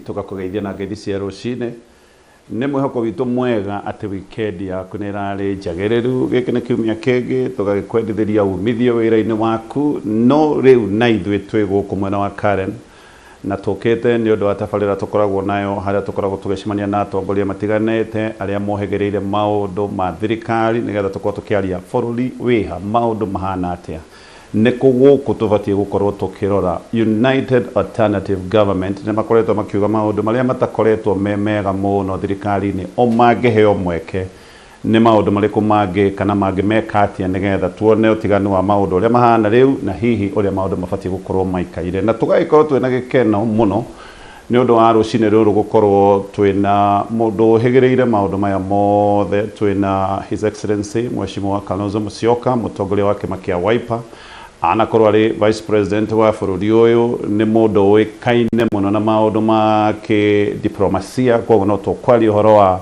Tũgakũgeithia na ngeithi cia rũcinĩ. Nĩ mwĩhoko witũ mwega atĩ weekend yaku nĩ ĩrarĩ njagĩrĩru. Gĩkĩ nĩ kiumia kĩngĩ tũgagĩkwendithĩria umithio wĩra-inĩ waku. No rĩu na ithuĩ twĩ gũkũ mwena wa Karen na tũkĩte nĩ ũndũ wa tabarĩra tũkoragwo nayo harĩa tũkoragwo tũgĩcemania na atongoria matiganĩte arĩa mohĩgĩrĩire maũndũ ma thirikari nĩgetha tũkorwo tũkĩaria bũrũri wĩha, maũndũ mahana atĩa, nĩkũ gũkũ tũbatiĩ gũkorwo tũkĩrora. United Alternative Government nĩ makoretwo makiuga maũndũ marĩa matakoretwo me mega mũno thirikari-inĩ, o mangĩheo mweke nĩ maũndũ marĩkũ mangĩ kana mangĩmeka atĩa nĩgetha tuone ũtiganu wa maũndũ ũrĩa mahana rĩu na hihi ũrĩa maũndũ mabatiĩ gũkorwo maikaire. Na tũgagĩkorwo twĩna gĩkeno mũno nĩ ũndũ wa rũcinĩ rũrũ gũkorwo twĩna mũndũ ũhĩgĩrĩire maũndũ maya mothe. Twĩna His Excellency Mheshimiwa Kalonzo Musyoka, mũtongoria wa kĩama kĩa Wiper, anakorwo arĩ vice president wa bũrũri ũyũ. Nĩ mũndũ ũĩkaine mũno na maũndũ ma kĩdiplomasia, koguo no tũkwaria ũhoro wa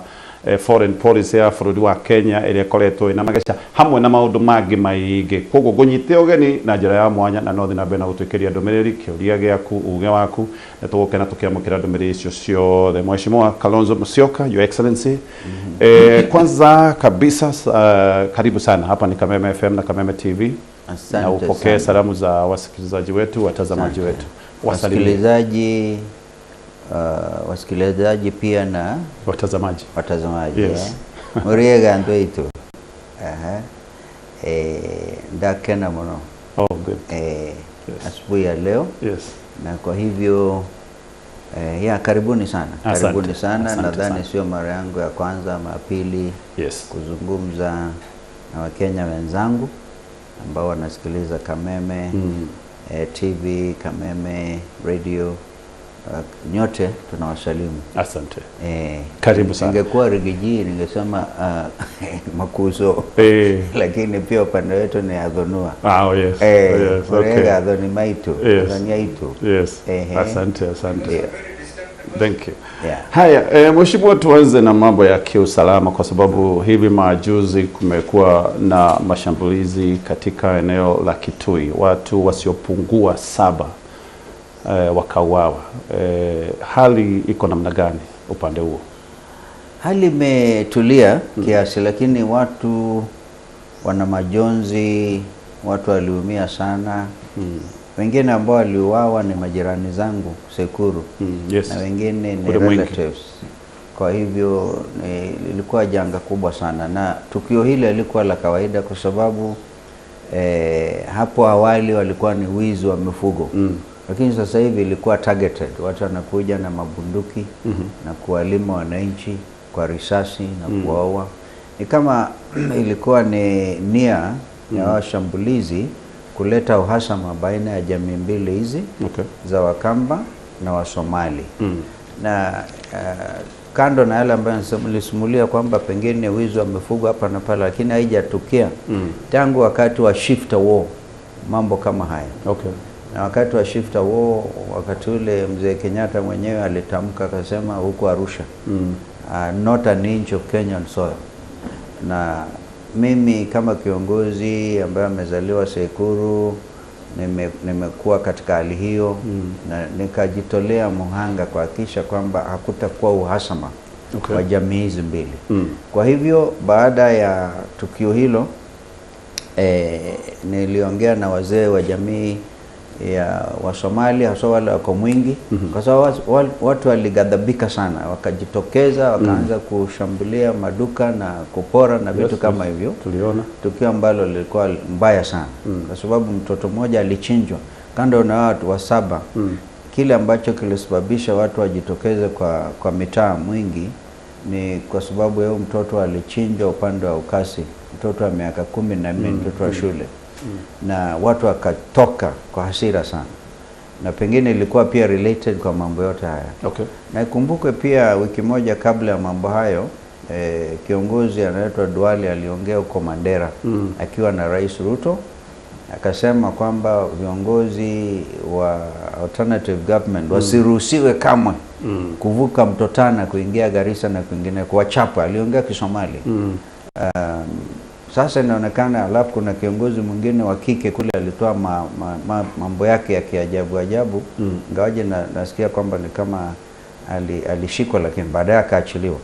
foreign policy ya bũrũri wa Kenya ĩrĩa ĩkoretwo ĩna mageca hamwe na maũndũ mangĩ maingĩ. Koguo ngũnyite ũgeni na njĩra ya mwanya na no thiĩ na mbere na gũtwĩkĩria ndũmĩrĩri, kĩũria gĩaku, uge waku, na tũgũkena tũkĩamũkĩra ndũmĩrĩri icio ciothe. Mheshimiwa Kalonzo Musyoka, Your Excellency, kwanza kabisa karibu sana. Hapa ni Kameme FM na Kameme TV. Asante na upokee sana. Salamu za wasikilizaji wetu, watazamaji Asante. wetu. Wasalimie. Wasikilizaji pia na watazamaji. Watazamaji. Yes. Eh? Muriega andũ. Aha. Ndakena mũno Oh, good. Asubuhi ya leo na kwa hivyo ya karibuni sana. Asante. Karibuni sana. Asante Nadhani sana. sio mara yangu ya kwanza ama ya pili kuzungumza na Wakenya wenzangu ambao wanasikiliza Kameme TV, Kameme Radio, nyote tunawasalimu. Asante. Karibu sana. Ningekuwa Riggy G ningesema makuzo lakini pia upande wetu ni adhonua. Ah, oh, yes. Yes, okay. Murega athoni maitu, athoni aitu. Yes. Asante, asante. Thank you. Haya, Mheshimiwa, tuanze na mambo ya kiusalama kwa sababu hivi majuzi kumekuwa na mashambulizi katika eneo la Kitui, watu wasiopungua 7 wakauawa. Hali iko namna gani upande huo? Hali imetulia kiasi, lakini watu wana majonzi, watu waliumia sana. Wengine ambao waliuawa ni majirani zangu Sekuru. Na wengine ni Kule Mwingi. relatives. Kwa hivyo ilikuwa janga kubwa sana, na tukio hili halikuwa la kawaida kwa sababu hapo awali walikuwa ni wizi wa mifugo. Lakini sasa hivi ilikuwa targeted. Watu wanakuja na mabunduki na kuwalima wananchi kwa risasi na kuwaua. Ni kama ilikuwa ni nia ya washambulizi kuleta uhasama baina ya jamii mbili hizi za Wakamba na Wasomali. Na kando na yale ambayo nilisimulia kwamba pengine wizi wa mifugo hapa na pale, lakini haijatukia tangu wakati wa Shifta War, mambo kama haya. Na wakati wa Shifta War, wakati ule mzee Kenyatta mwenyewe alitamka akasema huko Arusha, not an inch of Kenyan soil. Na mimi kama kiongozi ambaye amezaliwa Sekuru, nimekuwa katika hali hiyo na nikajitolea muhanga kuhakikisha kwamba hakutakuwa uhasama wa jamii hizi mbili. Kwa hivyo baada ya tukio hilo, niliongea na wazee wa jamii ya Wasomali, hasa wale wako Mwingi, kwa sababu watu walighadhabika sana, wakajitokeza wakaanza kushambulia maduka na kupora na vitu kama hivyo. Tuliona tukio ambalo lilikuwa mbaya sana kwa sababu mtoto mmoja alichinjwa kando na watu wa 7. Kile ambacho kilisababisha watu wajitokeze kwa mitaa Mwingi ni kwa sababu huyo mtoto alichinjwa upande wa Ukasi, mtoto wa miaka 14, mtoto wa shule. Na watu wakatoka kwa hasira sana, na pengine ilikuwa pia related kwa mambo yote haya. Na ikumbukwe pia wiki moja kabla ya mambo hayo, kiongozi anaitwa Duale aliongea huko Mandera akiwa na Rais Ruto, akasema kwamba viongozi wa alternative government wasiruhusiwe kamwe kuvuka mto Tana kuingia Garissa na kwingine kuwachapa. Aliongea Kisomali. Sasa inaonekana, alafu kuna kiongozi mwingine wa kike kule alitoa mambo yake ya kiajabu ajabu, ingawaje nasikia kwamba ni kama Alishikwa lakini baadaye akaachiliwa.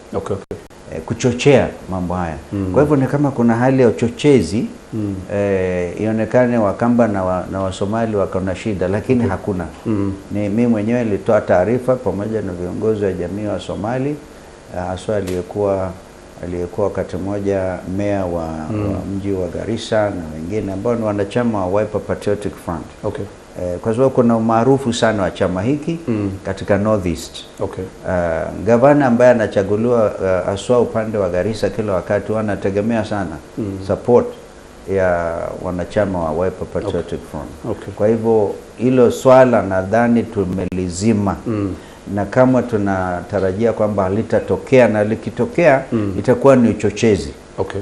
Kuchochea mambo haya. Kwa hivyo ni kama kuna hali ya uchochezi, ionekane Wakamba na Wasomali wako na shida, lakini hakuna. Ni mimi mwenyewe nilitoa taarifa pamoja na viongozi wa jamii wa Somali, haswa aliyekuwa wakati mmoja meya wa mji wa Garissa na wengine ambao ni wanachama wa Wiper Patriotic Front. Kwa sababu kuna umaarufu sana wa chama hiki katika Northeast. Gavana ambaye anachaguliwa haswa upande wa Garissa kila wakati wanategemea sana support ya wanachama wa Wiper Patriotic Front. Kwa hivyo hilo swala nadhani tumelizima na kama tunatarajia kwamba halitatokea, na likitokea itakuwa ni uchochezi.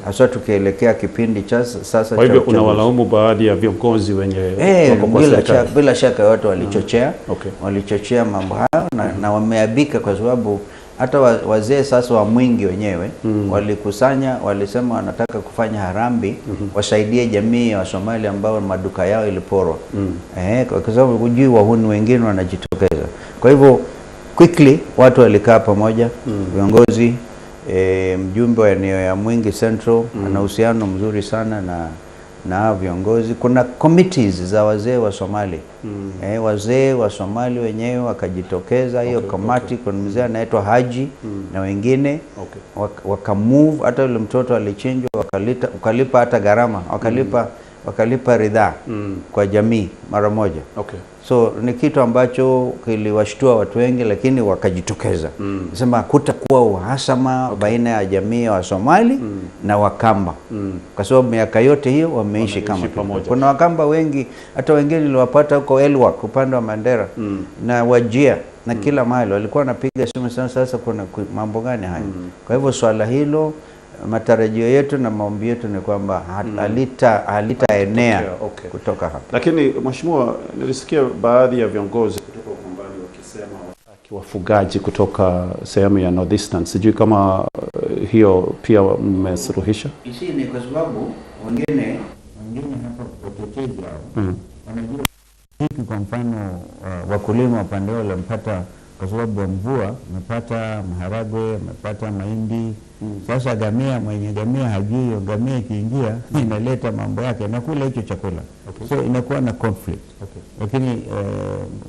Haswa tukielekea kipindi cha sasa Kwa hivyo cha uchaguzi. Unawalaumu baadhi ya viongozi wenye wako kwa Bila serikali. shaka, bila shaka yote walichochea walichochea mambo hayo na wameabika kwa sababu hata wazee sasa wa Mwingi wenyewe walikusanya, walisema wanataka kufanya harambee wasaidie jamii ya Wasomali ambao maduka yao iliporwa. Kwa sababu hujui wahuni wengine wanajitokeza. Kwa hivyo quickly watu walikaa pamoja, viongozi, mjumbe wa eneo ya Mwingi Central ana uhusiano mzuri sana na hao viongozi. Kuna committees za wazee wa Somali. Wazee wa Somali wenyewe wakajitokeza hiyo kamati. Kuna mzee anaitwa Haji na wengine wakamove, hata yule mtoto alichinjwa, wakalipa hata gharama, wakalipa ridhaa kwa jamii mara moja. So ni kitu ambacho kiliwashtua watu wengi, lakini wakajitokeza sema hakutakuwa uhasama baina ya jamii ya Wasomali na Wakamba kwa sababu miaka yote hiyo wameishi Wameishi kama pamoja. Kuna Wakamba wengi, hata wengine niliwapata huko Elwak upande wa Mandera na Wajir na kila mahali walikuwa wanapiga simu sana, sasa kuna mambo gani haya? Kwa hivyo swala hilo, matarajio yetu na maombi yetu ni kwamba halitaenea kutoka hapa. Lakini mheshimiwa, nilisikia baadhi ya viongozi kutoka Ukambani wakisema hawataki wafugaji kutoka sehemu ya Northeastern. Sijui kama hiyo pia mmesuluhisha. Isi ni kwa sababu wengine hapa wachochezi hao wanajua hiki, kwa mfano wakulima upande wale wamepata kwa sababu ya mvua, wamepata maharagwe, wamepata mahindi. Sasa gamia, mwenye gamia hajui hiyo gamia ikiingia inaleta mambo yake na kula hicho chakula, so inakuwa na conflict. Lakini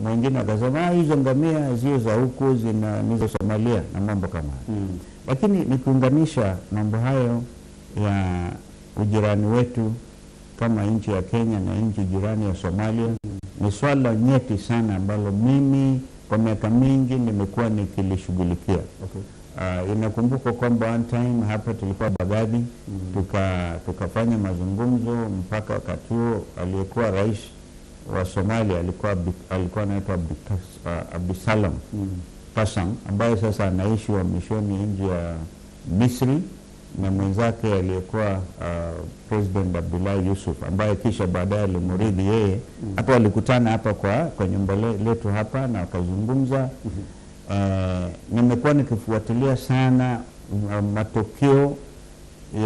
mwingine akasema, "Ah, hizo ngamia sio za huku, zina ni za Somalia" na mambo kama hayo. Lakini nikiunganisha mambo hayo ya ujirani wetu kama nchi ya Kenya na nchi jirani ya Somalia, ni swala nyeti sana ambalo mimi kwa miaka mingi nimekuwa nikilishughulikia. Inakumbukwa kwamba one time hapa tulikuwa Baghdad, tukafanya mazungumzo mpaka wakati huo aliyekuwa rais wa Somalia alikuwa anaitwa Abdisalam Kasam ambaye sasa anaishi uhamishoni nje ya Misri na mwenzake aliyekuwa President Abdullahi Yusuf ambaye kisha baadaye alimrithi yeye. Hapa walikutana hapa kwa nyumba letu hapa na wakazungumza. Nimekuwa nikifuatilia sana matokeo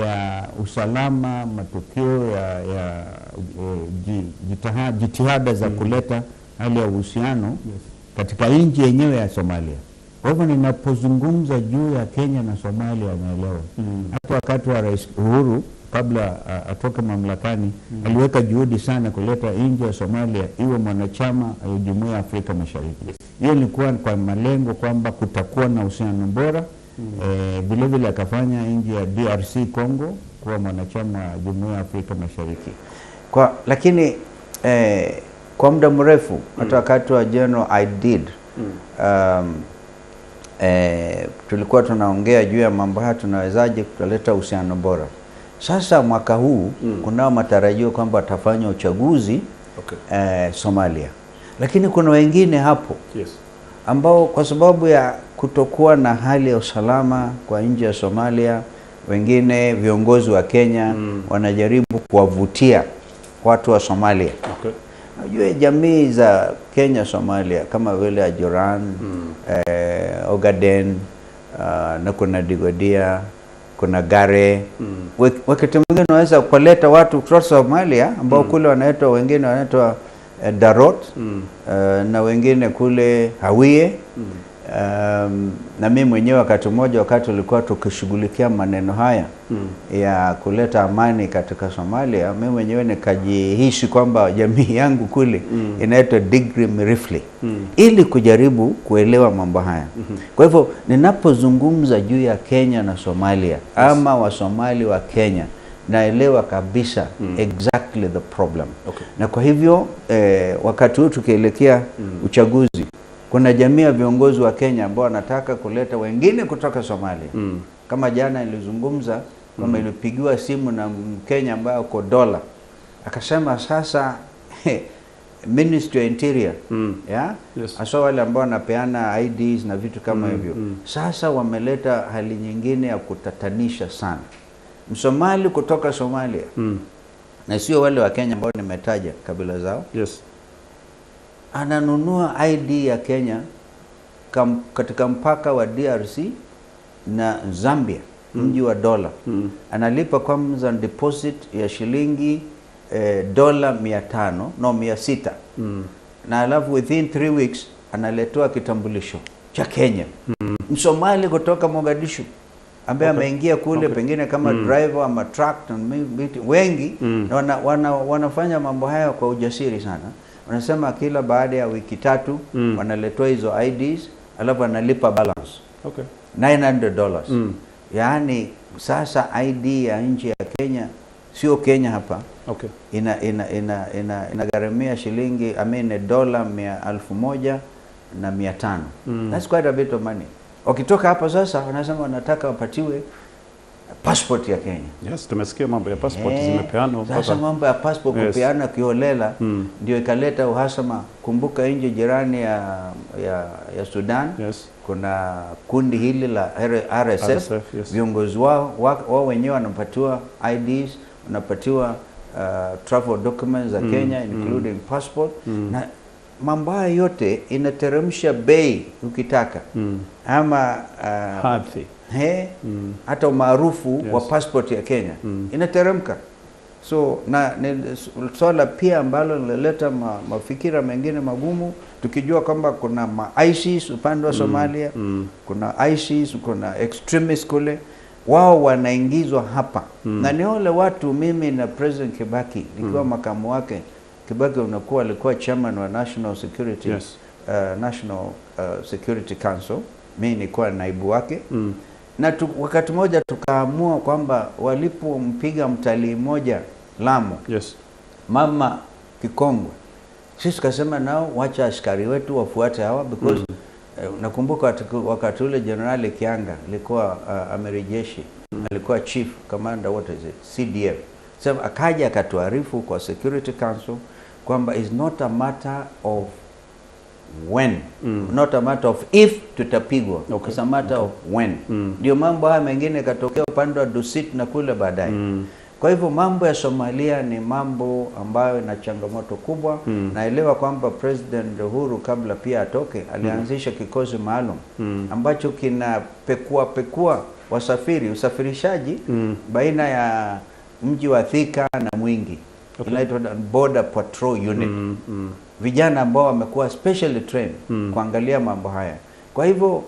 ya usalama, matokeo ya jitihada za kuleta hali ya uhusiano katika nchi yenyewe ya Somalia. Kwa hivyo ninapozungumza juu ya Kenya na Somalia naelewa. Hata wakati wa Rais Uhuru kabla atoke mamlakani aliweka juhudi sana kuleta nchi ya Somalia iwe mwanachama wa Jumuiya ya Afrika Mashariki. Hiyo ilikuwa kwa malengo kwamba kutakuwa na uhusiano bora. Vile vile akafanya nchi ya DRC Congo kuwa mwanachama wa Jumuiya ya Afrika Mashariki. Lakini kwa muda mrefu hata wakati wa General Aidid tulikuwa tunaongea juu ya mambo haya, tunawezaje kuleta uhusiano bora. Sasa mwaka huu kunao matarajio kwamba watafanya uchaguzi Somalia, lakini kuna wengine hapo ambao kwa sababu ya kutokuwa na hali ya usalama kwa nchi ya Somalia, wengine viongozi wa Kenya wanajaribu kuwavutia watu wa Somalia. Unajua jamii za Kenya Somalia kama vile Ajuran, Ogaden, na kuna Digodia, kuna Gare. Wakati mwingine unaweza kuleta watu kutoka Somalia ambao kule wanaitwa, wengine wanaitwa Darot, na wengine kule Hawiye. Na mimi mwenyewe wakati mmoja, wakati ulikuwa tukishughulikia maneno haya ya kuleta amani katika Somalia, mimi mwenyewe nikajihisi kwamba jamii yangu kule inaitwa Digri Mirifle, ili kujaribu kuelewa mambo haya. Kwa hivyo ninapozungumza juu ya Kenya na Somalia, ama Wasomali wa Kenya, naelewa kabisa exactly the problem. Na kwa hivyo wakati huu tukielekea uchaguzi, kuna jamii ya viongozi wa Kenya ambao wanataka kuleta wengine kutoka Somalia. Kama jana nilizungumza kwamba ilipigiwa simu na Mkenya ambaye ako Dola, akasema sasa Ministry of Interior, yeah? Hasa wale ambao wanapeana IDs na vitu kama hivyo, sasa wameleta hali nyingine ya kutatanisha sana. Msomali kutoka Somalia, na sio wale wa Kenya ambao nimetaja kabila zao, ananunua ID ya Kenya katika mpaka wa DRC na Zambia, mji wa Dola. Analipa kwanza deposit ya shilingi dola 500, no, 600, na alafu within 3 weeks analetewa kitambulisho cha Kenya. Msomali kutoka Mogadishu ambaye ameingia kule, pengine kama driver ama truck na wengi, na wanafanya mambo haya kwa ujasiri sana. Wanasema kila baada ya wiki 3 wanaletewa hizo IDs, alafu wanalipa balance $900. Yaani sasa ID ya nchi ya Kenya, sio Kenya hapa, inagharamia shilingi, I mean, dola 1,500. That's quite a bit of money. Wakitoka hapo sasa wanasema wanataka wapatiwe passport ya Kenya. Yes, tumesikia mambo ya passport zimepeanwa Sasa mambo ya passport kupeana kiholela ndio ikaleta uhasama. Kumbuka nchi jirani ya Sudan kuna kundi hili la RSF, RSF, yes. Viongozi wao wenyewe wanapatiwa IDs, wanapatiwa travel documents za Kenya, including passport, na mambo haya yote inateremsha bei ukitaka, ama Hadhi. hata umaarufu wa passport ya Kenya inateremka. So na ni swala pia ambalo linaleta mafikira mengine magumu, tukijua kwamba kuna ma ISIS upande wa Somalia, kuna ISIS, kuna extremists kule, wao wanaingizwa hapa, na ni wale watu mimi na President Kibaki nikiwa makamu wake, Kibaki unakuwa alikuwa chairman wa National Security National Security Council, mimi nilikuwa naibu wake, na wakati mmoja tukaamua kwamba walipompiga mtalii mmoja Lamu, mama kikongwe, sisi tukasema nao wacha askari wetu wafuate hawa because nakumbuka wakati ule Jenerali Kianga alikuwa amiri jeshi, alikuwa chief commander, what is it, CDF. Sasa akaja akatuarifu kwa Security Council kwamba is not a matter of when, not a matter of if tutapigwa, it's a matter of when. Ndio mambo haya mengine yakatokea upande wa Dusit na kule baadaye. Kwa hivyo mambo ya Somalia ni mambo ambayo ina changamoto kubwa. Naelewa kwamba President Uhuru kabla pia atoke alianzisha kikosi maalum ambacho kinapekua pekua wasafiri, usafirishaji baina ya mji wa Thika na Mwingi. Inaitwa Border Patrol Unit, vijana ambao wamekuwa specially trained kuangalia mambo haya. Kwa hivyo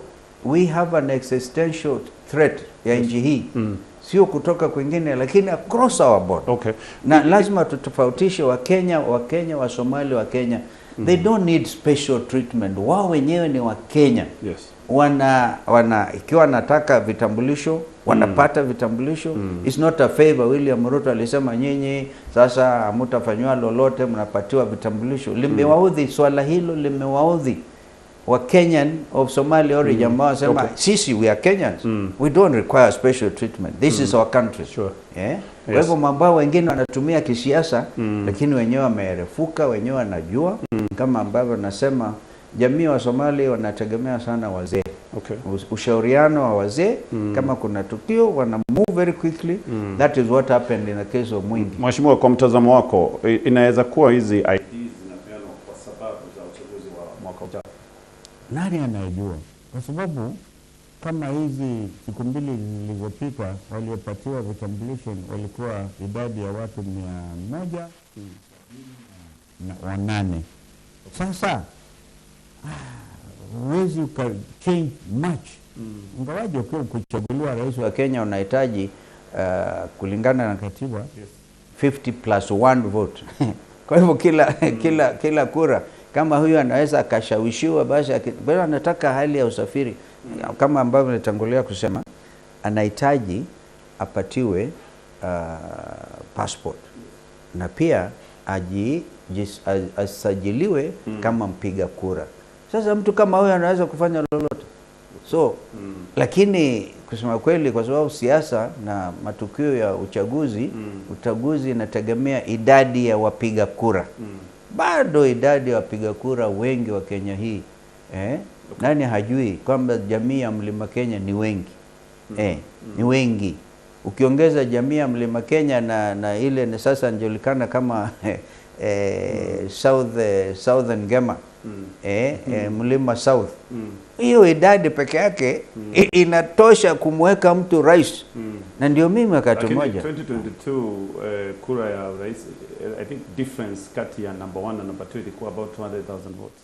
we have an existential threat ya nchi hii, sio kutoka kwingine, lakini across our border. Na lazima tutofautishe Wakenya, Wakenya wa Somali, wa Kenya, they don't need special treatment. Wao wenyewe ni Wakenya. Wana ikiwa wanataka vitambulisho wanapata vitambulisho. It's not a favor. William Ruto alisema nyinyi sasa hamtafanyiwa lolote, mnapatiwa vitambulisho. Limewaudhi, swala hilo limewaudhi wa Kenyan of Somali origin ambao wanasema sisi we are Kenyans, we don't require special treatment, this is our country. Yeah? Kwa hivyo mambo hayo wengine wanatumia kisiasa, lakini wenyewe wameerefuka, wenyewe wanajua, kama ambavyo nasema jamii wa Somali wanategemea sana wazee. Ushauriano wa wazee, kama kuna tukio wana move very quickly. That is what happened in the case of Mwingi. Mheshimiwa, kwa mtazamo wako inaweza kuwa hizi IDs zinapeanwa kwa sababu za uchaguzi wa mwaka ujao? Nani anayejua? Kwa sababu kama hizi siku 2 zilizopita waliopatiwa vitambulisho walikuwa idadi ya watu 178. Sasa huwezi uka change much. Ingawaje ukiwa kuchaguliwa rais wa Kenya unahitaji kulingana na katiba 50 plus 1 vote. Kwa hivyo kila kura kama huyu anaweza akashawishiwa, basi anataka hali ya usafiri kama ambavyo nitangulia kusema, anahitaji apatiwe passport na pia asajiliwe kama mpiga kura. Sasa mtu kama huyu anaweza kufanya lolote. So lakini kusema kweli, kwa sababu siasa na matukio ya uchaguzi, uchaguzi inategemea idadi ya wapiga kura. Bado idadi ya wapiga kura wengi wa Kenya hii nani hajui kwamba jamii ya Mlima Kenya ni wengi? Ni wengi. Ukiongeza jamii ya Mlima Kenya na ile ni sasa inajulikana kama Southern Gema, Mlima South, hiyo idadi peke yake inatosha kumweka mtu rais. Na ndio mimi wakati mmoja 2022 kura ya rais, I think difference kati ya number 1 na number 2 ilikuwa about 200,000 votes.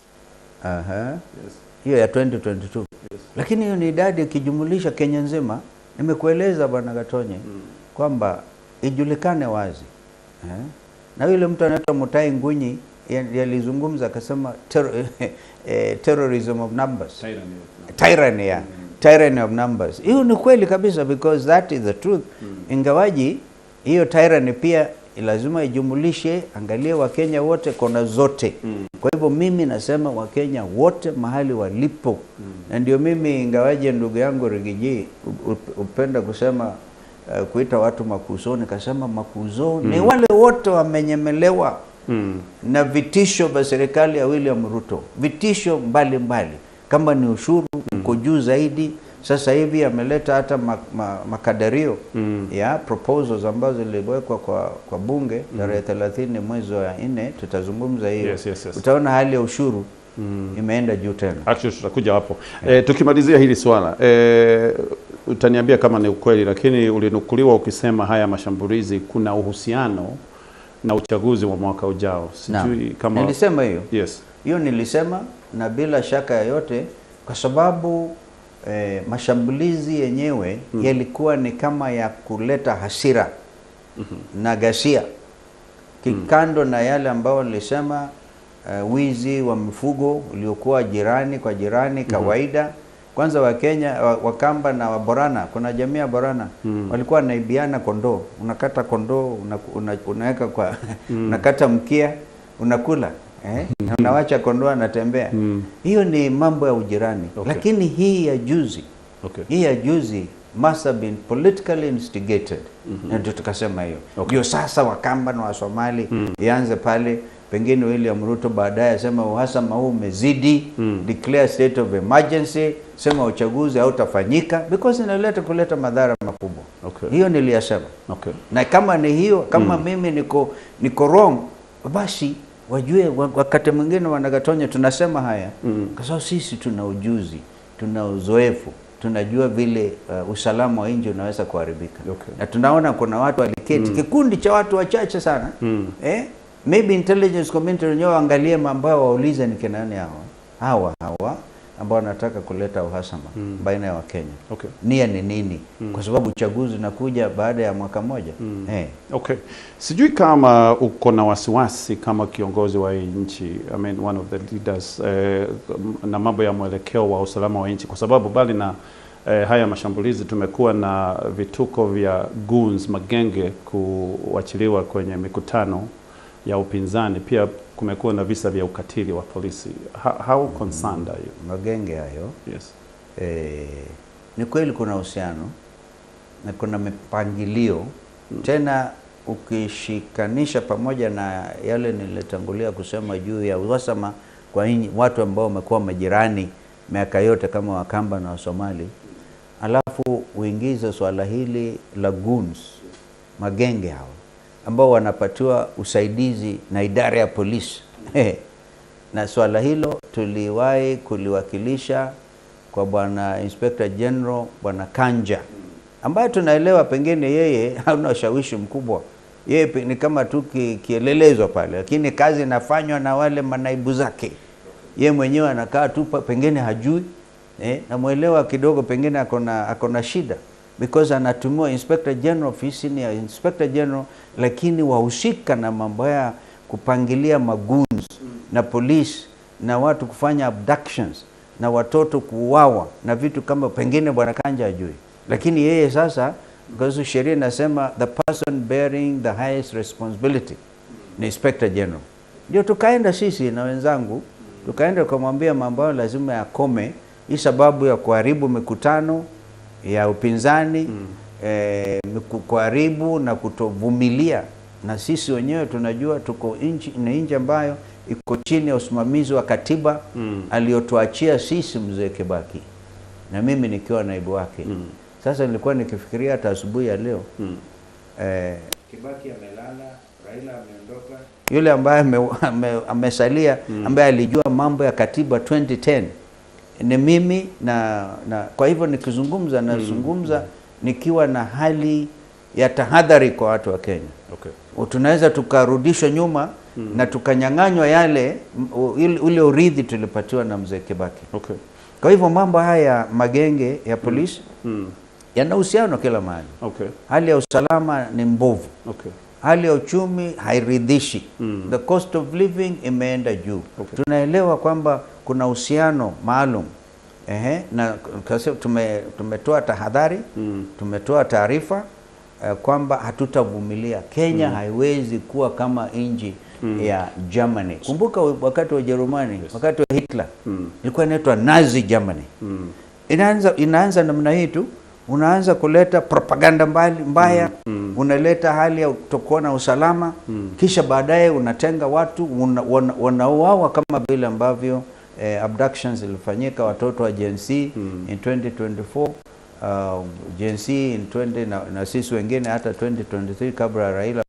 Yes. Hiyo ya 2022. Yes. Lakini hiyo ni idadi ikijumulisha Kenya nzima. Nimekueleza Bwana Gatonye kwamba ijulikane wazi. Na yule mtu anaitwa Mutahi Ngunyi yalizungumza akasema terrorism of numbers. Tyranny, yeah. Tyranny of numbers. Hiyo ni kweli kabisa, because that is the truth. Ingawaji hiyo tyranny pia lazima ijumulishe, angalie Wakenya wote kona zote. Kwa hivyo mimi nasema Wakenya wote mahali walipo. Na ndio mimi, ingawaje ndugu yangu Rigiji upenda kusema kuita watu makuzo, nikasema makuzo ni wale wote wamenyemelewa na vitisho vya serikali ya William Ruto, vitisho mbalimbali mbali. Kama ni ushuru uko juu zaidi. Sasa hivi ameleta hata makadirio ya proposals ambazo ziliwekwa kwa bunge tarehe 30 mwezi wa 4, tutazungumza hiyo. Yes, yes, yes. Utaona hali ya ushuru imeenda juu tena. Actually tutakuja hapo. Tukimalizia hili swala, utaniambia kama ni ukweli, lakini ulinukuliwa ukisema haya mashambulizi kuna uhusiano na uchaguzi wa mwaka ujao. Sijui kama nilisema hiyo. Yes. Hiyo nilisema na bila shaka yoyote, kwa sababu mashambulizi yenyewe yalikuwa ni kama ya kuleta hasira na ghasia. Kikando na yale ambao nilisema wizi wa mifugo uliokuwa jirani kwa jirani kawaida. Kwanza Wakenya, Wakamba na Waborana, kuna jamii ya Borana walikuwa wanaibiana kondoo. Unakata kondoo, unaweka kwa unakata mkia, unakula na unawacha kondoo anatembea. Hiyo ni mambo ya ujirani. Lakini hii ya juzi, hii ya juzi must have been politically instigated. Na ndio tukasema hiyo. Ndio sasa Wakamba na Wasomali ianze pale. Pengine William Ruto baadaye asema uhasama huu umezidi, declare state of emergency, sema uchaguzi hautafanyika, because inaleta kuleta madhara makubwa. Hiyo niliyasema. Na kama ni hiyo, kama mimi niko wrong, basi wajue wakati mwingine wanagatonya tunasema haya kwa sababu sisi tuna ujuzi, tuna uzoefu, tunajua vile usalama wa nchi unaweza kuharibika. Na tunaona kuna watu waliketi, kikundi cha watu wachache sana. Maybe intelligence community wenyewe waangalie mambo yao, waulize ni kina nani hawa ambao wanataka kuleta uhasama baina ya Wakenya. Nia ni nini? Kwa sababu uchaguzi unakuja baada ya mwaka mmoja. Sijui kama uko na wasiwasi kama kiongozi wa nchi, I mean one of the leaders, na mambo ya mwelekeo wa usalama wa nchi, kwa sababu bali na haya mashambulizi tumekuwa na vituko vya goons, magenge kuachiliwa kwenye mikutano ya upinzani, pia kumekuwa na visa vya ukatili wa polisi. How concerned are you? Magenge hayo. Yes. Ni kweli kuna uhusiano na kuna mipangilio. Tena ukishikanisha pamoja na yale nilitangulia kusema juu ya uhasama kwa watu ambao wamekuwa majirani miaka yote kama Wakamba na Wasomali, alafu uingize swala hili la goons, magenge hao ambao wanapatiwa usaidizi na idara ya polisi. Na swala hilo tuliwahi kuliwakilisha kwa Bwana Inspector General Bwana Kanja, ambaye tunaelewa pengine yeye hana ushawishi mkubwa. Yeye ni kama tu kielelezo pale, lakini kazi inafanywa na wale manaibu zake. Ye mwenyewe anakaa tu pengine hajui, namwelewa kidogo, pengine akona shida because anatumiwa Inspector General, ofisi ni ya Inspector General, lakini wahusika na mambo ya kupangilia magoons na polisi na watu kufanya abductions na watoto kuuawa na vitu kama, pengine bwana Kanja hajui, lakini yeye sasa, because sheria inasema the person bearing the highest responsibility ni Inspector General. Ndio tukaenda sisi na wenzangu, tukaenda tukamwambia mambo hayo lazima yakome, hii sababu ya kuharibu mikutano ya upinzani, kuharibu na kutovumilia. Na sisi wenyewe tunajua tuko nchi, ni nchi ambayo iko chini ya usimamizi wa katiba aliyotuachia sisi mzee Kibaki, na mimi nikiwa naibu wake. Sasa nilikuwa nikifikiria hata asubuhi ya leo, Kibaki amelala, Raila ameondoka, yule ambaye amesalia ambaye alijua mambo ya katiba 2010 ni mimi na kwa hivyo nikizungumza nazungumza nikiwa na hali ya tahadhari kwa watu wa Kenya. Tunaweza tukarudishwa nyuma na tukanyang'anywa yale ule urithi tulipatiwa na mzee Kibaki. Kwa hivyo mambo haya magenge ya polisi yana uhusiano kila mahali. Hali ya usalama ni mbovu. Hali ya uchumi hairidhishi. The cost of living imeenda juu. Tunaelewa kwamba kuna uhusiano maalum. Na tumetoa tahadhari, tumetoa taarifa kwamba hatutavumilia. Kenya haiwezi kuwa kama nchi ya Germany. Kumbuka wakati wa Ujerumani, wakati wa Hitler, ilikuwa inaitwa Nazi Germany. Inaanza namna hii tu, unaanza kuleta propaganda mbaya, unaleta hali ya kutokuwa na usalama, kisha baadaye unatenga watu, wanauawa kama vile ambavyo abductions zilifanyika watoto wa Gen Z in 2024, Gen Z in 20 na sisi wengine hata 2023 kabla ya Raila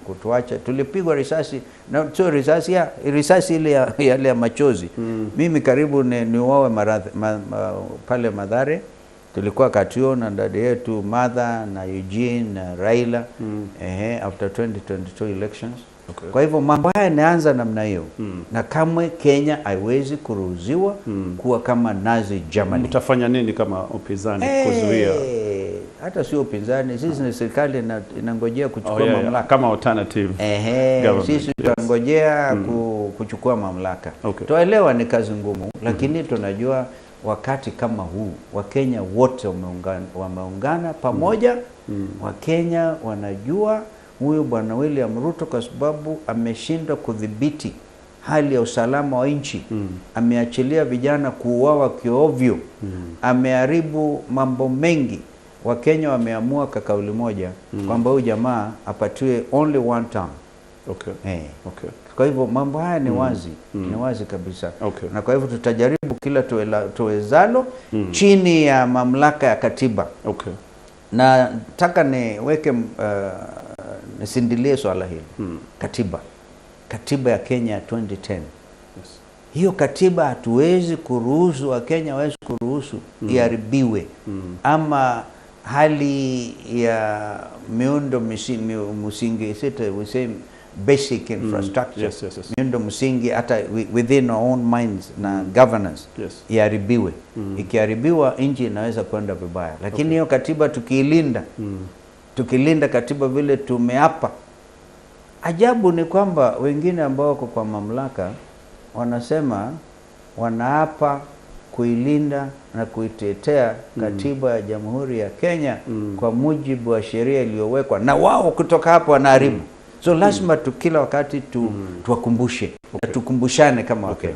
kutuacha tulipigwa risasi, na sio risasi ya risasi ile yale ya machozi. Mimi karibu niuawe pale Mathare. Tulikuwa Katuo na dada yetu Martha na Eugene na Raila, after 2022 elections. Kwa hivyo mambo haya yanaanza namna hiyo, na kamwe Kenya haiwezi kuruhusiwa kuwa kama Nazi Germany. Mtafanya nini kama upinzani kuzuia? Hata sio upinzani, sisi ni serikali inangojea kuchukua mamlaka. Kama alternative government. Sisi tunangojea kuchukua mamlaka. Tuelewa ni kazi ngumu, lakini tunajua wakati kama huu Wakenya wote wameungana pamoja. Wakenya wanajua huyu bwana William Ruto kwa sababu ameshindwa kudhibiti hali ya usalama wa nchi, ameachilia vijana kuuawa kiovyo, ameharibu mambo mengi. Wakenya wameamua kwa kauli moja kwamba huyu jamaa apatiwe only one term. Kwa hivyo mambo haya ni wazi, ni wazi kabisa. Na kwa hivyo tutajaribu kila tuwezalo chini ya mamlaka ya katiba. Na nataka niweke, nisindilie swala hili. Katiba. Katiba ya Kenya 2010. Hiyo katiba hatuwezi kuruhusu, Wakenya hawezi kuruhusu iharibiwe. Ama hali ya miundo msingi, we say basic infrastructure. Miundo msingi hata within our own minds na governance iharibiwe. Ikiharibiwa nchi inaweza kwenda vibaya. Lakini hiyo katiba tukiilinda, tukilinda katiba vile tumeapa. Ajabu ni kwamba wengine ambao wako kwa mamlaka wanasema wanaapa kuilinda na kuitetea katiba ya Jamhuri ya Kenya kwa mujibu wa sheria iliyowekwa, na wao kutoka hapo wanaharibu. So lazima tu kila wakati tuwakumbushe na tukumbushane kama Wakenya.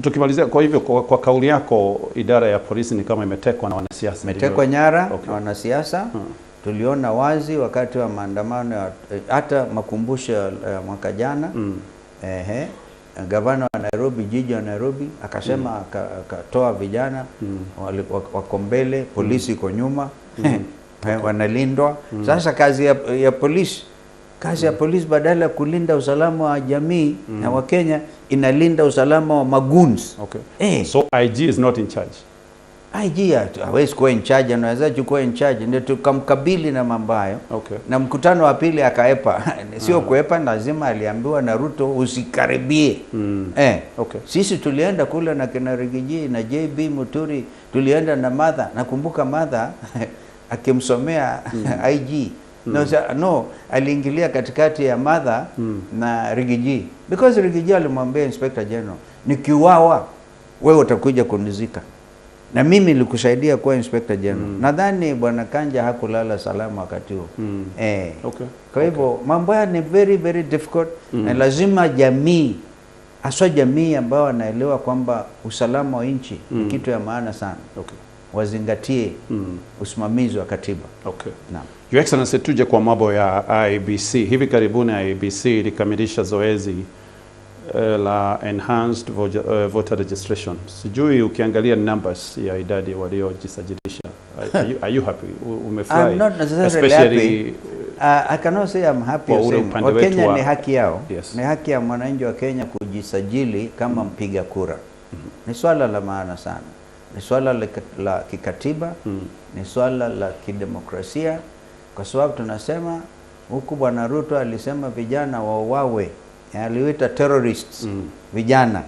Tukimalizia, kwa hivyo kwa kauli yako idara ya polisi ni kama imetekwa na wanasiasa. Imetekwa nyara na wanasiasa. Tuliona wazi wakati wa maandamano ya, hata makumbusho ya mwaka jana. Gavana wa Nairobi, jiji wa Nairobi akasema, akatoa vijana wako mbele, polisi iko nyuma, wanalindwa. Sasa kazi ya polisi, kazi ya polisi badala ya kulinda usalama wa jamii na wa Kenya, inalinda usalama wa magoons. So IG is not in charge. IG hawezi kuwa in charge, anaweza chukua in charge, ndio tukamkabili na mambo hayo. Na mkutano wa pili akaepa. Sio kuepa, lazima aliambiwa na Ruto usikaribie. Sisi tulienda kule na kina Riggy G na JB Muturi, tulienda na Martha. Nakumbuka Martha akimsomea IG. No, no, aliingilia katikati ya Martha na Riggy G. Because Riggy G alimwambia Inspector General, nikiuawa wewe utakuja kunizika. Na mimi nilikusaidia kuwa Inspector General. Nadhani Bwana Kanja hakulala salama wakati huo. Kwa hivyo mambo haya ni very very difficult na lazima jamii, haswa jamii ambao wanaelewa kwamba usalama wa nchi ni kitu ya maana sana. Wazingatie usimamizi wa katiba. Naam. Your Excellency, tuje kwa mambo ya IEBC. Hivi karibuni IEBC ilikamilisha zoezi la enhanced voter registration. Sijui ukiangalia numbers ya idadi waliojisajilisha. Are you happy? Umefurahi? I'm not necessarily Especially, happy. I cannot say I'm happy. Kwa ule upande wetu Wakenya ni haki yao. Yes. Ni haki ya mwananchi wa Kenya kujisajili kama mpiga kura. Ni swala la maana sana. Ni swala la kikatiba, ni swala la kidemokrasia, kwa sababu tunasema huku Bwana Ruto alisema vijana wauawe, aliwaita terrorists vijana.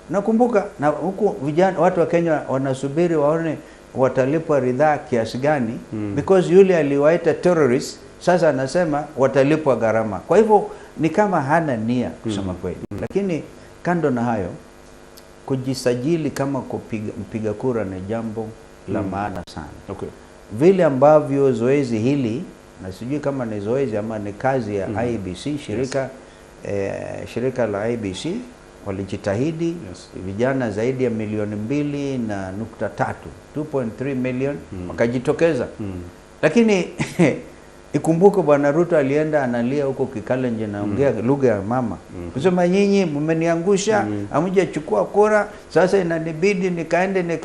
Nakumbuka na huku vijana, watu wa Kenya wanasubiri waone watalipwa ridhaa kiasi gani, because yule aliwaita terrorists sasa anasema watalipwa gharama. Kwa hivyo ni kama hana nia kusema kweli. Lakini kando na hayo, kujisajili kama mpiga kura ni jambo la maana sana. Vile ambavyo zoezi hili, na sijui kama ni zoezi ama ni kazi ya IEBC, shirika la IEBC walijitahidi. Vijana zaidi ya 2.3 milioni, 2.3 million wakajitokeza. Lakini ikumbuke Bwana Ruto alienda analia huko Kikalenjin, naongea lugha ya mama kusema nyinyi mmeniangusha, hamjachukua kura, sasa inanibidi nikaende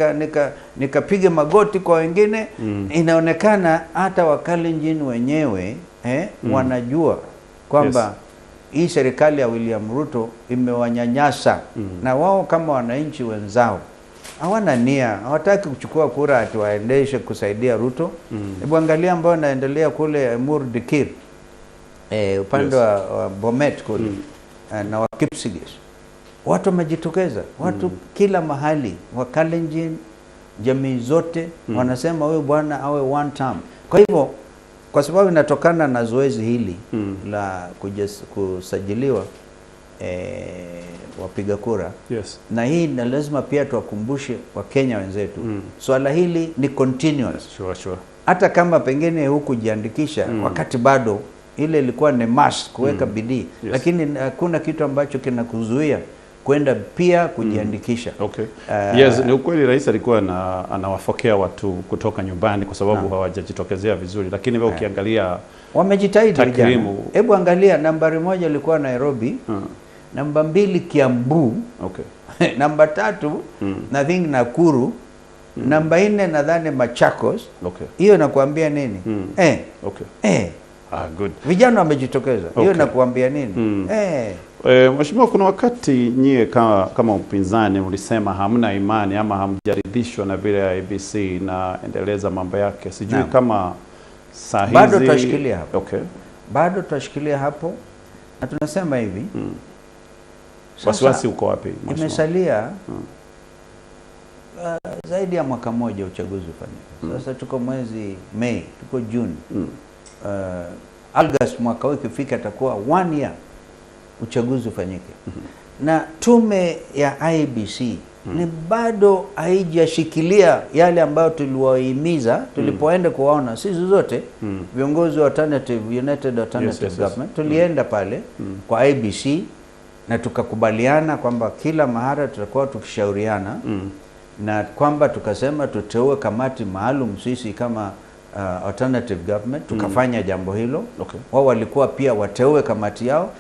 nikapiga magoti kwa wengine. Inaonekana hata Wakalenjin wenyewe wanajua kwamba hii serikali ya William Ruto imewanyanyasa, na wao kama wananchi wenzao hawana nia, hawataki kuchukua kura ati waendeshe kusaidia Ruto. Hebu angalia ambayo inaendelea kule Emurua Dikirr, upande wa Bomet kule na wa Kipsigis, watu wamejitokeza, watu kila mahali, wa Kalenjin, jamii zote wanasema huyu bwana awe one term. Kwa hivyo kwa sababu inatokana na zoezi hili la kusajiliwa wapiga kura na hii na lazima pia tuwakumbushe Wakenya wenzetu swala hili ni continuous. Hata kama pengine hukujiandikisha wakati bado ile ilikuwa ni must kuweka bidii, lakini hakuna kitu ambacho kinakuzuia kwenda pia kujiandikisha. Yes, ni ukweli rais alikuwa anawafokea watu kutoka nyumbani kwa sababu hawajajitokezea vizuri, lakini wewe ukiangalia Wamejitahidi vijana. takwimu. Hebu angalia, nambari 1 ilikuwa Nairobi, namba 2 Kiambu, namba 3 I think Nakuru, namba 4 nadhani Machakos. Hiyo nakuambia nini? Ah, good. Vijana wamejitokeza. Hiyo nakuambia nini? Mheshimiwa, kuna wakati nyie kama upinzani mlisema hamna imani ama hamjaridhishwa na vile IEBC inaendeleza mambo yake. Sijui kama saa hizi Bado tutashikilia hapo. Bado tutashikilia hapo na tunasema hivi. Sasa, Wasiwasi uko wapi, Mheshimiwa? Imesalia zaidi ya mwaka mmoja uchaguzi ufanyike. Sasa tuko mwezi Mei, tuko Juni. August mwaka huu ikifika itakuwa 1 year uchaguzi ufanyike. Na tume ya IEBC ni bado haijashikilia yale ambayo tuliwahimiza tulipoenda kuwaona sisi zote viongozi wa alternative, United Alternative Government, tulienda pale kwa IEBC na tukakubaliana kwamba kila mahara tutakuwa tukishauriana na kwamba tukasema tuteue kamati maalum sisi kama alternative government, tukafanya jambo hilo. Wao walikuwa pia wateue kamati yao,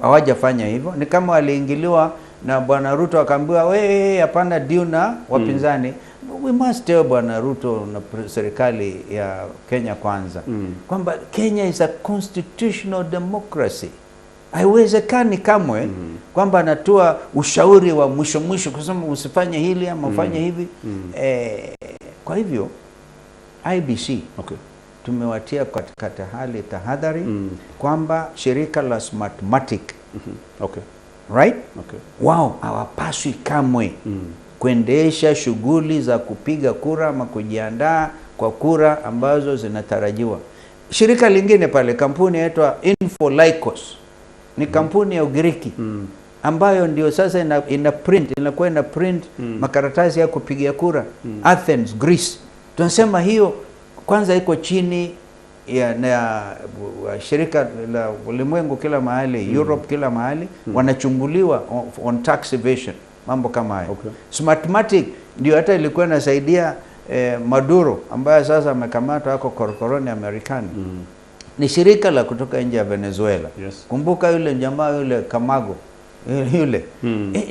hawajafanya hivyo. Ni kama waliingiliwa na Bwana Ruto akaambiwa wewe hapana deal na wapinzani. We must tell Bwana Ruto na serikali ya Kenya Kwanza kwamba Kenya is a constitutional democracy. Haiwezekani kamwe kwamba anatoa ushauri wa mwisho mwisho kusema usifanye hili ama ufanye hivi. Kwa hivyo IEBC tumewatia katika hali tahadhari kwamba shirika la Smartmatic right? Wao hawapaswi kamwe kuendesha shughuli za kupiga kura ama kujiandaa kwa kura ambazo zinatarajiwa. Shirika lingine pale, kampuni inaitwa Infolycos, ni kampuni ya Ugiriki ambayo ndio sasa ina print, inakuwa ina print makaratasi ya kupigia kura Athens, Greece. Tunasema hiyo kwanza iko chini ya na shirika la ulimwengu kila mahali, Europe kila mahali, wanachunguliwa on tax evasion, mambo kama hayo. Smartmatic ndio hata ilikuwa inasaidia Maduro ambaye sasa amekamatwa ako korokoroni Amerikani. Ni shirika la kutoka nje ya Venezuela. Kumbuka yule jamaa yule Kamago yule.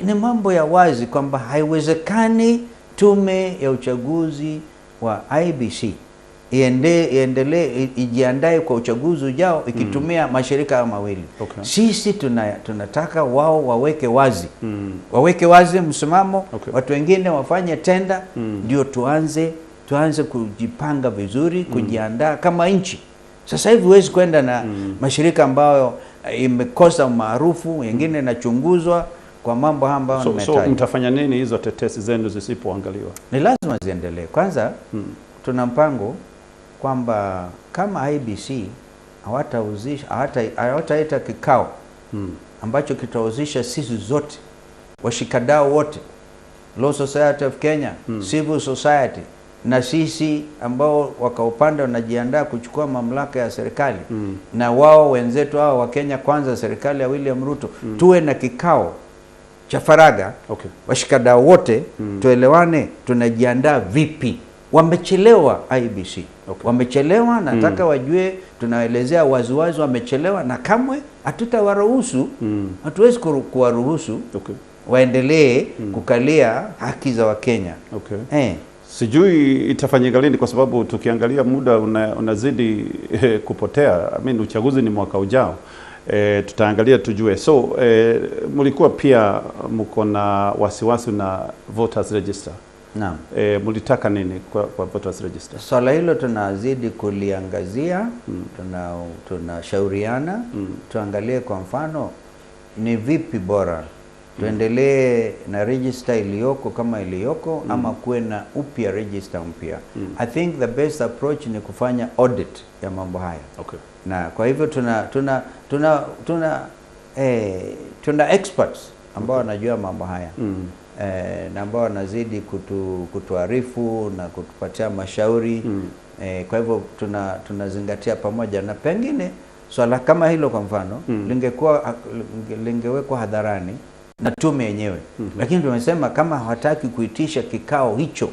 Ni mambo ya wazi kwamba haiwezekani tume ya uchaguzi wa IEBC iendelee ijiandae kwa uchaguzi ujao ikitumia mashirika haya mawili. Sisi tunataka wao waweke wazi. Waweke wazi msimamo, watu wengine wafanye tenda, ndio tuanze kujipanga vizuri, kujiandaa kama nchi. Sasa hivi huwezi kwenda na mashirika ambayo imekosa umaarufu, wengine inachunguzwa kwa mambo haya ambayo nimetaja. So mtafanya nini hizo tetesi zenu zisipoangaliwa? Ni lazima ziendelee. Kwanza tuna mpango kwamba kama IEBC hawataita kikao ambacho kitahusisha sisi zote, washikadau wote, Law Society of Kenya, Civil Society na sisi ambao waka upande wanajiandaa kuchukua mamlaka ya serikali na wao wenzetu hao wa Kenya Kwanza, serikali ya William Ruto, tuwe na kikao cha faragha, washikadau wote tuelewane tunajiandaa vipi. Wamechelewa IEBC. Wamechelewa, nataka wajue, tunaelezea waziwazi wamechelewa, na kamwe hatutawaruhusu, hatuwezi kuwaruhusu waendelee kukalia haki za Wakenya. Sijui itafanyika lini kwa sababu tukiangalia muda unazidi kupotea. I mean, uchaguzi ni mwaka ujao. Tutaangalia tujue. So mlikuwa pia mko na wasiwasi na voters register. Naam. Mlitaka nini kwa voters register? Swala hilo tunazidi kuliangazia, tunashauriana, tuangalie kwa mfano ni vipi bora tuendelee na register iliyoko kama iliyoko ama kuwe na upya register mpya. I think the best approach ni kufanya audit ya mambo haya. Na kwa hivyo tuna experts ambao wanajua mambo haya. Na ambao wanazidi kutuarifu na kutupatia mashauri. Kwa hivyo tunazingatia pamoja, na pengine swala kama hilo kwa mfano lingewekwa hadharani na tume yenyewe. Lakini tumesema kama hawataki kuitisha kikao hicho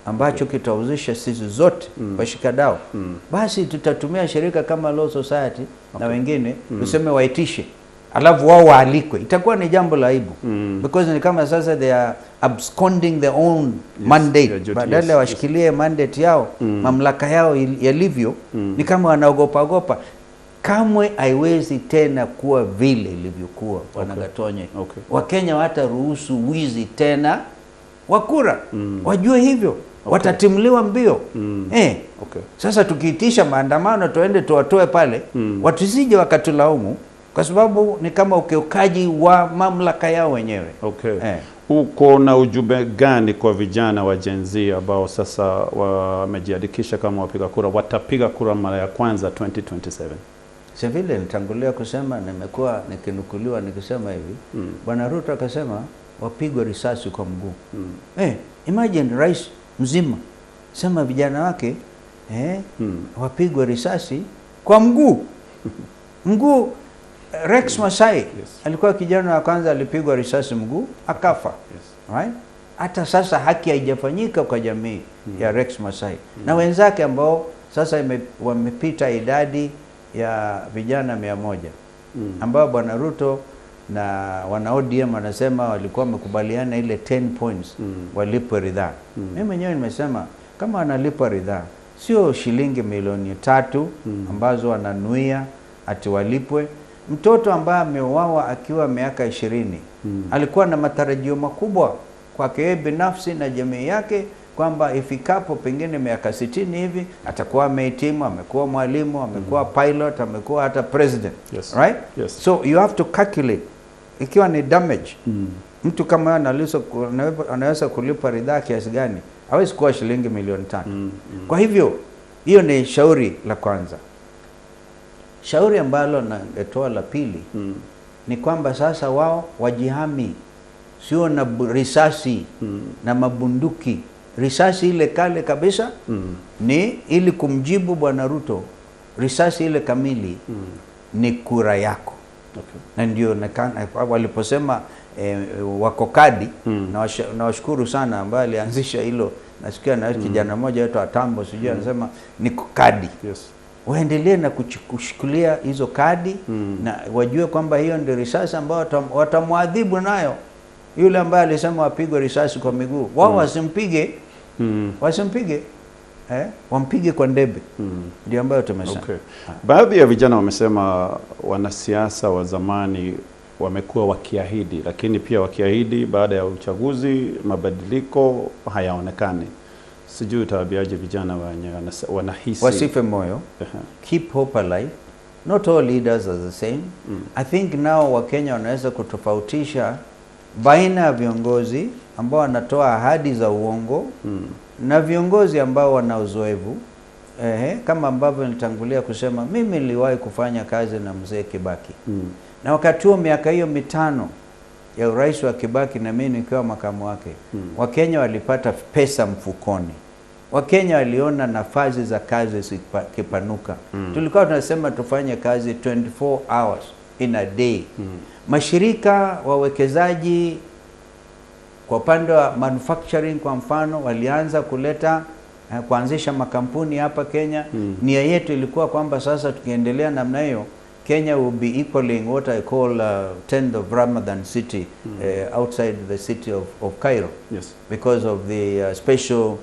ambacho kitahusisha sisi zote washikadau, basi tutatumia shirika kama Law Society na wengine tuseme waitishe, alafu wao waalikwe. Itakuwa ni jambo la aibu. Because ni kama sasa they are absconding their own mandate. Their duty, Badala washikilie mandate yao, mamlaka yao yalivyo, ni kama wanaogopa ogopa. Kamwe haiwezi tena kuwa vile ilivyokuwa, Bwana Gatonye. Wakenya hawataruhusu wizi tena wa kura. Wajue hivyo. Watatimliwa mbio. Sasa tukiitisha maandamano tuende tuwatoe pale, watu sije wakatulaumu kwa sababu ni kama ukiukaji wa mamlaka yao wenyewe. Uko na ujumbe gani kwa vijana wa Gen Z ambao sasa wamejiandikisha kama wapiga kura, watapiga kura mara ya kwanza 2027? Si vile nitangulia kusema, nimekuwa nikinukuliwa nikisema hivi. Bwana Ruto akasema wapigwe risasi kwa mguu. Imagine rais mzima sema vijana wake wapigwe risasi kwa mguu. Mguu. Rex Masai alikuwa kijana wa kwanza alipigwa risasi mguu akafa. Right? Hata sasa haki haijafanyika kwa jamii ya Rex Masai na wenzake ambao sasa wamepita idadi ya vijana 100 ambao Bwana Ruto na wana ODM wanasema walikuwa wamekubaliana ile 10 points walipwe ridhaa. Mimi mwenyewe nimesema kama wanalipwa ridhaa sio shilingi milioni 3 ambazo wananuia ati walipwe, Mtoto ambaye ameuawa akiwa miaka 20 alikuwa na matarajio makubwa kwake yeye binafsi na jamii yake kwamba ifikapo pengine miaka 60 hivi atakuwa amehitimu, amekuwa mwalimu, amekuwa pilot, amekuwa hata president. Yes. Right? Yes. So you have to calculate ikiwa ni damage mtu kama huyo anaweza kulipa ridhaa kiasi gani? Hawezi kuwa shilingi milioni 5. Kwa hivyo hiyo ni shauri la kwanza. Shauri ambalo nangetoa la pili ni kwamba sasa wao wajihami, sio na risasi na mabunduki. Risasi ile kale kabisa ni ili kumjibu Bwana Ruto, risasi ile kamili ni kura yako. Na ndio waliposema wako kadi na washukuru sana ambaye alianzisha hilo. Nasikia na kijana mmoja wetu Atambo sijui anasema ni kadi. Waendelee na kushikilia hizo kadi na wajue kwamba hiyo ndio risasi ambayo watamwadhibu nayo yule ambaye alisema wapigwe risasi kwa miguu. Wao wasimpige, wasimpige, wampige kwa ndebe. Ndio ambayo tumesema. Okay. Baadhi ya vijana wamesema wanasiasa wa zamani wamekuwa wakiahidi, lakini pia wakiahidi baada ya uchaguzi mabadiliko hayaonekani. Sijui utawaambiaje vijana wenye wanahisi Wasife moyo. Keep hope alive. Not all leaders are the same. I think now Wakenya wanaweza kutofautisha baina ya viongozi ambao wanatoa ahadi za uongo na viongozi ambao wana uzoefu. Kama ambavyo nilitangulia kusema, mimi niliwahi kufanya kazi na mzee Kibaki na wakati huo miaka hiyo 5 ya urais wa Kibaki na mimi nikiwa makamu wake, Wakenya walipata pesa mfukoni. Wakenya waliona nafasi za kazi zikipanuka. Tulikuwa tunasema tufanye kazi 24 hours in a day. Mashirika wawekezaji kwa upande wa manufacturing kwa mfano walianza kuleta kuanzisha makampuni hapa Kenya. Nia yetu ilikuwa kwamba sasa tukiendelea namna hiyo, Kenya will be equaling what I call 10th of Ramadan city outside the city of Cairo because of the special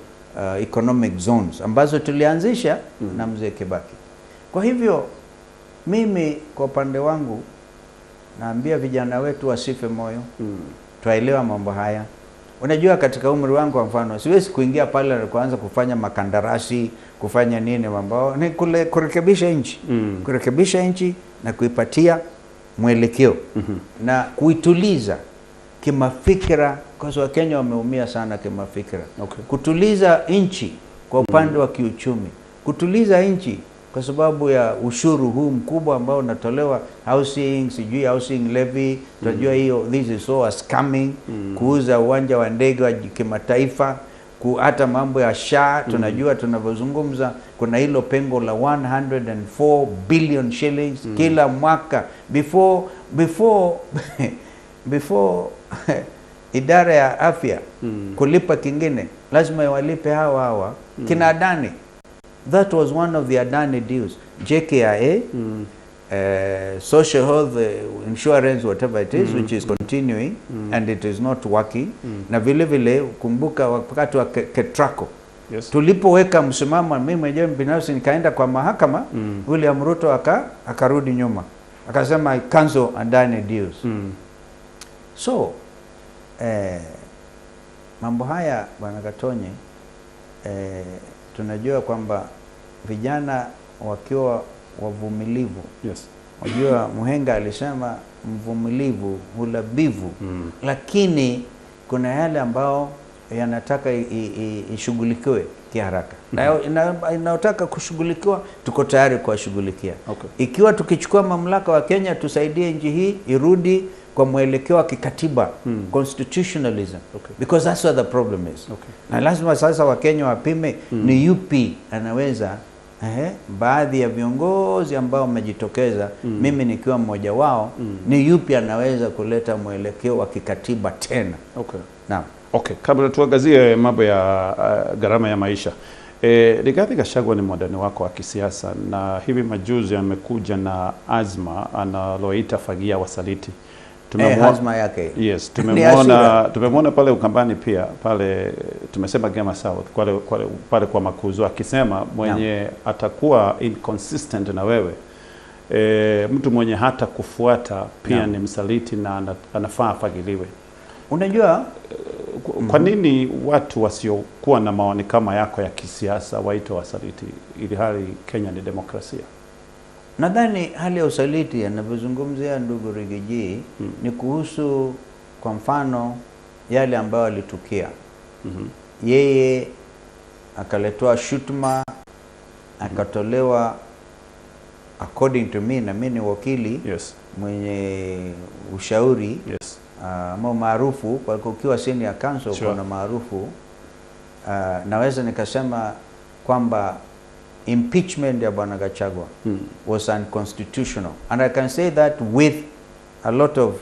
economic zones ambazo tulianzisha na mzee Kibaki. Kwa hivyo mimi kwa upande wangu naambia vijana wetu wasife moyo. Twaelewa mambo haya. Unajua, katika umri wangu kwa mfano, siwezi kuingia pale na kuanza kufanya makandarasi, kufanya nini, mambo ni kule kurekebisha nchi, kurekebisha nchi na kuipatia mwelekeo na kuituliza kimafikira, kwa sababu Wakenya wameumia sana kimafikira. Kutuliza nchi kwa upande wa kiuchumi, kutuliza nchi kwa sababu ya ushuru huu mkubwa ambao unatolewa housing, sijui housing levy, tunajua hiyo, this is so a scamming, kuuza uwanja wa ndege wa kimataifa, hata mambo ya SHA tunajua tunavyozungumza kuna hilo pengo la 104 billion shillings kila mwaka before idara ya afya kulipa kingine, lazima walipe hawa hawa kina Adani. That was one of the Adani deals, JKIA, social health insurance, whatever it is, which is continuing and it is not working. Na vile vile kumbuka wakati wa Ketraco tulipoweka msimamo, mimi mwenyewe binafsi nikaenda kwa mahakama, William Ruto akarudi nyuma akasema, "I cancel Adani deals." So mambo haya, Bwana Katonye, tunajua kwamba vijana wakiwa wavumilivu, unajua mhenga alisema mvumilivu hula mbivu, lakini kuna yale ambao yanataka ishughulikiwe kiharaka na inayotaka kushughulikiwa tuko tayari kuwashughulikia. Ikiwa tukichukua mamlaka wa Kenya, tusaidie nchi hii irudi kwa mwelekeo wa kikatiba, constitutionalism, because that's what the problem is. Na lazima sasa Wakenya wapime ni yupi anaweza. Baadhi ya viongozi ambao wamejitokeza, mimi nikiwa mmoja wao, ni yupi anaweza kuleta mwelekeo wa kikatiba tena. Naam. Okay, kabla tuangazie mambo ya gharama ya maisha. Rigathi Gachagua ni mwandani wako wa kisiasa na hivi majuzi amekuja na azma analoita fagia wasaliti. Azma yake. Yes, Ni tumemwona hasira. Tumemwona pale Ukambani pia pale tumesema Gema South pale kwa Makuzo akisema mwenye atakuwa inconsistent na wewe Mtu mwenye hata kufuata pia ni msaliti na anafaa afagiliwe. Unajua kwa nini watu wasiokuwa na maoni kama yako ya kisiasa waitwe wasaliti ili hali Kenya ni demokrasia? Nadhani hali ya usaliti anavyozungumzia ndugu Rigiji ni kuhusu kwa mfano yale ambayo alitukia. Yeye akaletewa shutuma, akatolewa, according to me, na mimi ni wakili mwenye ushauri ama maarufu, kwa ukiwa senior counsel kuna maarufu. Naweza nikasema kwamba impeachment ya Bwana Gachagua was unconstitutional, and I can say that with a lot of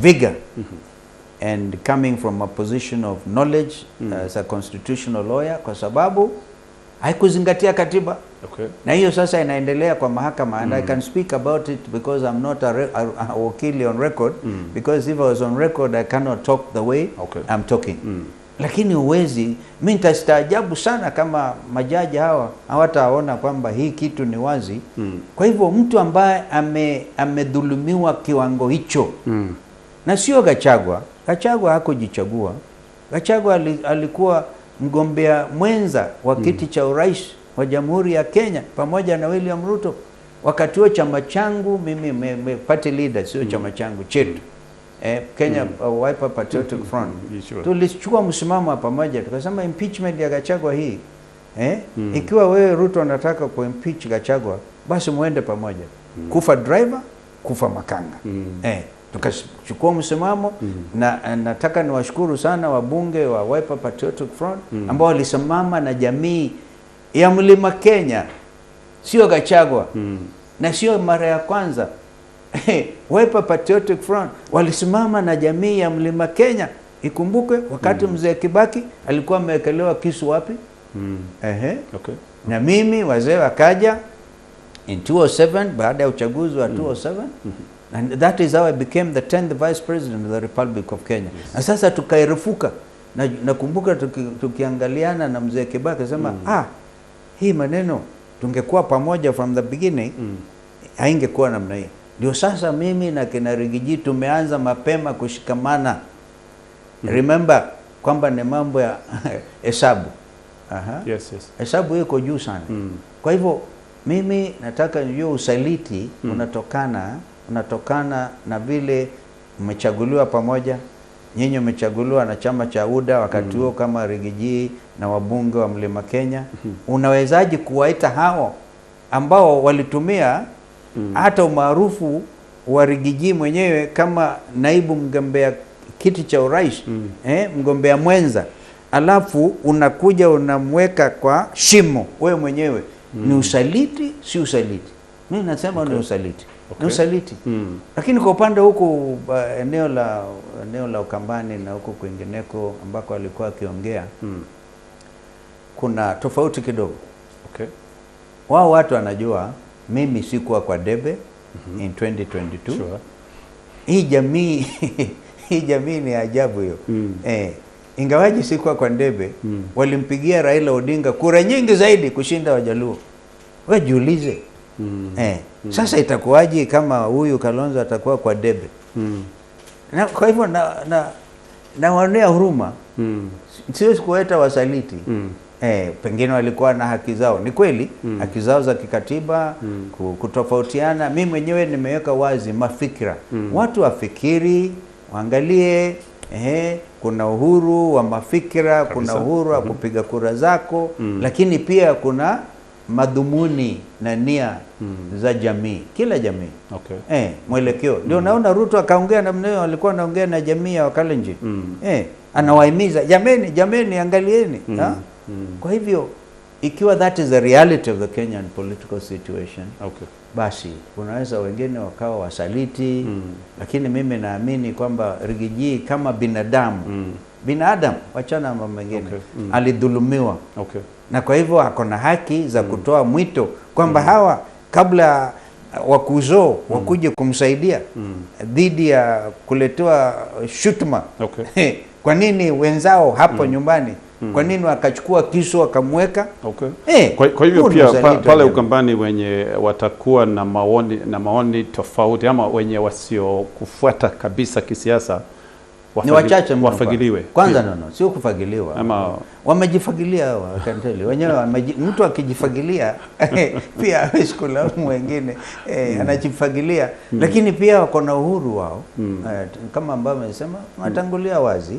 vigor and coming from a position of knowledge as a constitutional lawyer, kwa sababu haikuzingatia katiba. Na hiyo sasa inaendelea kwa mahakama, and I can speak about it because I'm not a wakili on record, because if I was on record I cannot talk the way I'm talking. Lakini uwezi, mimi nitastaajabu sana kama majaji hawa hawataona kwamba hii kitu ni wazi. Kwa hivyo mtu ambaye amedhulumiwa kiwango hicho, na sio Gachagua. Gachagua hakujichagua. Gachagua alikuwa mgombea mwenza wa kiti cha urais wa Jamhuri ya Kenya pamoja na William Ruto. Wakati huo chama changu mimi party leader, sio chama changu, chetu. Kenya Wiper Patriotic Front. Tulichukua msimamo pamoja tukasema impeachment ya Gachagua hii, ikiwa wewe Ruto unataka kuimpeach Gachagua basi muende pamoja. Kufa driver, kufa makanga. Tukachukua msimamo, na nataka niwashukuru sana wabunge wa Wiper Patriotic Front ambao walisimama na jamii ya Mlima Kenya, sio Gachagua. Na sio mara ya kwanza. Wiper Patriotic Front walisimama na jamii ya Mlima Kenya. Ikumbuke wakati mzee Kibaki alikuwa amewekelewa kisu wapi? Na mimi wazee wakaja in 2007, baada ya uchaguzi wa 2007, and that is how I became the 10th Vice President of the Republic of Kenya. Na sasa tukairefuka. Nakumbuka tukiangaliana na mzee Kibaki akasema, hii maneno tungekuwa pamoja from the beginning, haingekuwa namna hii. Ndio sasa mimi na kina Rigiji tumeanza mapema kushikamana. Remember kwamba ni mambo ya hesabu. Yes, yes. Hesabu iko juu sana. Kwa hivyo mimi nataka nijue usaliti unatokana na vile mmechaguliwa pamoja. Nyinyi mmechaguliwa na chama cha UDA wakati huo kama Rigiji na wabunge wa Mlima Kenya. Unawezaje kuwaita hao ambao walitumia hata umaarufu wa Rigiji mwenyewe kama naibu mgombea kiti cha urais, mgombea mwenza, alafu unakuja unamweka kwa shimo wewe mwenyewe? Ni usaliti, si usaliti? Mimi nasema ni usaliti. Ni usaliti. Lakini kwa upande huku eneo la Ukambani na huku kwingineko ambako alikuwa akiongea, kuna tofauti kidogo. Wao watu wanajua mimi sikuwa kwa debe in 2022. Hii jamii hii jamii ni ajabu hiyo. Ingawaji sikuwa kwa debe, walimpigia Raila Odinga kura nyingi zaidi kushinda Wajaluo. Wewe jiulize. Sasa itakuwaje kama huyu Kalonzo atakuwa kwa debe? Na kwa hivyo na waonea huruma. Siwezi kuwaita wasaliti. Pengine walikuwa na haki zao. Ni kweli, haki zao za kikatiba, kutofautiana. Mimi mwenyewe nimeweka wazi mafikira. Watu wafikiri, waangalie, kuna uhuru wa mafikira, kuna uhuru wa kupiga kura zako, lakini pia kuna madhumuni na nia za jamii, kila jamii. Mwelekeo. Ndio naona Ruto akaongea namna hiyo, alikuwa anaongea na jamii ya Wakalenjin. Anawahimiza, jameni, jameni, angalieni. Kwa hivyo ikiwa that is the reality of the Kenyan political situation, basi unaweza wengine wakawa wasaliti, lakini mimi naamini kwamba Rigiji kama binadamu, binadamu wachana mambo mengine, alidhulumiwa. Na kwa hivyo ako na haki za kutoa mwito kwamba hawa kabla wakuzo wakuje kumsaidia dhidi ya kuletewa shutuma. Kwa nini wenzao hapo nyumbani Kwa nini wakachukua kisu wakamweka? Okay. Kwa hivyo Huu ni pia uzalendo pale jamani. Ukambani wenye watakuwa na maoni tofauti ama wenye wasiokufuata kabisa kisiasa Ni wachache mno. Wafagiliwe. Kwanza no, sio kufagiliwa. Wamejifagilia hawa, I can tell you. Wenyewe mtu akijifagilia pia hawezi kulaumu wengine, anajifagilia, lakini pia wako na uhuru wao, kama ambavyo amesema watangulia wazi.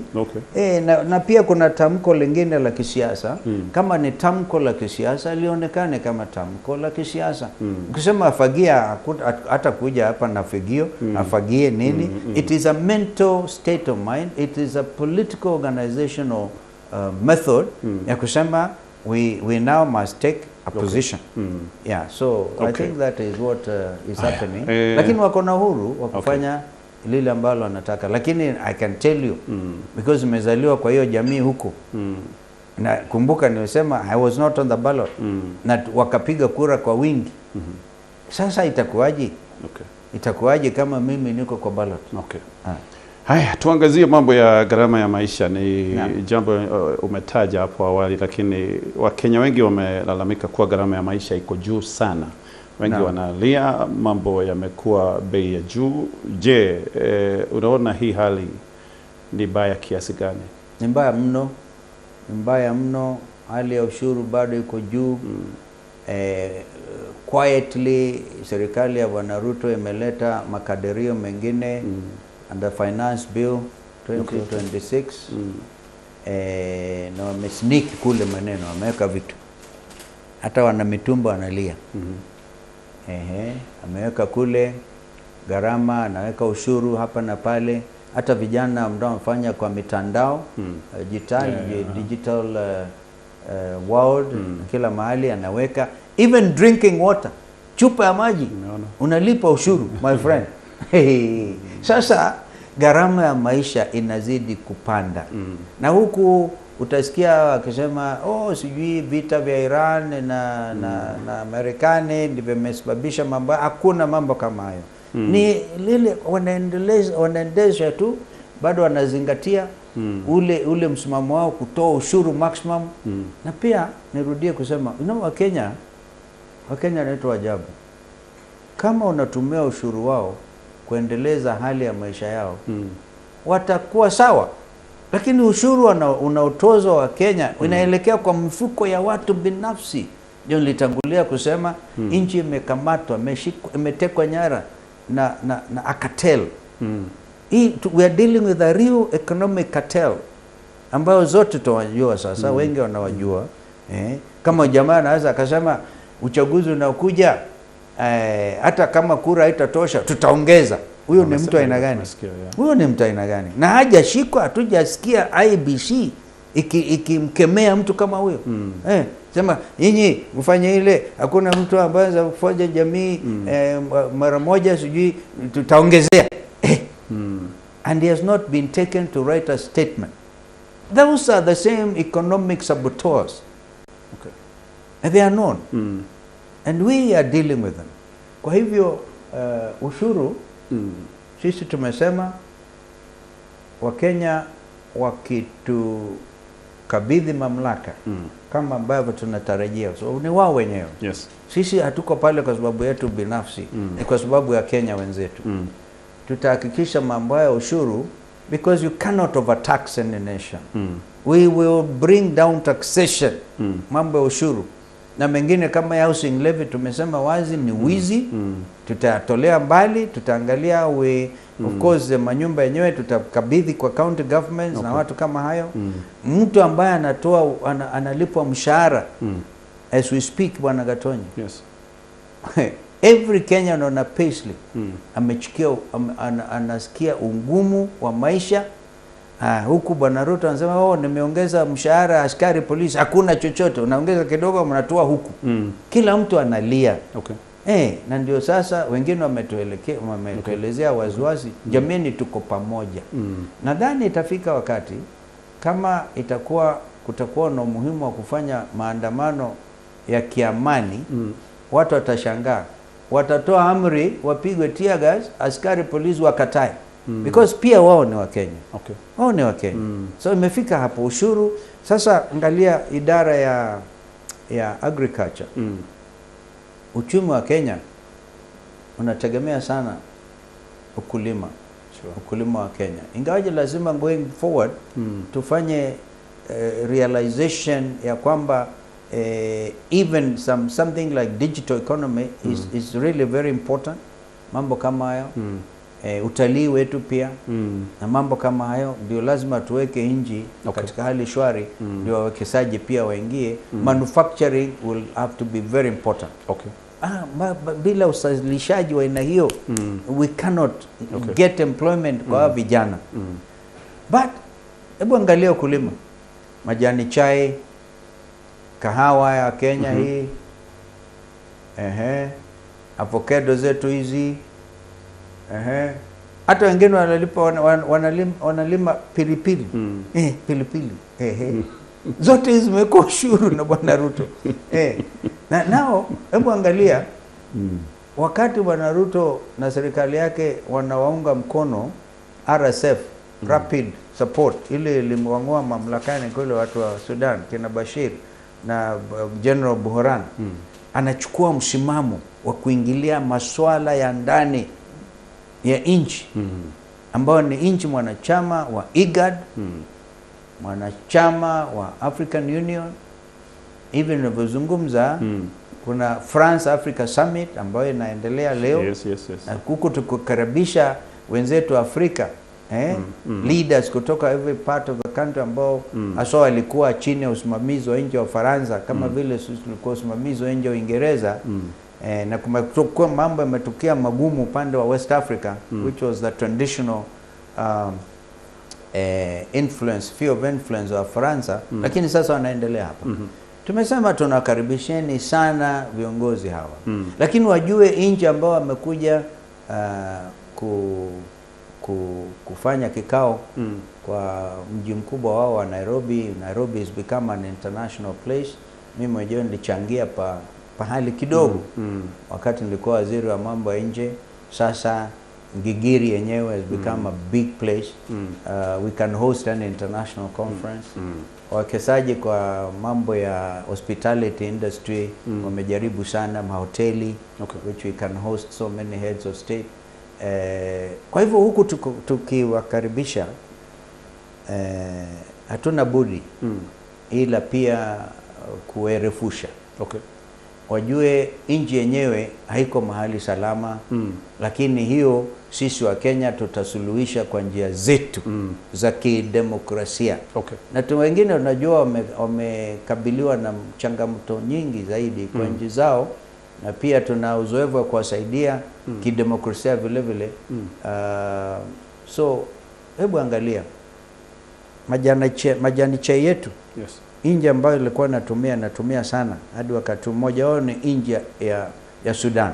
Na pia kuna tamko lingine la kisiasa. Kama ni tamko la kisiasa, lionekane kama tamko la kisiasa. Ukisema afagia, hata kuja hapa na fagio, afagie nini? It is a mental state of mind, it is a political organizational method ya kusema we now must take a position. Yeah, so I think that is what is happening, lakini wako na uhuru wa kufanya lile ambalo wanataka, lakini I can tell you, because nimezaliwa kwa hiyo jamii huko, na kumbuka nilisema I was not on the ballot, na wakapiga kura kwa wingi. Sasa itakuwaje? Itakuwaje kama mimi niko kwa ballot? Okay. Ah. Haya, tuangazie mambo ya gharama ya maisha. Ni jambo umetaja hapo awali, lakini Wakenya wengi wamelalamika kuwa gharama ya maisha iko juu sana. Wengi wanalia mambo yamekuwa bei ya juu. Je, unaona hii hali ni baya kiasi gani? Ni mbaya mno, ni mbaya mno. Hali ya ushuru bado iko juu. Quietly serikali ya Bwana Ruto imeleta makadirio mengine under Finance Bill 2026, na wamesneak kule maneno, wameweka vitu, hata wana mitumba wanalia. Ehe, ameweka kule gharama, anaweka ushuru hapa na pale. Hata vijana ambao wamefanya kwa mitandao, digital, digital world, kila mahali anaweka, even drinking water, chupa ya maji Nimeona. Unalipa ushuru, my friend. Sasa gharama ya maisha inazidi kupanda, na huku utasikia wakisema, "Oh, sijui vita vya Iran na Marekani ndivyo vimesababisha mambo." Hakuna mambo kama hayo. Ni lile wanaendeleza, wanaendesha tu, bado wanazingatia ule msimamo wao kutoa ushuru maximum. Na pia nirudie kusema, Wakenya wanaitwa ajabu. Kama unatumia ushuru wao kuendeleza hali ya maisha yao, watakuwa sawa, lakini ushuru unaotozwa wa Kenya unaelekea kwa mfuko ya watu binafsi. Ndio nilitangulia kusema nchi imekamatwa, imetekwa nyara na a cartel. We are dealing with a real economic cartel ambayo zote tunawajua sasa, wengi wanawajua. Kama jamaa anaweza akasema uchaguzi unaokuja, hata kama kura haitatosha tutaongeza. Huyo ni mtu aina gani? Nasikia, yeah. Huyo ni mtu aina gani? Na hajashikwa, hatujasikia IEBC ikimkemea mtu kama huyo. Sema nyinyi mfanye ile, hakuna mtu ambaye anaweza kufanya jamii, mara moja sijui tutaongezea. And he has not been taken to write a statement. Those are the same economic saboteurs. And they are known. And we are dealing with them. Kwa hivyo ushuru, sisi tumesema Wakenya wakitukabidhi mamlaka, kama ambavyo tunatarajia, so ni wao wenyewe. Sisi hatuko pale kwa sababu yetu binafsi, ni kwa sababu ya Kenya wenzetu. Tutahakikisha mambo ya ushuru, because you cannot overtax any nation. We will bring down taxation, mambo ya ushuru na mengine kama ya housing levy, tumesema wazi ni wizi. Tutayatolea mbali, tutaangalia of course manyumba yenyewe tutakabidhi kwa county governments na watu kama hayo. Mtu ambaye analipwa mshahara, as we speak, Bwana Gatonyi, every Kenyan on a payslip anasikia ugumu wa maisha. Huku Bwana Ruto anasema, "Oh, nimeongeza mshahara askari polisi." Hakuna chochote, unaongeza kidogo, mnatoa huku. Kila mtu analia. Na ndio sasa wengine wametuelezea waziwazi, jameni, tuko pamoja. Nadhani itafika wakati kama itakuwa kutakuwa na umuhimu wa kufanya maandamano ya kiamani, watu watashangaa, watatoa amri wapigwe tear gas, askari polisi wakatae. Because pia wao ni Wakenya, wao ni Wakenya. So imefika hapo ushuru sasa. Angalia idara ya agriculture. Uchumi wa Kenya unategemea sana ukulima. Ukulima wa Kenya, ingawaje lazima going forward tufanye realization ya kwamba even something like digital economy is really very important, mambo kama hayo, utalii wetu pia na mambo kama hayo, ndio lazima tuweke nchi katika hali shwari, ndio wawekezaji pia waingie. Manufacturing will have to be very important. Bila uzalishaji wa aina hiyo, we cannot get employment kwa hawa vijana. But hebu angalia ukulima, majani chai, kahawa ya Kenya hii, ehe, avocado zetu hizi, ehe, hata wengine wanalipa wanalima pilipili, pilipili, ehe. Zote hizi zimewekwa ushuru na Bwana Ruto. Na nao hebu angalia, wakati Bwana Ruto na serikali yake wanawaunga mkono RSF, Rapid Support, ile ilimwang'oa mamlakani kule watu wa Sudan kina Bashir na General Burhan, anachukua msimamo wa kuingilia masuala ya ndani ya nchi ambayo ni nchi mwanachama wa IGAD, mwanachama wa African Union. Hivi ninavyozungumza, kuna France Africa Summit ambayo inaendelea leo na huku tukukaribisha wenzetu Afrika, leaders kutoka every part of the country ambao haswa walikuwa chini ya usimamizi wa nchi wa Ufaransa kama vile sisi tulikuwa usimamizi wa nchi wa Uingereza, na kumekuwa mambo yametokea magumu upande wa West Africa, which was the traditional influence, sphere of influence wa Faransa, lakini sasa wanaendelea hapa. Tumesema tunakaribisheni sana viongozi hawa, lakini wajue nchi ambao wamekuja kufanya kikao kwa mji mkubwa wao wa Nairobi. Nairobi has become an international place. Mimi mwenyewe nilichangia pahali kidogo wakati nilikuwa waziri wa mambo ya nje. Sasa Gigiri yenyewe has become a big place. We can host an international conference. Wawekezaji kwa mambo ya hospitality industry wamejaribu sana, mahoteli, which we can host so many heads of state. Kwa hivyo huku tukiwakaribisha, hatuna budi ila pia kuerefusha, wajue nchi yenyewe haiko mahali salama, lakini hiyo sisi wa Kenya tutasuluhisha kwa njia zetu za kidemokrasia. Na tu wengine unajua wamekabiliwa na changamoto nyingi zaidi kwa nchi zao, na pia tuna uzoefu wa kuwasaidia kidemokrasia vile vile. So hebu angalia majani chai yetu, nchi ambayo ilikuwa natumia sana hadi wakati mmoja wao ni nchi ya Sudan,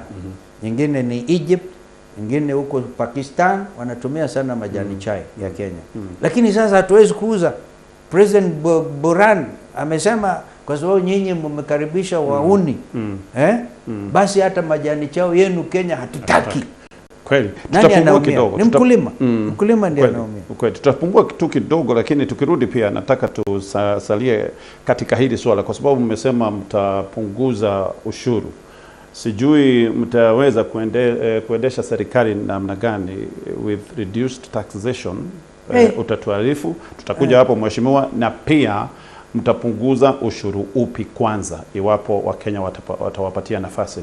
nyingine ni Egypt, nyingine huko Pakistan wanatumia sana majani chai ya Kenya. Lakini sasa hatuwezi kuuza. President Burhan amesema kwa sababu nyinyi mmekaribisha wauni, basi hata majani chai yenu Kenya hatutaki. Kweli. Nani Tutapungua anaumia? kidogo. Ni mkulima. Mkulima ndiye anaumia. Kweli. Tutapungua tu kidogo, lakini tukirudi pia nataka tusalie katika hili swala kwa sababu mmesema mtapunguza ushuru. Sijui mtaweza kuendesha serikali namna gani with reduced taxation. Utatuarifu, tutakuja hapo mheshimiwa, na pia mtapunguza ushuru upi kwanza iwapo Wakenya watawapatia nafasi.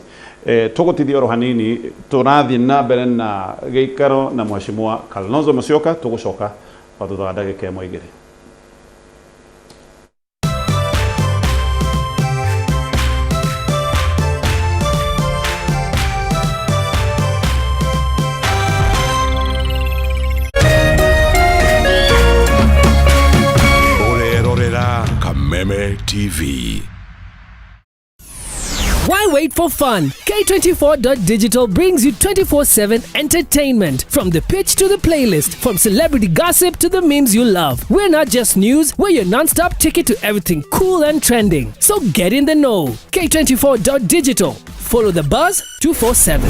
Tugutithia oro hanini turathi na mbere na giikaro na mheshimiwa Kalonzo Musyoka, tugucoka o thutha wa ndagika ĩmwe igĩrĩ. Ũrerorera Kameme TV. Why wait for fun? K24.digital brings you 24/7 entertainment. From the pitch to the playlist, from celebrity gossip to the memes you love. We're not just news, we're your non-stop ticket to everything cool and trending. So get in the know. K24.digital. Follow the buzz 247.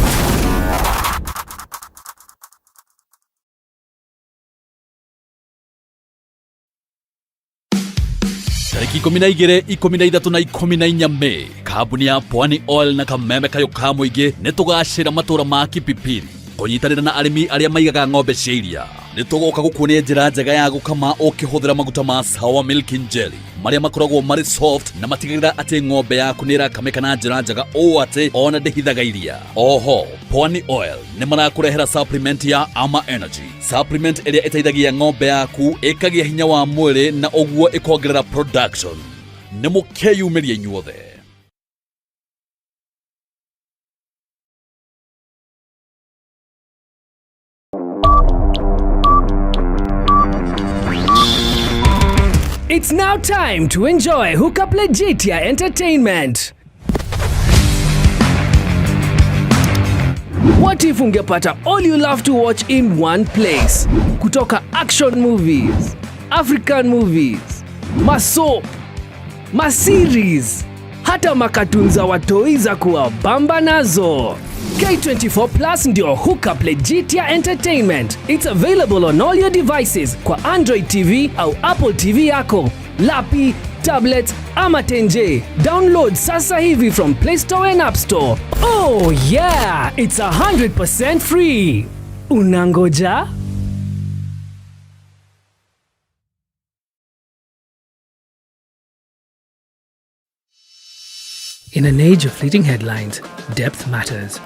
Tarĩki 12, 13 na 14 Mei, kambuni ya Pwani Oil na kameme kayo ka mũingĩ nĩ tũgacĩra matũra ma Kipipiri kũnyitanĩra na arĩmi arĩa maigaga ng'ombe cia iria. Nĩ tũgoka gũkuonia njĩra njega ya gũkama ũkĩhũthĩra maguta ma Sawa Milk and Jelly marĩa makoragwo marĩ soft na matigagĩrĩra atĩ ng'ombe yaku nĩ ĩrakamĩka na njĩra njega ũũ atĩ ona ndĩhithaga iria. Oho, Pwani Oil nĩ marakũrehera supplement ya Ama Energy, supplement ĩrĩa ĩteithagia ng'ombe yaku ĩkagĩa hinya wa mwĩrĩ na ũguo ĩkongerera production. Nĩ mũkeyumĩria inyuothe. It's now time to enjoy Hookup Legitia Entertainment. What if ungepata all you love to watch in one place? Kutoka action movies, African movies, masoap, maseries, hata makatun za watoi za kuwabamba nazo. K24 Plus ndio Hookup Legitia Entertainment. It's available on all your devices kwa Android TV au Apple TV yako, lapi, tablet ama tenje. Download sasa hivi from Play Store and App Store. Oh yeah, it's 100% free. Unangoja? In an age of fleeting headlines, depth matters.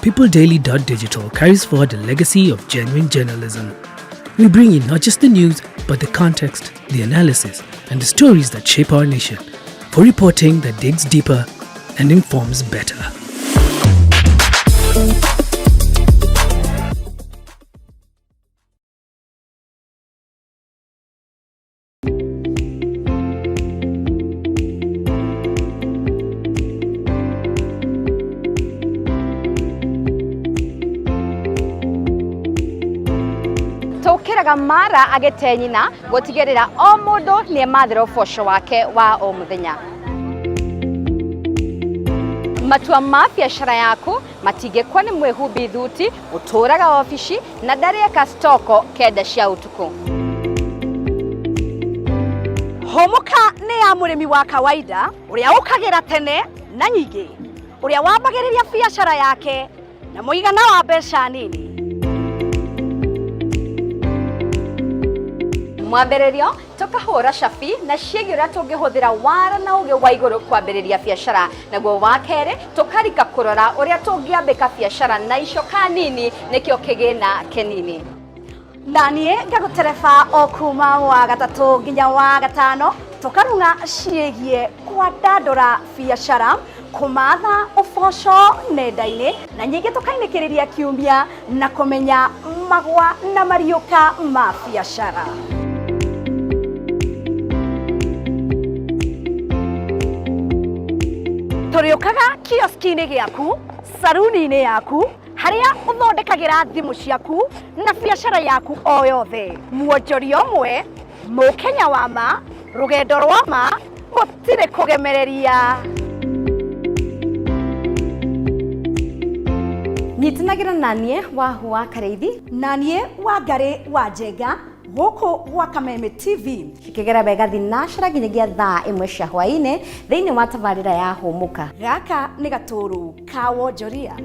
PeopleDaily.digital carries forward a legacy of genuine journalism. We bring you not just the news, but the context, the analysis, and the stories that shape our nation, for reporting that digs deeper and informs better. Tũkĩraga mara agĩte nyina gũtigĩrĩra o mũndũ nĩ emathĩra ũboco wake wa o mũthenya. Matua ma biacara yaku matingĩkwo nĩ mwĩhumbi thuti ũtũraga obici na ndarĩeka stoko 9 cia ũtukũ. Hũmũka nĩ ya mũrĩmi wa kawaida ũrĩa ũkagĩra tene na nyingĩ, ũrĩa wambagĩrĩria biacara yake na mũigana wa mbeca nini. Mwambĩrĩrio tũkahũra cabi na ciĩgiĩ ũrĩa tũngĩhũthĩra wara na ũgĩ wa igũrũ kwambĩrĩria biacara, naguo wa kerĩ tũkarika kũrora ũrĩa tũngĩambĩka biacara na icoka nini nĩkĩo kĩgĩna kĩnini. Na niĩ ngagũtereba o kuma wa gatatũ nginya wa gatano tũkarung'a ciĩgiĩ kwandandũra biacara, kũmatha ũboco nenda-inĩ na nyingĩ tũkainĩkĩrĩria kiumia na kũmenya magwa na mariũka ma biacara. Tũrĩũkaga kioski-inĩ gĩaku, saruni-inĩ yaku, harĩa ũthondekagĩra thimũ ciaku na biacara yaku o yothe. Mwonjoria ũmwe, mũkenya wa ma, rũgendo rwa ma, gũtirĩ kũgemereria. Nyitanagĩra na niĩ Wahu wa Karĩithi na niĩ Wangarĩ wa Njenga gũkũ gwa Kameme TV cikĩgera wega thinacera nginyagia thaa 1 cia hwaĩ-inĩ thĩinĩ wa tabarĩra ya Hũmũka. Gaka nĩ gatũrũ ka wonjoria.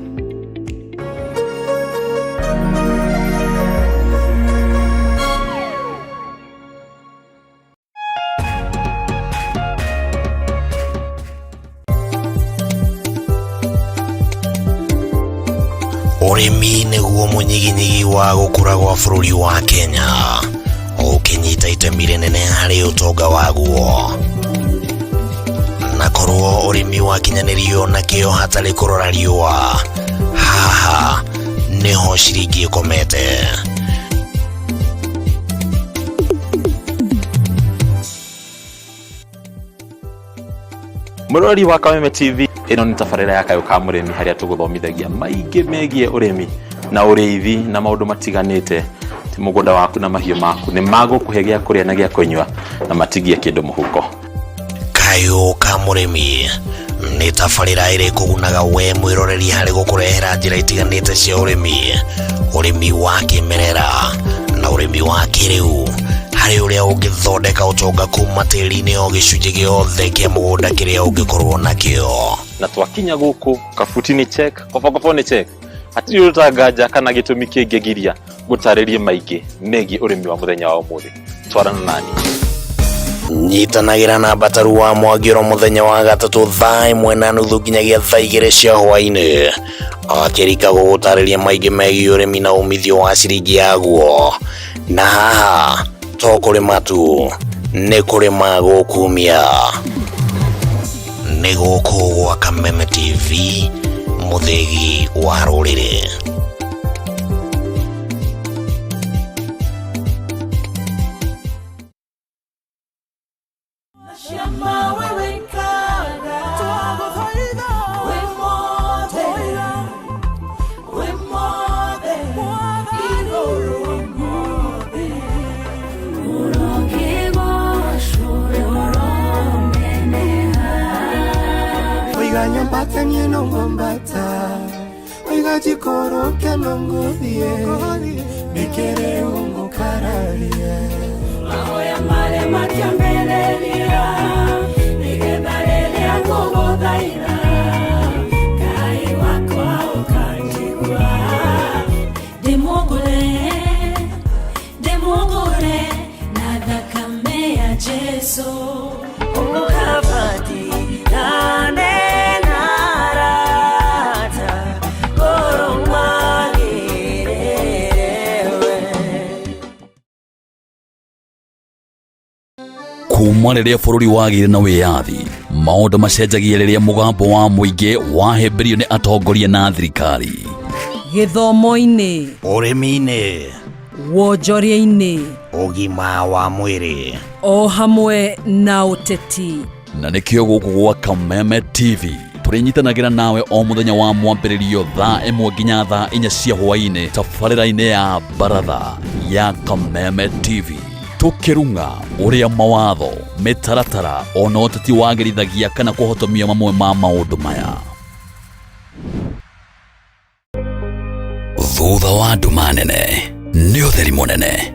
Ũrĩmi nĩguo mũnyiginyigi wa gũkũra gwa bũrũri wa Kenya, ũkĩnyita itemi rĩnene harĩ ũtonga waguo. Na korwo ũrĩmi wakinyanĩrio na kĩo hatarĩ kũrora riũa, haha nĩho ciringi ĩkomete. Mũrori wa Kameme TV, ĩno nĩ tabarĩra ya Kayũ ka Mũrĩmi harĩa tũgũthomithagia maingĩ megiĩ ũrĩmi na ũrĩithi na maũndũ matiganĩte. Ti mũgũnda waku na mahiũ maku nĩ magũkũhe gĩa kũrĩa na gĩa kũnyua na matigie kĩndũ mũhuko. Kayũ ka Mũrĩmi nĩ tabarĩra ĩrĩ kũgunaga we mwĩroreri harĩ gũkũrehera njĩra itiganĩte cia ũrĩmi, ũrĩmi wa kĩmerera na ũrĩmi wa kĩrĩu Harĩ ũrĩa ũngĩthondeka ũtonga kuma tĩri-inĩ o gĩcunjĩ gĩothe kĩa mũgũnda kĩrĩa ũngĩkorwo nakĩo. Na twakinya gũkũ kabuti nĩ check, kobokobo nĩ check, hatirĩ ũtanganja kana gĩtũmi kĩngĩgiria gũtarĩrie maingĩ megiĩ ũrĩmi wa mũthenya wa ũmũthĩ. Twarana nani. Nyitanagĩra na Mbataru wa Mwangĩro mũthenya wa gatatũ thaa 1:30 nginyagia thaa 2 cia hwaĩ-inĩ, akĩrika gũgũtarĩria maingĩ megiĩ ũrĩmi na umithio wa ciringi yaguo. Na haha to kũrĩma tu, nĩ kũrĩma gũkumia. Nĩ gũkũ gwa Kameme TV, mũthĩgi wa rũrĩrĩ. Kuma rĩrĩa bũrũri wagĩire na wĩyathi, maũndũ macenjagia rĩrĩa mũgambo wa mũingĩ wahĩmbĩrio nĩ atongoria na thirikari. Gĩthomo-inĩ, ũrĩmi-inĩ, wonjoria-inĩ, ũgima wa mwĩrĩ, o hamwe na ũteti. Na nĩkĩo gũkũ gwa Kameme TV tũrĩnyitanagĩra nawe o mũthenya wa mwambĩrĩrio thaa 1 nginya thaa 4 cia hwaĩ-inĩ tabarĩra-inĩ ya Baratha ya Kameme TV. Tukirunga uria mawatho, mĩtaratara ona ũteti wagĩrithagia kana kũhotomia mamwe ma maũndũ maya. Thutha wa nduma nene nĩ ũtheri mũnene,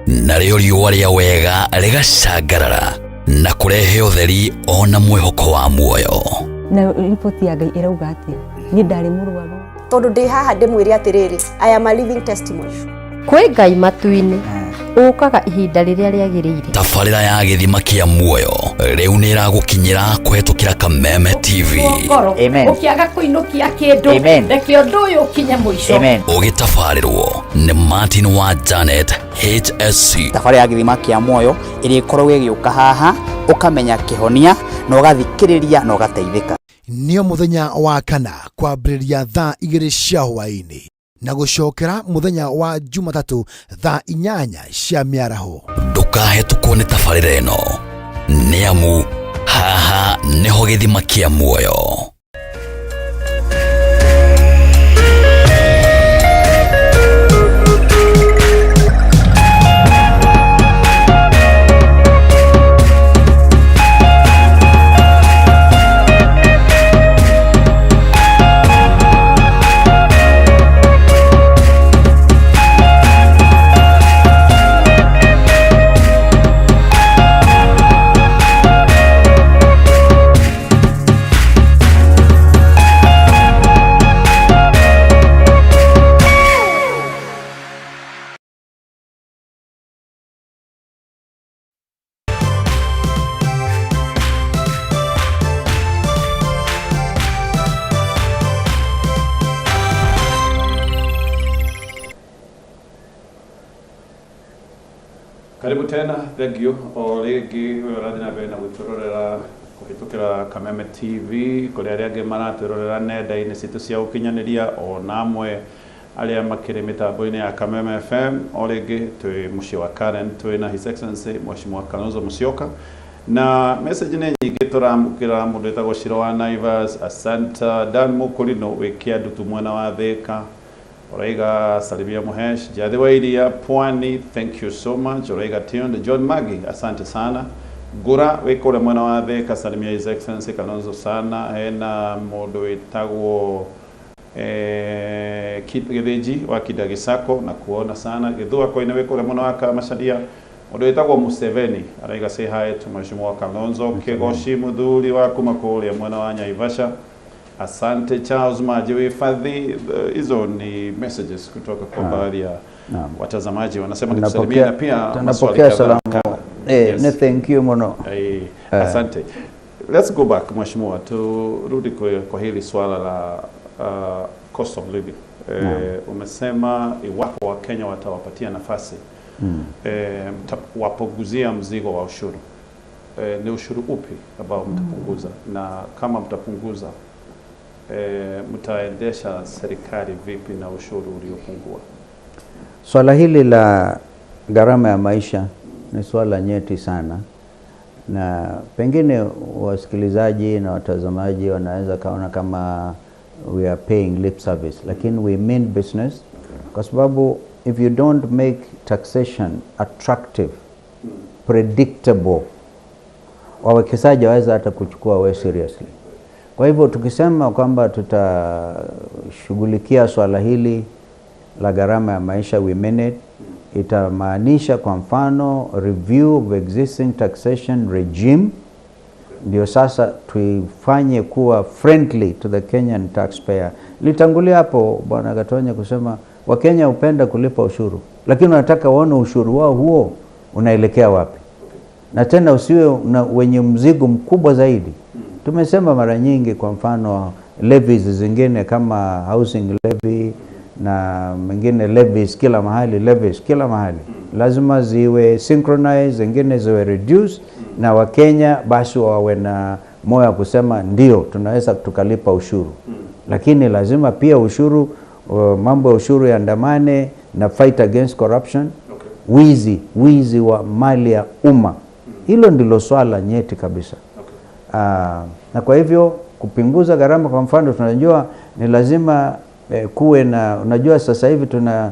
narĩo riũa rĩa wega rĩgacangarara na kũrehe ũtheri ona mwĩhoko wa muoyo. Na riboti ya Ngai ĩrauga atĩa? Niĩ ndarĩ mũrwaru. Tondũ ndĩ haha ndĩmwĩre atĩrĩrĩ, I am a living testimony. Kwĩ Ngai matu-inĩ ũkaga ihinda rĩrĩa rĩagĩrĩire. Tabarĩra ya gĩthima kĩa muoyo rĩu nĩ ĩragũkinyĩra kũhetũkĩra Kameme TV. Ũkĩaga kũinũkia kĩndũ, reke ũndũ ũyũ ũkinye mũico. Ũgĩtabarĩrwo nĩ Martin wa Janet HSC. Tabarĩra ya gĩthima kĩa muoyo ĩrĩa ĩkoragwo ĩgĩũka haha, ũkamenya kĩhonia na ũgathikĩrĩria na ũgateithĩka. Nĩo mũthenya wa kana kwambĩrĩria thaa 2 cia hwaĩ-inĩ na gũcokera mũthenya wa Jumatatũ thaa 8 cia mĩaraho. Ndũkahetũkwo nĩ tabarĩra ĩno, nĩ amu haha nĩho gĩthima kĩa muoyo. Karibu tena, thank you. O rĩngĩ we ũrathiĩ na mbere na gwĩtũrorera kũhĩtũkĩra Kameme TV, kũrĩ arĩa angĩ maratwĩrorera nenda-inĩ citũ cia ũkinyanĩria, o na amwe arĩa makĩrĩ mĩtambo-inĩ ya Kameme FM. O rĩngĩ twĩ mũciĩ wa Karen, twĩ na His Excellency Mheshimiwa Kalonzo Musyoka. Na message nĩ nyingĩ tũramũkĩra, mũndũ wĩtagwo Shiro wa Naivas, Asanta Dan Mũkũrinũ wĩ Kĩandutu mwena wa Thĩka. Oraiga salimia Muhesh, Jadhi wa Iria Pwani, thank you so much. Oraiga Tionde John Magi, asante sana. Gura wikure mwena wa Thika, salimia His Excellency Kalonzo sana. Hena mũndũ wĩtagwo Gĩthĩnji wa Kinda Gĩcako na kuona sana. Gĩthua Koine wikure mwena wa Kamacharia, Mundu witagwo Museveni araiga say hi to Mheshimiwa Kalonzo Kigoshi muthuri wa kuma kuria mwena wa Naivasha. Asante Charles Maji Wifadhi. Hizo ni messages kutoka kwa baadhi ya watazamaji wanasema nikusalimia na pia maswali Tunapokea kadha salamu. kadha. Eh, ne thank you muno. Asante. Let's go back Mheshimiwa, turudi kwa hili swala la cost of living. Umesema iwapo Wakenya watawapatia nafasi wapunguzia mzigo wa ushuru. Ni ushuru upi ambao mtapunguza, na kama mtapunguza mtaendesha serikali vipi na ushuru uliopungua? Swala hili la gharama ya maisha ni swala nyeti sana, na pengine wasikilizaji na watazamaji wanaweza kaona kama we are paying lip service, lakini we mean business, kwa sababu if you don't make taxation attractive, predictable, wawekezaji waweza hata kuchukua we seriously. Kwa hivyo tukisema kwamba tutashughulikia swala hili la gharama ya maisha, we mean it. Itamaanisha kwa mfano review of existing taxation regime, ndio sasa tuifanye kuwa friendly to the Kenyan taxpayer. Litangulia hapo Bwana Gatonya kusema Wakenya hupenda kulipa ushuru, lakini wanataka waone ushuru wao huo unaelekea wapi, na tena usiwe na wenye mzigo mkubwa zaidi. Tumesema mara nyingi, kwa mfano levies zingine kama housing levy na mengine levies kila mahali, levies kila mahali lazima ziwe synchronized, zingine ziwe reduced, na Wakenya basi wawe na moyo wa kusema ndio tunaweza tukalipa ushuru, lakini lazima pia ushuru mambo ya ushuru yaandamane na fight against corruption, wizi wa mali ya umma. Hilo ndilo swala nyeti kabisa. Na kwa hivyo kupunguza gharama, kwa mfano tunajua ni lazima kuwe na, unajua sasa hivi tuna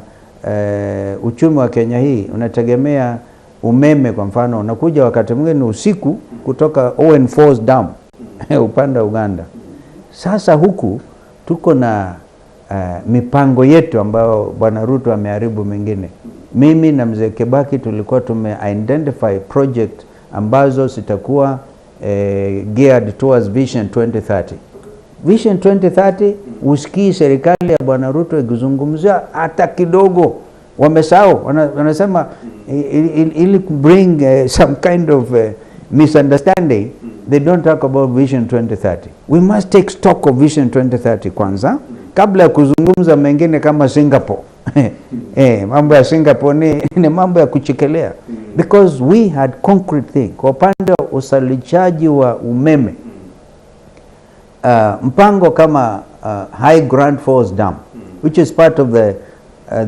uchumi wa Kenya hii unategemea umeme. Kwa mfano unakuja wakati mwingine usiku kutoka Owen Falls Dam upande wa Uganda. Sasa huku tuko na mipango yetu ambayo Bwana Ruto ameharibu mengine. Mimi na Mzee Kibaki tulikuwa tume identify project ambazo zitakuwa geared towards Vision 2030. Vision 2030 usikii serikali ya Bwana Ruto ikizungumzia hata kidogo. Wamesahau, wanasema ili bring some kind of misunderstanding, they don't talk about Vision 2030. We must take stock of Vision 2030 kwanza kabla ya kuzungumza mengine kama Singapore. Mambo ya Singapore ni mambo ya kuchekelea, because we had concrete thing. Kwa upande wa usalishaji wa umeme, mpango kama High Grand Falls Dam, which is part of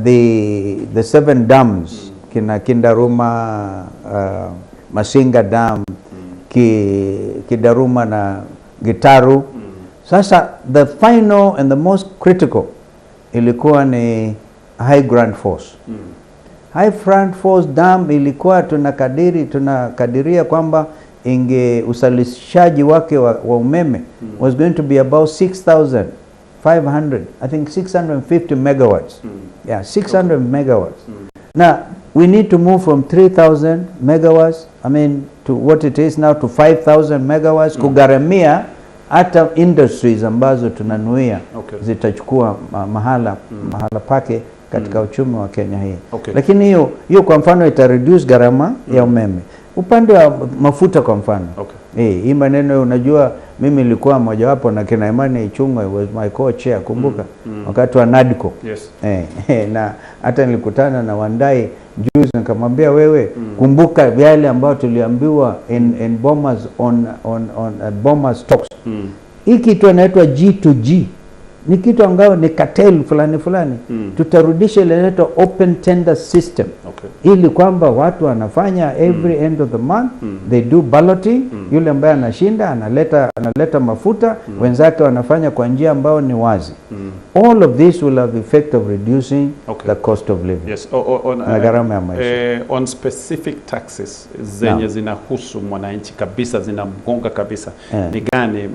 the seven dams, kina Kindaruma, Masinga Dam, Kidaruma na Gitaru. Sasa the final and the most critical ilikuwa ni High Grand Falls. High Grand Falls Dam ilikuwa tunakadiria kwamba inge usalishaji wake wa umeme was going to be about 6,500, I think 650 megawatts. Yeah, 600 megawatts. Now, we need to move from 3,000 megawatts, I mean, to what it is now to 5,000 megawatts, kugharamia hata industries ambazo tunanuia zitachukua mahala pake katika uchumi wa Kenya hii. Lakini hiyo kwa mfano ita reduce gharama ya umeme. Upande wa mafuta kwa mfano. Hii maneno unajua mimi nilikuwa mojawapo na kina Imani Ichung'wa was my co-chair, kumbuka wakati wa NADCO. Na hata nilikutana na Wandai juzi nikamwambia wewe kumbuka yale ambayo tuliambiwa in Bomas on Bomas talks. Hii kitu inaitwa G2G. Ni kitu ambayo ni cartel fulani fulani. Tutarudisha ile inaitwa open tender system. Ili kwamba watu wanafanya every end of the month they do balloting. Yule ambaye anashinda analeta mafuta, wenzake wanafanya kwa njia ambayo ni wazi. All of this will have effect of reducing the cost of living. Yes, na gharama ya maisha. On specific taxes zenye zinahusu mwananchi kabisa, zinamgonga kabisa. Ni gani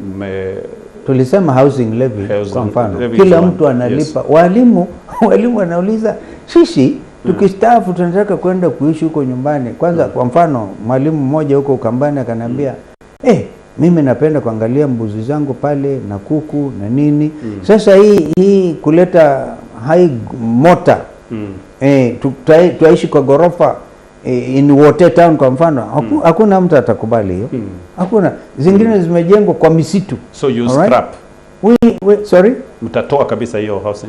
tulisema housing levy kwa mfano. Kila mtu analipa. Walimu wanauliza sisi Tukistaafu tunataka kwenda kuishi huko nyumbani. Kwanza kwa mfano, mwalimu mmoja huko Ukambani akaniambia, mimi napenda kuangalia mbuzi zangu pale na kuku na nini. Sasa hii kuleta high mota, tuishi kwa ghorofa in Wote Town kwa mfano, hakuna mtu atakubali hiyo. Hakuna. Zingine zimejengwa kwa misitu. So you scrap. We sorry? Mtatoa kabisa hiyo housing.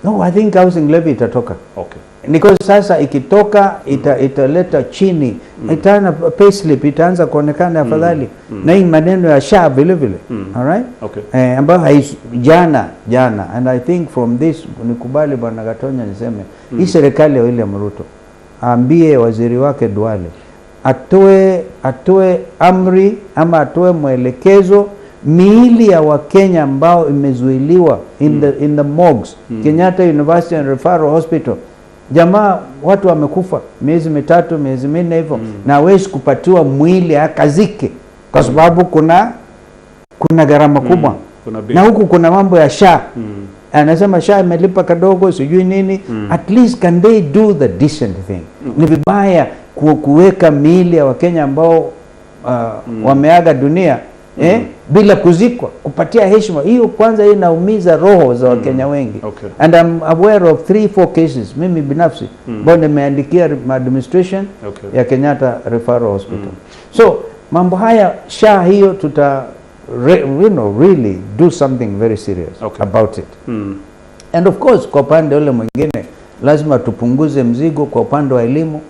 No, I think housing levy itatoka. Okay. Niko sasa ikitoka italeta chini, itaanza payslip itaanza kuonekana afadhali. Na hii maneno ya SHA vile vile. All right? Okay. Ambayo jana and I think from this nikubali Bwana Gatonya niseme hii serikali ya William Ruto aambie waziri wake Duale atoe amri ama atoe mwelekezo miili ya Wakenya ambao imezuiliwa in the morgues, Kenyatta University and Referral Hospital. Jamaa watu wamekufa miezi mitatu, miezi minne hivyo, na hawezi kupatiwa mwili akazike kwa sababu kuna gharama kubwa. Na huku kuna mambo ya SHA. Anasema SHA imelipa kadogo sijui nini. At least can they do the decent thing? Ni vibaya kuweka miili ya Wakenya ambao wameaga dunia bila kuzikwa, kupatia heshima hiyo. Kwanza inaumiza roho za Wakenya wengi. Okay. And I'm aware of 3-4 cases mimi binafsi ambao nimeandikia administration ya Kenyatta Referral Hospital. So mambo haya SHA hiyo tuta really do something very serious about it. And of course kwa upande ule mwingine lazima tupunguze mzigo kwa upande wa elimu.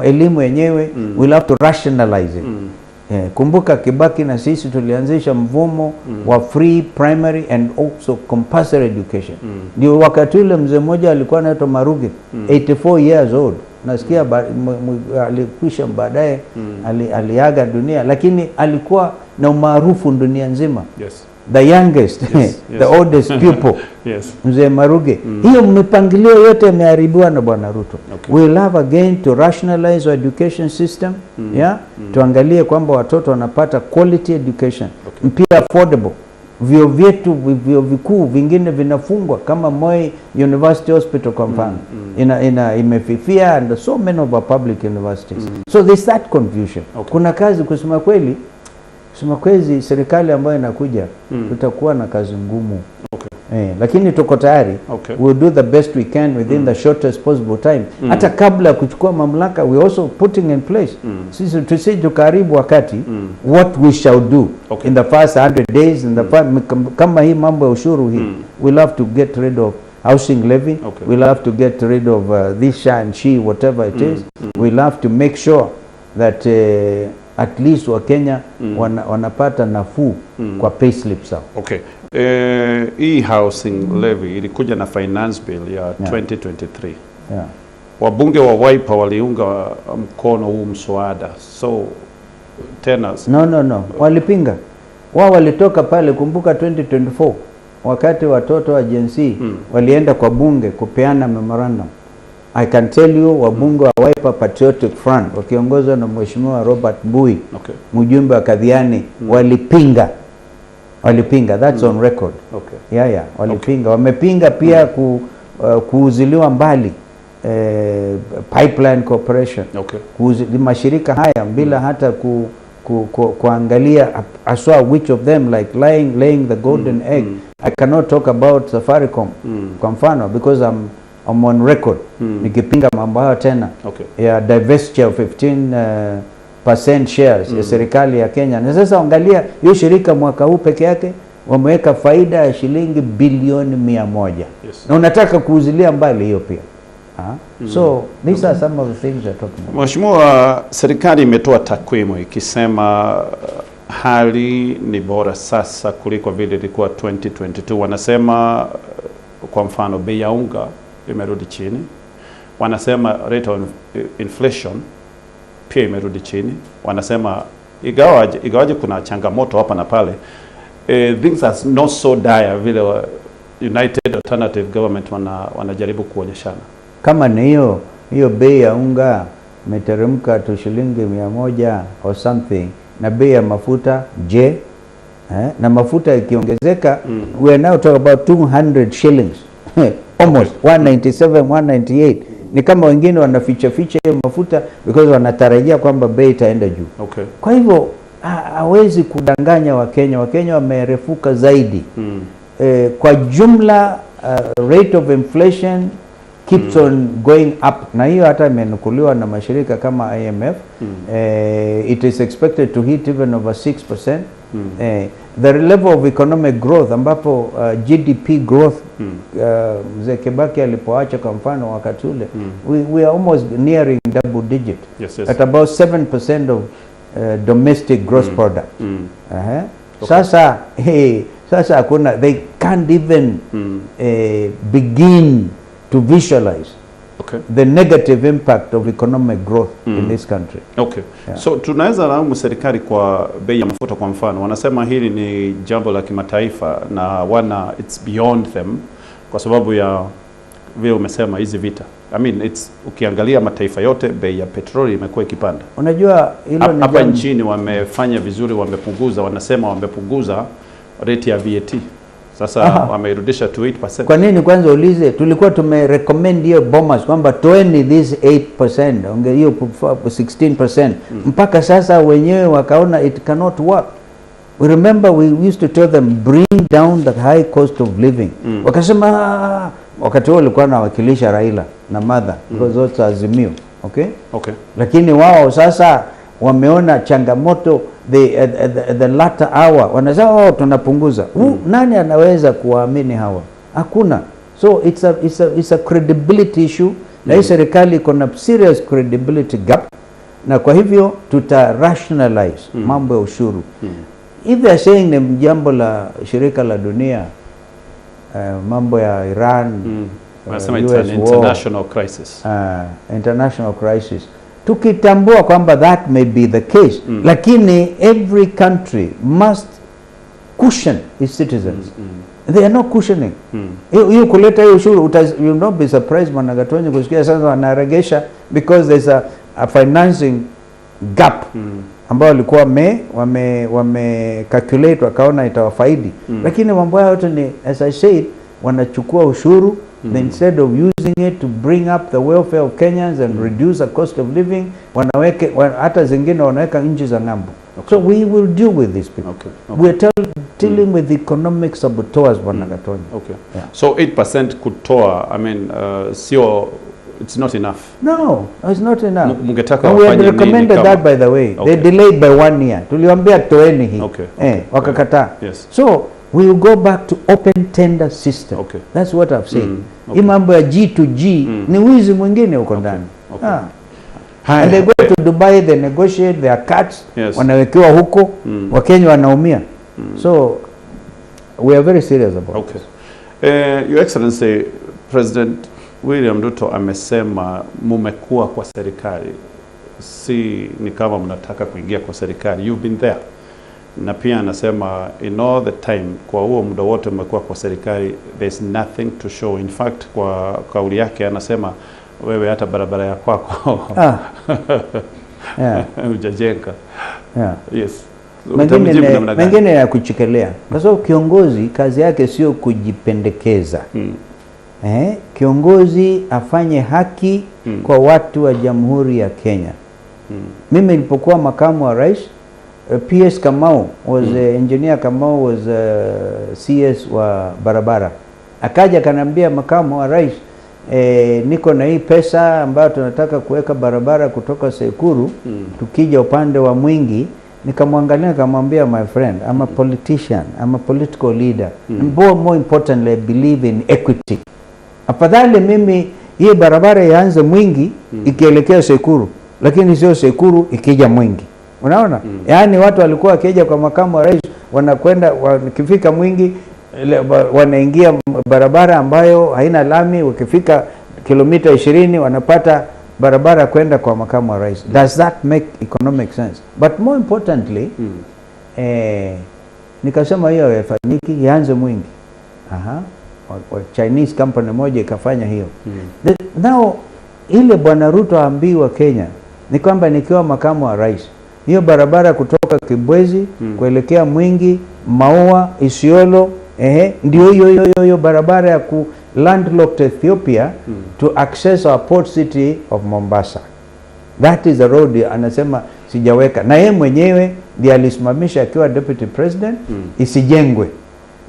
Elimu yenyewe we'll have to rationalize it. Kumbuka Kibaki na sisi tulianzisha mfumo wa free primary and also compulsory education. Ndio wakati ule mzee mmoja alikuwa anaitwa Maruge, 84 years old. Nasikia alikwisha baadaye, aliaga dunia, lakini alikuwa na umaarufu dunia nzima. Yes. The youngest, the oldest pupil. Yes. Mzee Maruge. Hiyo mipangilio yote imeharibiwa na Bwana Ruto. We love again to rationalize our education system. Yeah? Tuangalie kwamba watoto wanapata quality education. Pia affordable. Vyuo vyetu, vyuo vikuu vingine vinafungwa kama Moi University Hospital kwa mfano. Imefifia, and so many of our public universities. So there's that confusion. Kuna kazi kusema kweli. Kusema kweli serikali ambayo inakuja tutakuwa na kazi ngumu. Lakini tuko tayari. We'll do the best we can within the shortest possible time. Hata kabla kuchukua mamlaka we also putting in place. Sisi tusije karibu wakati what we shall do in the first 100 days in the kama hii mambo ya ushuru hii, we'll have to get rid of housing levy. We'll have to get rid of this SHA and she whatever it is. We'll have to make sure that at least wa Kenya wanapata nafuu kwa payslips zao. Okay. Hii housing levy ilikuja na finance bill ya 2023. Wabunge wa Wiper waliunga mkono huu mswada. So tena No. Walipinga. Wao walitoka pale, kumbuka 2024 wakati watoto wa Gen Z walienda kwa bunge kupeana memorandum. I can tell you wabunge wa Wiper Patriotic Front wakiongozwa na Mheshimiwa Robert Mbui, mjumbe wa Kadhiani, walipinga. That's on record. Yeah. Walipinga. Wamepinga pia kuuziliwa mbali Pipeline Corporation. Mashirika haya bila hata kuangalia aswa which of them, like laying the golden egg. I cannot talk about Safaricom kwa mfano because I'm on record nikipinga mambo hayo tena. Ya divestiture of 15% shares ya serikali ya Kenya. Na sasa angalia hiyo shirika mwaka huu peke yake wameweka faida ya shilingi bilioni 100. Yes. Na unataka kuuzilia mbali hiyo pia. So these are some of the things we're talking about. Mheshimiwa, serikali imetoa takwimu ikisema hali ni bora sasa kuliko vile ilikuwa 2022. Wanasema kwa mfano bei ya unga imerudi chini. Wanasema rate of inflation pia imerudi chini. Wanasema ingawaje kuna changamoto hapa na pale, things are not so dire vile United Alternative Government wanajaribu kuonyeshana. Kama ni hiyo bei ya unga imeteremka tu shilingi 100 or something, na bei ya mafuta je? Na mafuta ikiongezeka, we are now talking about 200 shillings. Almost 197, 198. Ni kama wengine wanaficha ficha hiyo mafuta because wanatarajia kwamba bei itaenda juu. Kwa hivyo hawezi kudanganya Wakenya. Wakenya wamerefuka zaidi. Kwa jumla rate of inflation keeps on going up, na hiyo hata imenukuliwa na mashirika kama IMF. It is expected to hit even over 6%. The level of economic growth ambapo GDP growth mzee Kibaki alipoacha kwa mfano wakati ule, we are almost nearing double digit at about 7% of domestic gross product. Sasa hey, sasa hakuna, they can't even begin to visualize the negative impact of economic growth in this country. Yeah. So tunaweza laumu serikali kwa bei ya mafuta kwa mfano. Wanasema hili ni jambo la kimataifa na wana it's beyond them kwa sababu ya vile umesema hizi vita. I mean, it's ukiangalia mataifa yote bei ya petroli imekuwa ikipanda. Unajua hilo ni Hapa nchini wamefanya vizuri, wamepunguza, wanasema wamepunguza rate ya VAT. Sasa wameirudisha to 8%. Kwa nini kwanza ulize, tulikuwa tumerecommend hiyo Bomas kwamba toeni this 8%, onge hiyo 16%. Mpaka sasa wenyewe wakaona it cannot work. We remember we used to tell them bring down the high cost of living. Wakasema wakati huo walikuwa nawakilisha Raila na Martha because those are Azimio, okay? Lakini wao sasa wameona changamoto the latter hour wanasema, oh, tunapunguza. Nani anaweza kuwaamini hawa? Hakuna. So it's a credibility issue, na hii serikali iko na serious credibility gap, na kwa hivyo tuta rationalize mambo ya ushuru. If they are saying ni jambo la shirika la dunia, mambo ya Iran, Wanasema it's US an war, international crisis. International crisis, tukitambua kwamba that may be the case, lakini every country must cushion its citizens. They are not cushioning. Hiyo kuleta hiyo ushuru, you will not be surprised, Bwana Gatonyi, kusikia sasa wanaregesha because there's a financing gap ambao walikuwa wame calculate wakaona itawafaidi. Lakini mambo hayo yote ni, as I said, wanachukua ushuru, instead of using it to bring up the welfare of Kenyans and reduce the cost of living, wanaweke hata zingine wanaweka nchi za ng'ambo. So we will deal with these people. We are dealing with economic saboteurs, Bwana Gatonyi. Yeah. So 8% kutoa, I mean, sio, it's not enough. No, it's not enough. Mungetaka And we had wafanye nini recommended that, by the way. They delayed by one year. Tuliwaambia toeni hii. Wakakataa. So we will go back to open tender system. That's what I've said. Hii mambo ya G to G ni wizi mwingine huko ndani. Haya. And they go to Dubai, they negotiate their cuts, wanawekewa huko, Wakenya wanaumia. So we are very serious about Your Excellency, President William Ruto amesema mumekuwa kwa serikali, si ni kama mnataka kuingia kwa serikali, you've been there. Na pia anasema in all the time, kwa huo muda wote mmekuwa kwa serikali, there's nothing to show. In fact, kwa kauli yake anasema wewe hata barabara ya kwako hujajenga. Yes. Utamjibu namna gani? Mengine ya kuchekelea, kwa sababu kiongozi kazi yake sio kujipendekeza. Kiongozi afanye haki kwa watu wa Jamhuri ya Kenya. Mimi nilipokuwa makamu wa rais, PS Kamau was engineer Kamau was CS wa barabara. Akaja akaniambia, makamu wa rais, niko na hii pesa ambayo tunataka kuweka barabara kutoka Tseikuru tukija upande wa Mwingi. Nikamwangalia nikamwambia, my friend, I'm a politician, I'm a political leader. And more importantly, I believe in equity. Afadhali mimi hii barabara ianze Mwingi ikielekea Tseikuru, lakini sio Tseikuru ikija Mwingi. Unaona? Yaani watu walikuwa wakija kwa makamu wa rais wanakwenda, wakifika Mwingi wanaingia barabara ambayo haina lami, wakifika kilomita 20 wanapata barabara kwenda kwa makamu wa rais. Does that make economic sense? But more importantly, nikasema hiyo haifanyiki, ianze Mwingi. Aha. Wa Chinese company moja ikafanya hiyo. Now ile Bwana Ruto aambiwa Kenya ni kwamba nikiwa makamu wa rais, hiyo barabara kutoka Kibwezi kuelekea Mwingi, Maua, Isiolo, ndio hiyo hiyo hiyo barabara ya landlocked Ethiopia to access our port city of Mombasa. That is the road anasema sijaweka, na yeye mwenyewe ndiye alisimamisha akiwa deputy president isijengwe.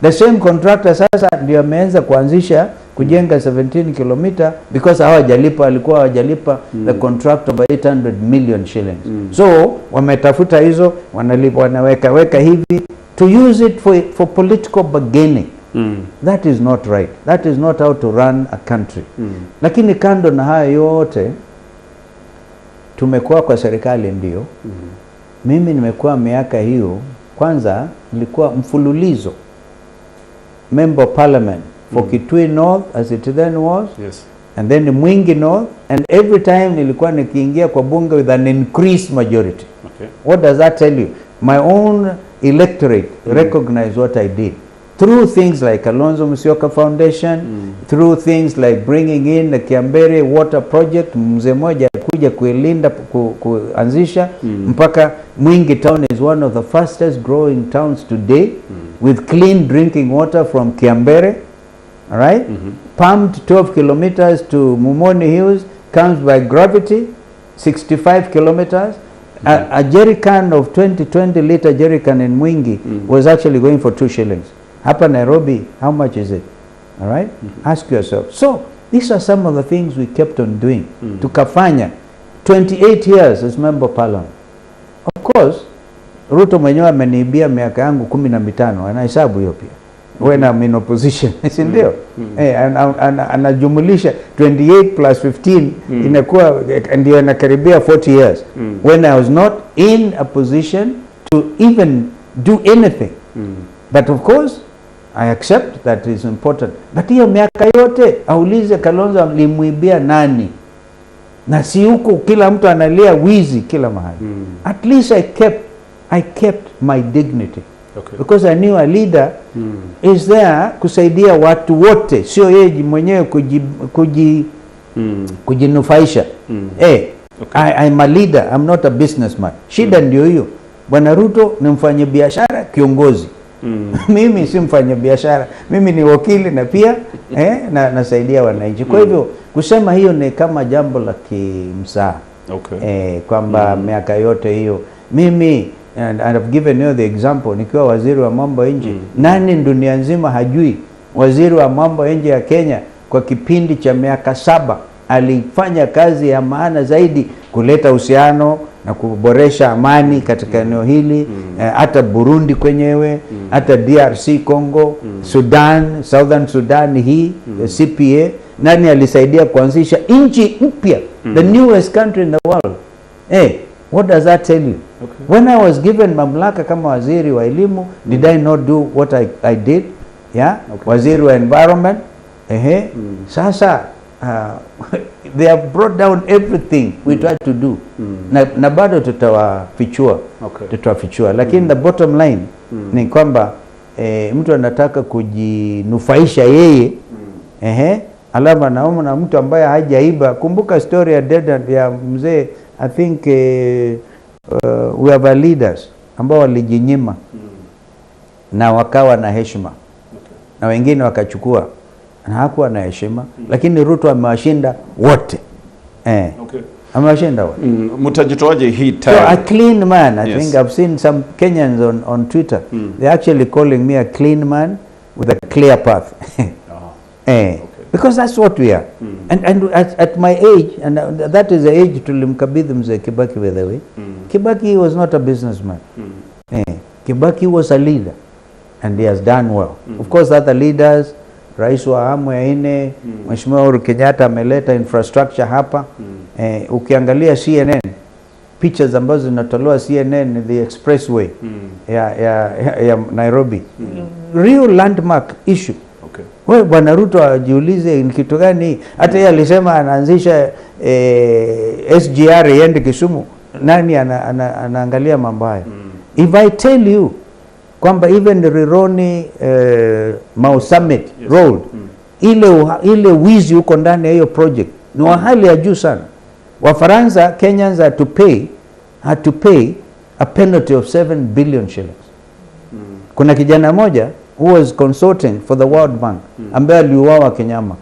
The same contractor sasa ndio ameanza kuanzisha kujenga 17 kilometer because hawajalipa, walikuwa hawajalipa the contract of 800 million shillings. So wametafuta hizo, wanalipa, wanaweka weka hivi to use it for political bargaining. That is not right. That is not how to run a country. Lakini kando na hayo yote, tumekuwa kwa serikali ndio. Mimi nimekuwa miaka hiyo, kwanza nilikuwa mfululizo member of parliament for Kitui North as it then was, and then Mwingi North, and every time nilikuwa nikiingia kwa bunge with an increased majority. What does that tell you? My own electorate recognize what I did through things like Kalonzo Musyoka Foundation, through things like bringing in the Kiambere Water Project, mzee mmoja kuja kuilinda kuanzisha mpaka Mwingi Town is one of the fastest growing towns today with clean drinking water from Kiambere, all right? Pumped 12 kilometers to Mumoni Hills, comes by gravity, 65 kilometers. A jerrycan of 20 liter jerrycan in Mwingi was actually going for 2 shillings. Hapa Nairobi, how much is it? All right? Ask yourself. So, these are some of the things we kept on doing. Tukafanya 28 years as member of parliament. Of course, Ruto mwenyewe ameniibia miaka yangu 15, anahesabu hiyo pia. When I'm in opposition, si ndio? Anajumulisha 28 plus 15 inakuwa ndio inakaribia 40 years. When I was not in a position to even do anything. But of course, I accept that is important. But hiyo miaka yote aulize Kalonzo alimuibia nani? Na si huku kila mtu analia wizi kila mahali. At least I kept my dignity. Because I knew a leader is there kusaidia watu wote, sio yeye mwenyewe kujinufaisha. I'm a leader, I'm not a businessman. Shida ndio hiyo. Bwana Ruto ni mfanyabiashara kiongozi. Mimi si mfanyabiashara, mimi ni wakili na pia na nasaidia wananchi. Kwa hivyo kusema hiyo ni kama jambo la kimsaa. Kwamba miaka yote hiyo mimi, and I've given you the example, nikiwa waziri wa mambo ya nje, nani dunia nzima hajui waziri wa mambo ya nje ya Kenya kwa kipindi cha miaka 7 alifanya kazi ya maana zaidi kuleta uhusiano na kuboresha amani katika eneo hili, hata Burundi kwenyewe, hata DRC Congo, Sudan, Southern Sudan hii, CPA. Nani alisaidia kuanzisha nchi mpya, the newest country in the world? What does that tell you? When I was given mamlaka kama waziri wa elimu, did I not do what I did? Yeah? Waziri wa environment. Sasa they have brought down everything we tried to do. Na bado tutawafichua. Tutawafichua. Lakini the bottom line ni kwamba mtu anataka kujinufaisha yeye. Alafu anaona na mtu ambaye hajaiba. Kumbuka story ya Dedan ya mzee, I think we have leaders ambao walijinyima na wakawa na heshima. Na wengine wakachukua na hakuwa na heshima, lakini Ruto amewashinda wote. Amewashinda wote. Mtajitoaje hii So a time? Clean man, I think I've seen some Kenyans on Twitter. They're actually calling me a clean man with a clear path. Because that's what we are. And at my age, and that is the age tulimkabidhi mzee Kibaki, by the way. Kibaki was not a businessman. Kibaki was a leader, and he has done well. Of course, other leaders, Rais wa awamu ya 4, Mheshimiwa Uhuru Kenyatta ameleta infrastructure hapa. Ukiangalia CNN, pictures ambazo zinatolewa CNN, the expressway ya Nairobi. Real landmark issue. Wewe Bwana Ruto ajiulize ni kitu gani? Hata yeye alisema anaanzisha SGR iende Kisumu. Nani anaangalia mambo haya? If I tell you kwamba even Rironi Mau Summit Road, ile wizi huko ndani ya hiyo project ni wa hali ya juu sana. Wafaransa, Kenyans had to pay a penalty of 7 billion shillings. Kuna kijana moja who was consulting for the World Bank, ambaye aliuawa kinyama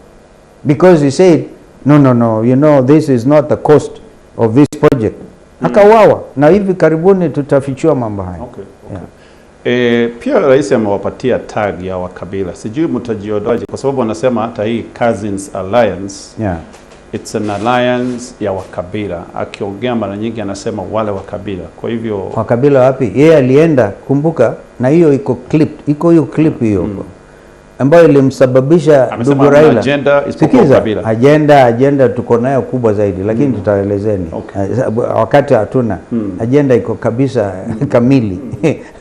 because he said, "No, no, no, this is not the cost of this project." Akauawa, na hivi karibuni tutafichua mambo haya. Okay. Pia rais amewapatia tag ya wakabila. Sijui mtajiondoaje kwa sababu wanasema hata hii Cousins Alliance, it's an alliance ya wakabila. Akiongea mara nyingi anasema wale wakabila. Kwa hivyo Wakabila wapi? Yeye alienda, kumbuka, na hiyo iko clip, iko hiyo clip hiyo ambayo ilimsababisha Amesema ndugu hamna Raila. agenda isipokuwa Sikiza, ukabila. agenda tuko nayo kubwa zaidi, lakini tutaelezeni. Wakati hatuna agenda iko kabisa kamili,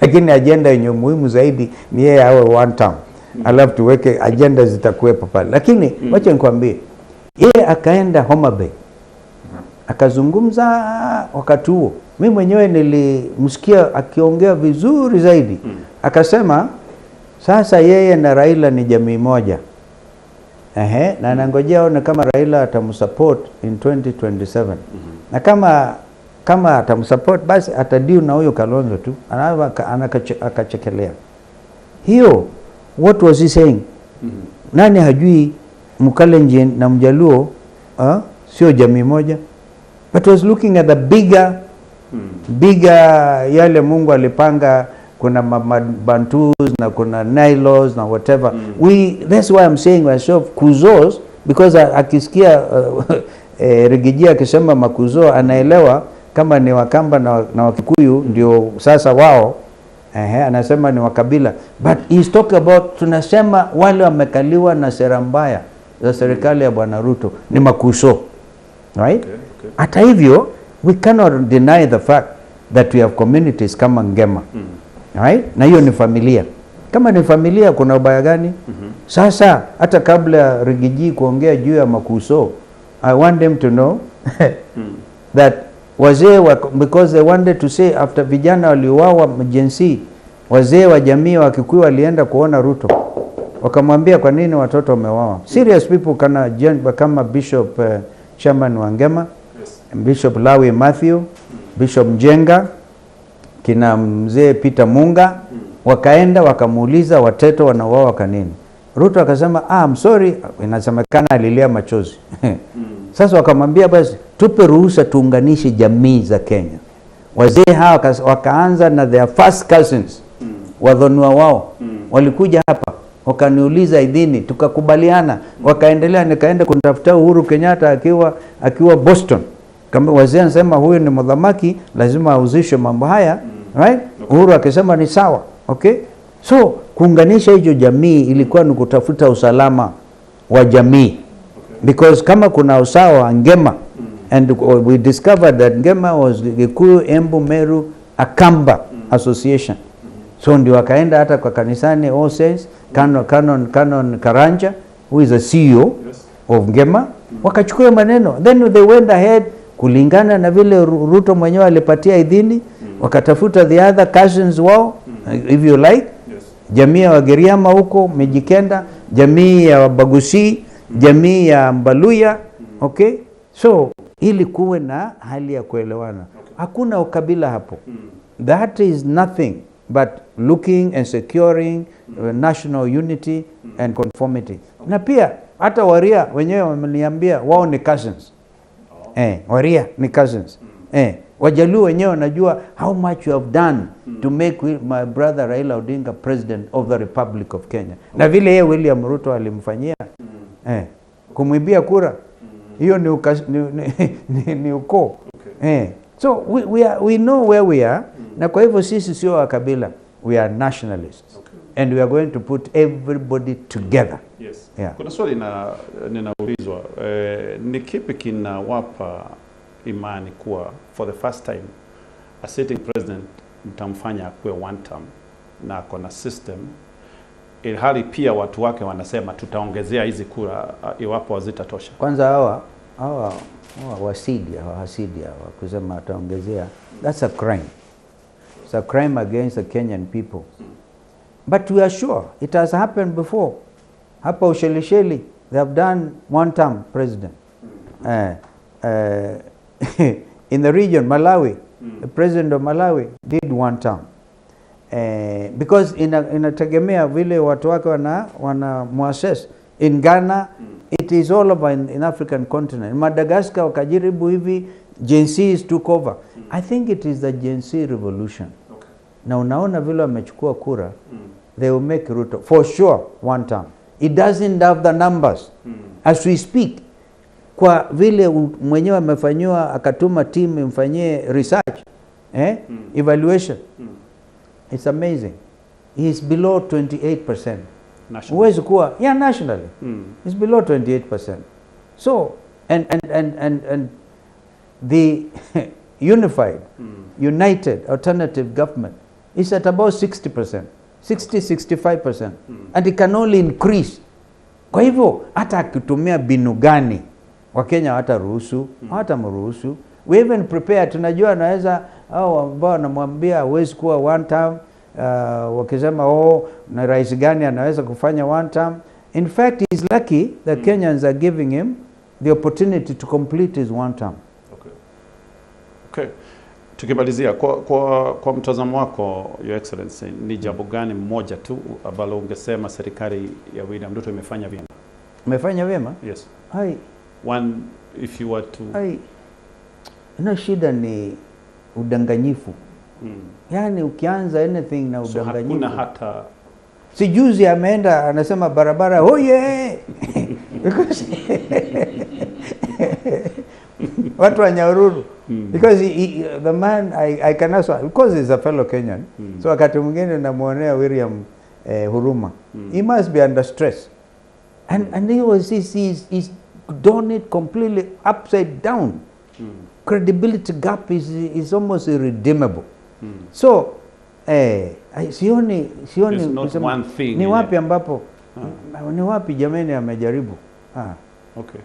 lakini agenda yenye umuhimu zaidi ni yeye awe one term, alafu tuweke agenda zitakuwepo pale. Lakini wacha nikwambie, yeye akaenda Homa Bay akazungumza. Wakati huo mi mwenyewe nilimsikia akiongea vizuri zaidi. Akasema sasa yeye na Raila ni jamii moja. Ehe, na anangojea aone kama Raila atamsupport in 2027, na kama atamsupport basi atadeal na huyo Kalonzo tu. Akachekelea hiyo. What was he saying? Nani hajui Mkalenjin na Mjaluo sio jamii moja? But was looking at the bigger yale Mungu alipanga. Kuna Bantus na kuna Nilos na whatever. We That's why I'm saying myself Kuzos, because akisikia Riggy G akisema makuzo, anaelewa kama ni Wakamba na Wakikuyu ndio sasa wao. Ehe, anasema ni wakabila, but he's talking about, tunasema wale wamekaliwa na sera mbaya za serikali ya Bwana Ruto ni makuso, right? Hata hivyo, we cannot deny the fact that we have communities kama Ngema, right? Na hiyo ni familia. Kama ni familia, kuna ubaya gani? Sasa hata kabla ya Riggy G kuongea juu ya makuso, I want them to know that wazee wa, because they wanted to say after vijana waliuawa Gen Z, wazee wa jamii wa Kikuyu walienda kuona Ruto, wakamwambia kwa nini watoto wameuawa. Serious people kama Bishop Chairman wa Ngema, Bishop Lawi Matthew, Bishop Njenga, kina mzee Peter Munga, wakaenda wakamuuliza watoto wanauawa kwa nini. Ruto akasema, "Ah, I'm sorry." Inasemekana alilia machozi. Sasa wakamwambia, "Basi tupe ruhusa tuunganishe jamii za Kenya." Wazee hawa wakaanza na their first cousins, wadhonua wao walikuja hapa wakaniuliza idhini, tukakubaliana, wakaendelea. Nikaenda kumtafuta Uhuru Kenyatta akiwa Boston, kama wazee anasema huyu ni mdhamaki, lazima ahusishwe mambo haya, right? Uhuru akisema ni sawa, okay? So kuunganisha hizo jamii ilikuwa ni kutafuta usalama wa jamii, because kama kuna usawa Ngema, and we discovered that Ngema was Gikuyu, Embu, Meru, Akamba Association. So ndio wakaenda hata kwa kanisani All Saints, Canon Karanja, who is a CEO of Ngema, wakachukua maneno. Then they went ahead kulingana na vile Ruto mwenyewe alipatia idhini, wakatafuta the other cousins wao, if you like, jamii ya Wagiriama huko Mijikenda, jamii ya Wabagusi, jamii ya Mbaluya, okay? So ili kuwe na hali ya kuelewana. Hakuna ukabila hapo. That is nothing but looking and securing national unity and conformity. Na pia hata Waria wenyewe wameniambia wao ni cousins. Waria ni cousins. Wajaluo wenyewe wanajua how much you have done to make my brother Raila Odinga president of the Republic of Kenya. Na vile yeye William Ruto alimfanyia kumwibia kura, hiyo ni ukoo. So we know where we are, na kwa hivyo sisi sio wa kabila, we are nationalists and we are going to put everybody together. Yeah. Kuna swali ninaulizwa, ni kipi kinawapa imani kuwa for the first time a sitting president mtamfanya akuwe one term na ako na system, ilhali pia watu wake wanasema tutaongezea hizi kura iwapo hazitatosha? Kwanza hawa wasidi hawa hasidi hawa kusema ataongezea, that's a crime. It's a crime against the Kenyan people. But we are sure it has happened before. Hapa Ushelisheli, they have done one term president. In the region, Malawi, the president of Malawi did one term. Because inategemea vile watu wake wana muassess. In Ghana, it is all over in African continent. In Madagascar wakajaribu hivi, Gen Zs took over. I think it is the Gen Z revolution. Okay. Na unaona vile wamechukua kura, they will make Ruto for sure one term. It doesn't have the numbers. As we speak, kwa vile mwenyewe amefanyiwa, akatuma team imfanyie research, evaluation. It's amazing. He is below 28%. Nationally. Huwezi kuwa, yeah, nationally. It's below 28%. So, and the unified, united alternative government is at about 60%, 60, 65%. And it can only increase. Kwa hivyo, hata akitumia binu gani, Wakenya hawataruhusu, hawatamruhusu. We even prepare, tunajua anaweza, hao ambao wanamwambia hawezi kuwa one term, wakisema oh, na rais gani anaweza kufanya one term. In fact, he's lucky that Kenyans are giving him the opportunity to complete his one term. Okay. Okay. Tukimalizia kwa mtazamo wako, Your Excellency, ni jambo gani mmoja tu ambalo ungesema serikali ya William Ruto imefanya vyema? Imefanya vyema? Yes. Hai. One, if you were to... Hai. No, shida ni udanganyifu. Yaani ukianza anything na So udanganyifu. hakuna hata... Si juzi ameenda anasema barabara oye. Because watu wa Nyahururu. Because the man I can also, because he's a fellow Kenyan. So wakati mwingine namuonea William huruma. He must be under stress. And he was, he's done it completely upside down. Credibility gap is almost irredeemable. So sioni There's not kusema, one thing ni wapi ambapo ni wapi jamani amejaribu. Okay.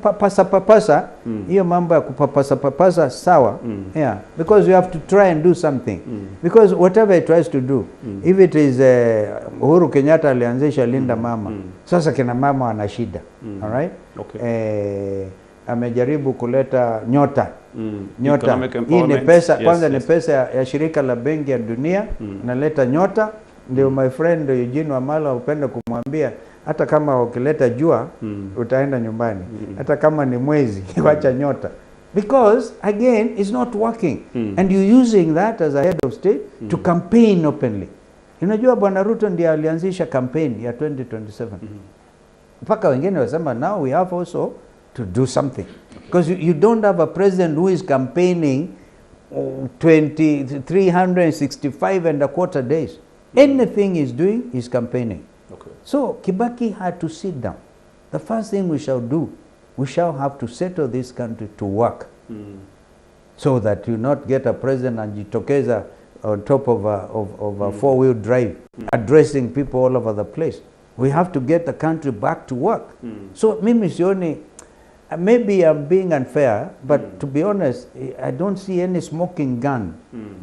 Papasa papasa, hiyo mambo ya kupapasa papasa sawa. Yeah, because you have to try and do something. Because whatever he tries to do, if it is Uhuru Kenyatta alianzisha Linda Mama. Sasa kina mama wana shida. All right? Okay. Amejaribu kuleta nyota. Nyota. Economic Hii ni empowerment. pesa, Yes, kwanza ni yes. pesa ya shirika la Benki ya Dunia, naleta nyota. Ndio my friend Eugene Wamalwa upende kumwambia hata kama ukileta jua utaenda nyumbani. Hata kama ni mwezi wacha nyota. Because again it's not working. And you're using that as a head of state to campaign openly. Unajua Bwana Ruto ndiye alianzisha campaign ya 2027. Mpaka wengine wasema now we have also to do something. Because you don't have a president who is campaigning 365.25 days. Anything he's doing is campaigning. Okay. So Kibaki had to sit down. The first thing we shall do, we shall have to settle this country to work. So that you not get a president and jitokeza on top of a four-wheel drive, addressing people all over the place. We have to get the country back to work. So mimi sioni, maybe I'm being unfair, but to be honest, I don't see any smoking gun.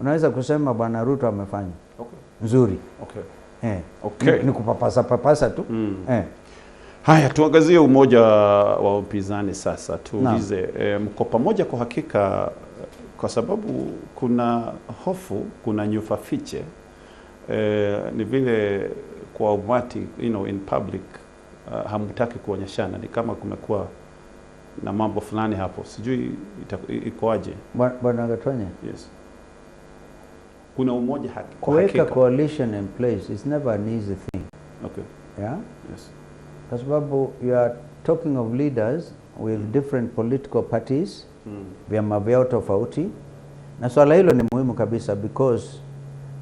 Unaweza kusema Bwana Ruto amefanya. Okay. Nzuri. Okay. Okay. Ni kupapasa papasa tu. Haya, tuangazie umoja wa upinzani sasa. Tuulize, mko pamoja kwa hakika, kwa sababu kuna hofu, kuna nyufa fiche. Ni vile kwa umati, you know, in public, hamtaki kuonyeshana, ni kama kumekuwa na mambo fulani hapo. Sijui ikoaje. Bwana Gatonye. Yes. Kuna umoja kwa Kuweka hakika. coalition in place is never an easy thing. Okay. Yeah? Yes. Kwa sababu you are talking of leaders with different political parties, vyama vyao tofauti. Na swala hilo ni muhimu kabisa because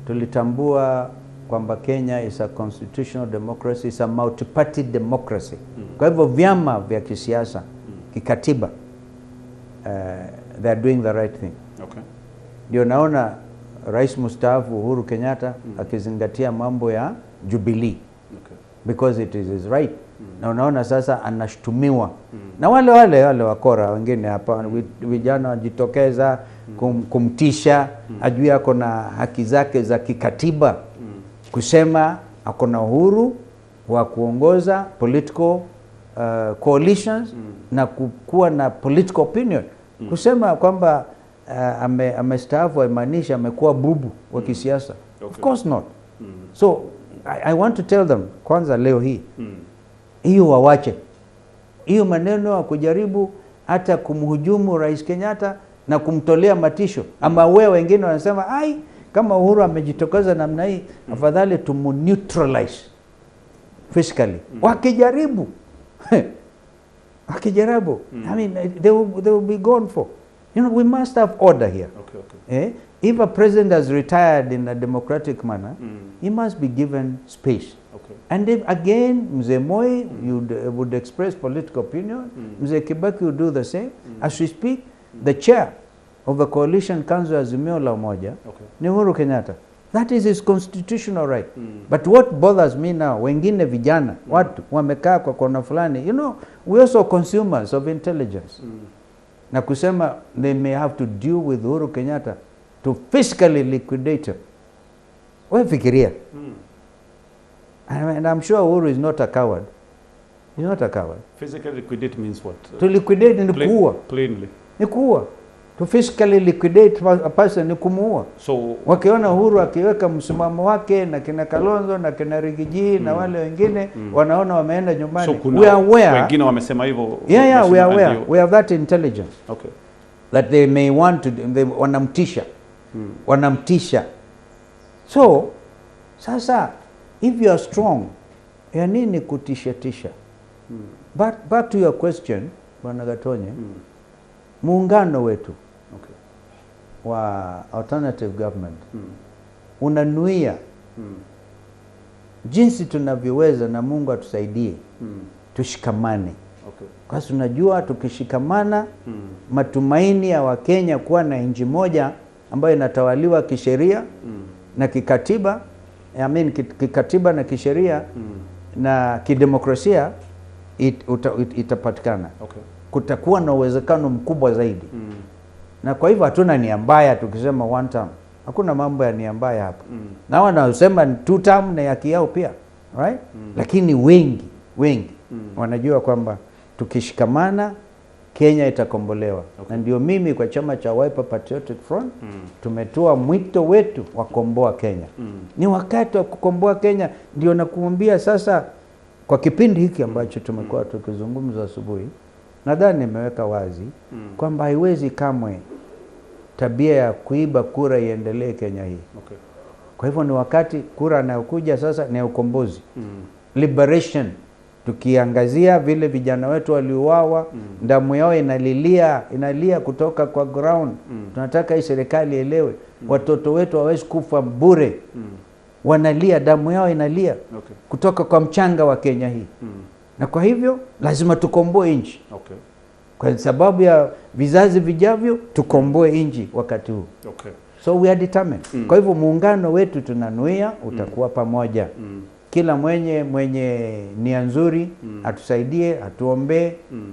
tulitambua kwamba Kenya is a constitutional democracy, is a multi-party democracy. Kwa hivyo vyama vya kisiasa, kikatiba, they are doing the right thing. Okay. Ndio naona Rais mstaafu Uhuru Kenyatta akizingatia mambo ya Jubilee. Okay. Because it is his right. Na unaona sasa anashtumiwa. Na wale wakora wengine hapa vijana wajitokeza kumtisha, ajui ako na haki zake za kikatiba. Kusema ako na uhuru wa kuongoza political coalitions na kuwa na political opinion. Kusema kwamba amestaafu haimaanishi amekuwa bubu wa kisiasa. Of course not. So I want to tell them kwanza leo hii hiyo wawache hiyo maneno ya kujaribu hata kumhujumu Rais Kenyatta na kumtolea matisho, ama wewe wengine wanasema ai, kama Uhuru amejitokeza namna hii, afadhali tumuneutralize physically. Wakijaribu, I mean, they will be gone for. We must have order here. Eh? If a president has retired in a democratic manner, he must be given space. And if again, Mzee Moi would express political opinion, Mzee Kibaki would do the same. As we speak, the chair of the Coalition Council Azimio la Umoja ni Uhuru Kenyatta. That is his constitutional right. But what bothers me now, wengine vijana, watu wamekaa kwa kona fulani, we also consumers of intelligence. Na kusema they may have to deal with Uhuru Kenyatta to physically liquidate him. Wewe fikiria. And I'm sure Uhuru is not a coward. He's not a coward. Physically liquidate means what? To liquidate ni kuua. Plainly. Ni kuua. To physically liquidate a person ni kumuua. So wakiona Uhuru akiweka msimamo wake na kina Kalonzo na kina Riggy G na wale wengine wanaona wameenda nyumbani. So kuna We are aware. wengine wamesema hivyo. Yeah, we are Mheshimiwa aware. Andio. We have that intelligence. That they may want to, they wanamtisha. Wanamtisha. So sasa if you are strong, ya nini kutisha tisha? But back to your question, Bwana Gatonye, muungano wetu wa alternative government unanuia jinsi tunavyoweza, na Mungu atusaidie tushikamane. Kwa sababu tunajua tukishikamana, matumaini ya Wakenya kuwa na nchi moja ambayo inatawaliwa kisheria na kikatiba, I mean, kikatiba na kisheria na kidemokrasia itapatikana. Kutakuwa na uwezekano mkubwa zaidi. Na kwa hivyo hatuna nia mbaya tukisema one term. Hakuna mambo ya nia mbaya hapa. Na wanaosema ni two term na haki yao pia, right? Lakini wengi wengi wanajua kwamba tukishikamana Kenya itakombolewa. Na ndio mimi kwa chama cha Wiper Patriotic Front tumetoa mwito wetu wa kukomboa Kenya. Ni wakati wa kukomboa Kenya. Ndio nakuambia sasa, kwa kipindi hiki ambacho tumekuwa tukizungumza asubuhi, nadhani nimeweka wazi kwamba haiwezi kamwe tabia ya kuiba kura iendelee Kenya hii. Kwa hivyo ni wakati kura inayokuja sasa ni ya ukombozi. Liberation. Tukiangazia vile vijana wetu waliuawa, damu yao inalia kutoka kwa ground. Tunataka hii serikali ielewe, watoto wetu hawawezi kufa bure. Wanalia, damu yao inalia kutoka kwa mchanga wa Kenya hii. Na kwa hivyo lazima tukomboe nchi. Kwa sababu ya vizazi vijavyo, tukomboe nchi wakati huu. So we are determined. Kwa hivyo muungano wetu tunanuia utakuwa pamoja. Kila mwenye nia nzuri atusaidie, atuombee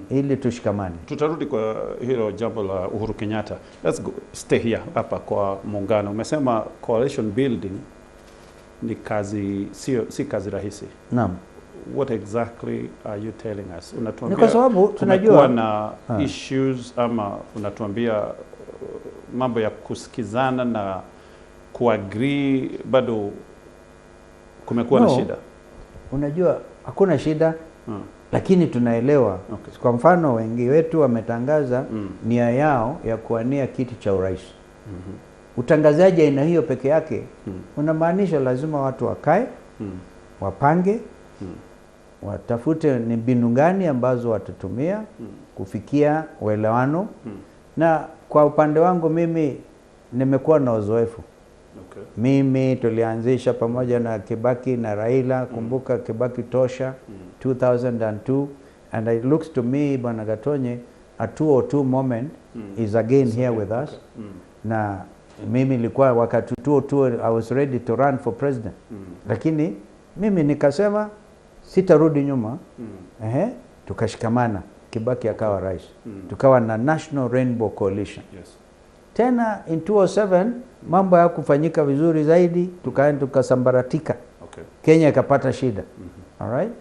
ili tushikamane. Tutarudi kwa hilo jambo la Uhuru Kenyatta. Let's go, stay here hapa kwa muungano. Umesema coalition building ni kazi, si kazi rahisi. Naam. What exactly are you telling us? Unatuambia Ni kwa sababu tunajua kumekuwa na issues, ama unatuambia mambo ya kusikizana na kuagree bado kumekuwa na shida? Unajua hakuna shida, lakini tunaelewa. Kwa mfano wengi wetu wametangaza nia yao ya kuwania kiti cha urais. Utangazaji aina hiyo peke yake unamaanisha lazima watu wakae, wapange, watafute ni mbinu gani ambazo watatumia kufikia uelewano. Na kwa upande wangu mimi nimekuwa na uzoefu. Mimi tulianzisha pamoja na Kibaki na Raila, kumbuka Kibaki Tosha 2002, and it looks to me, Bwana Gatonye, a 202 moment is again here with us. Na mimi nilikuwa wakati 202 I was ready to run for president. Lakini mimi nikasema sitarudi nyuma. Tukashikamana, Kibaki akawa rais. Tukawa na National Rainbow Coalition. Tena in 2007 mambo hayakufanyika vizuri zaidi, tukaenda tukasambaratika. Kenya ikapata shida. All right?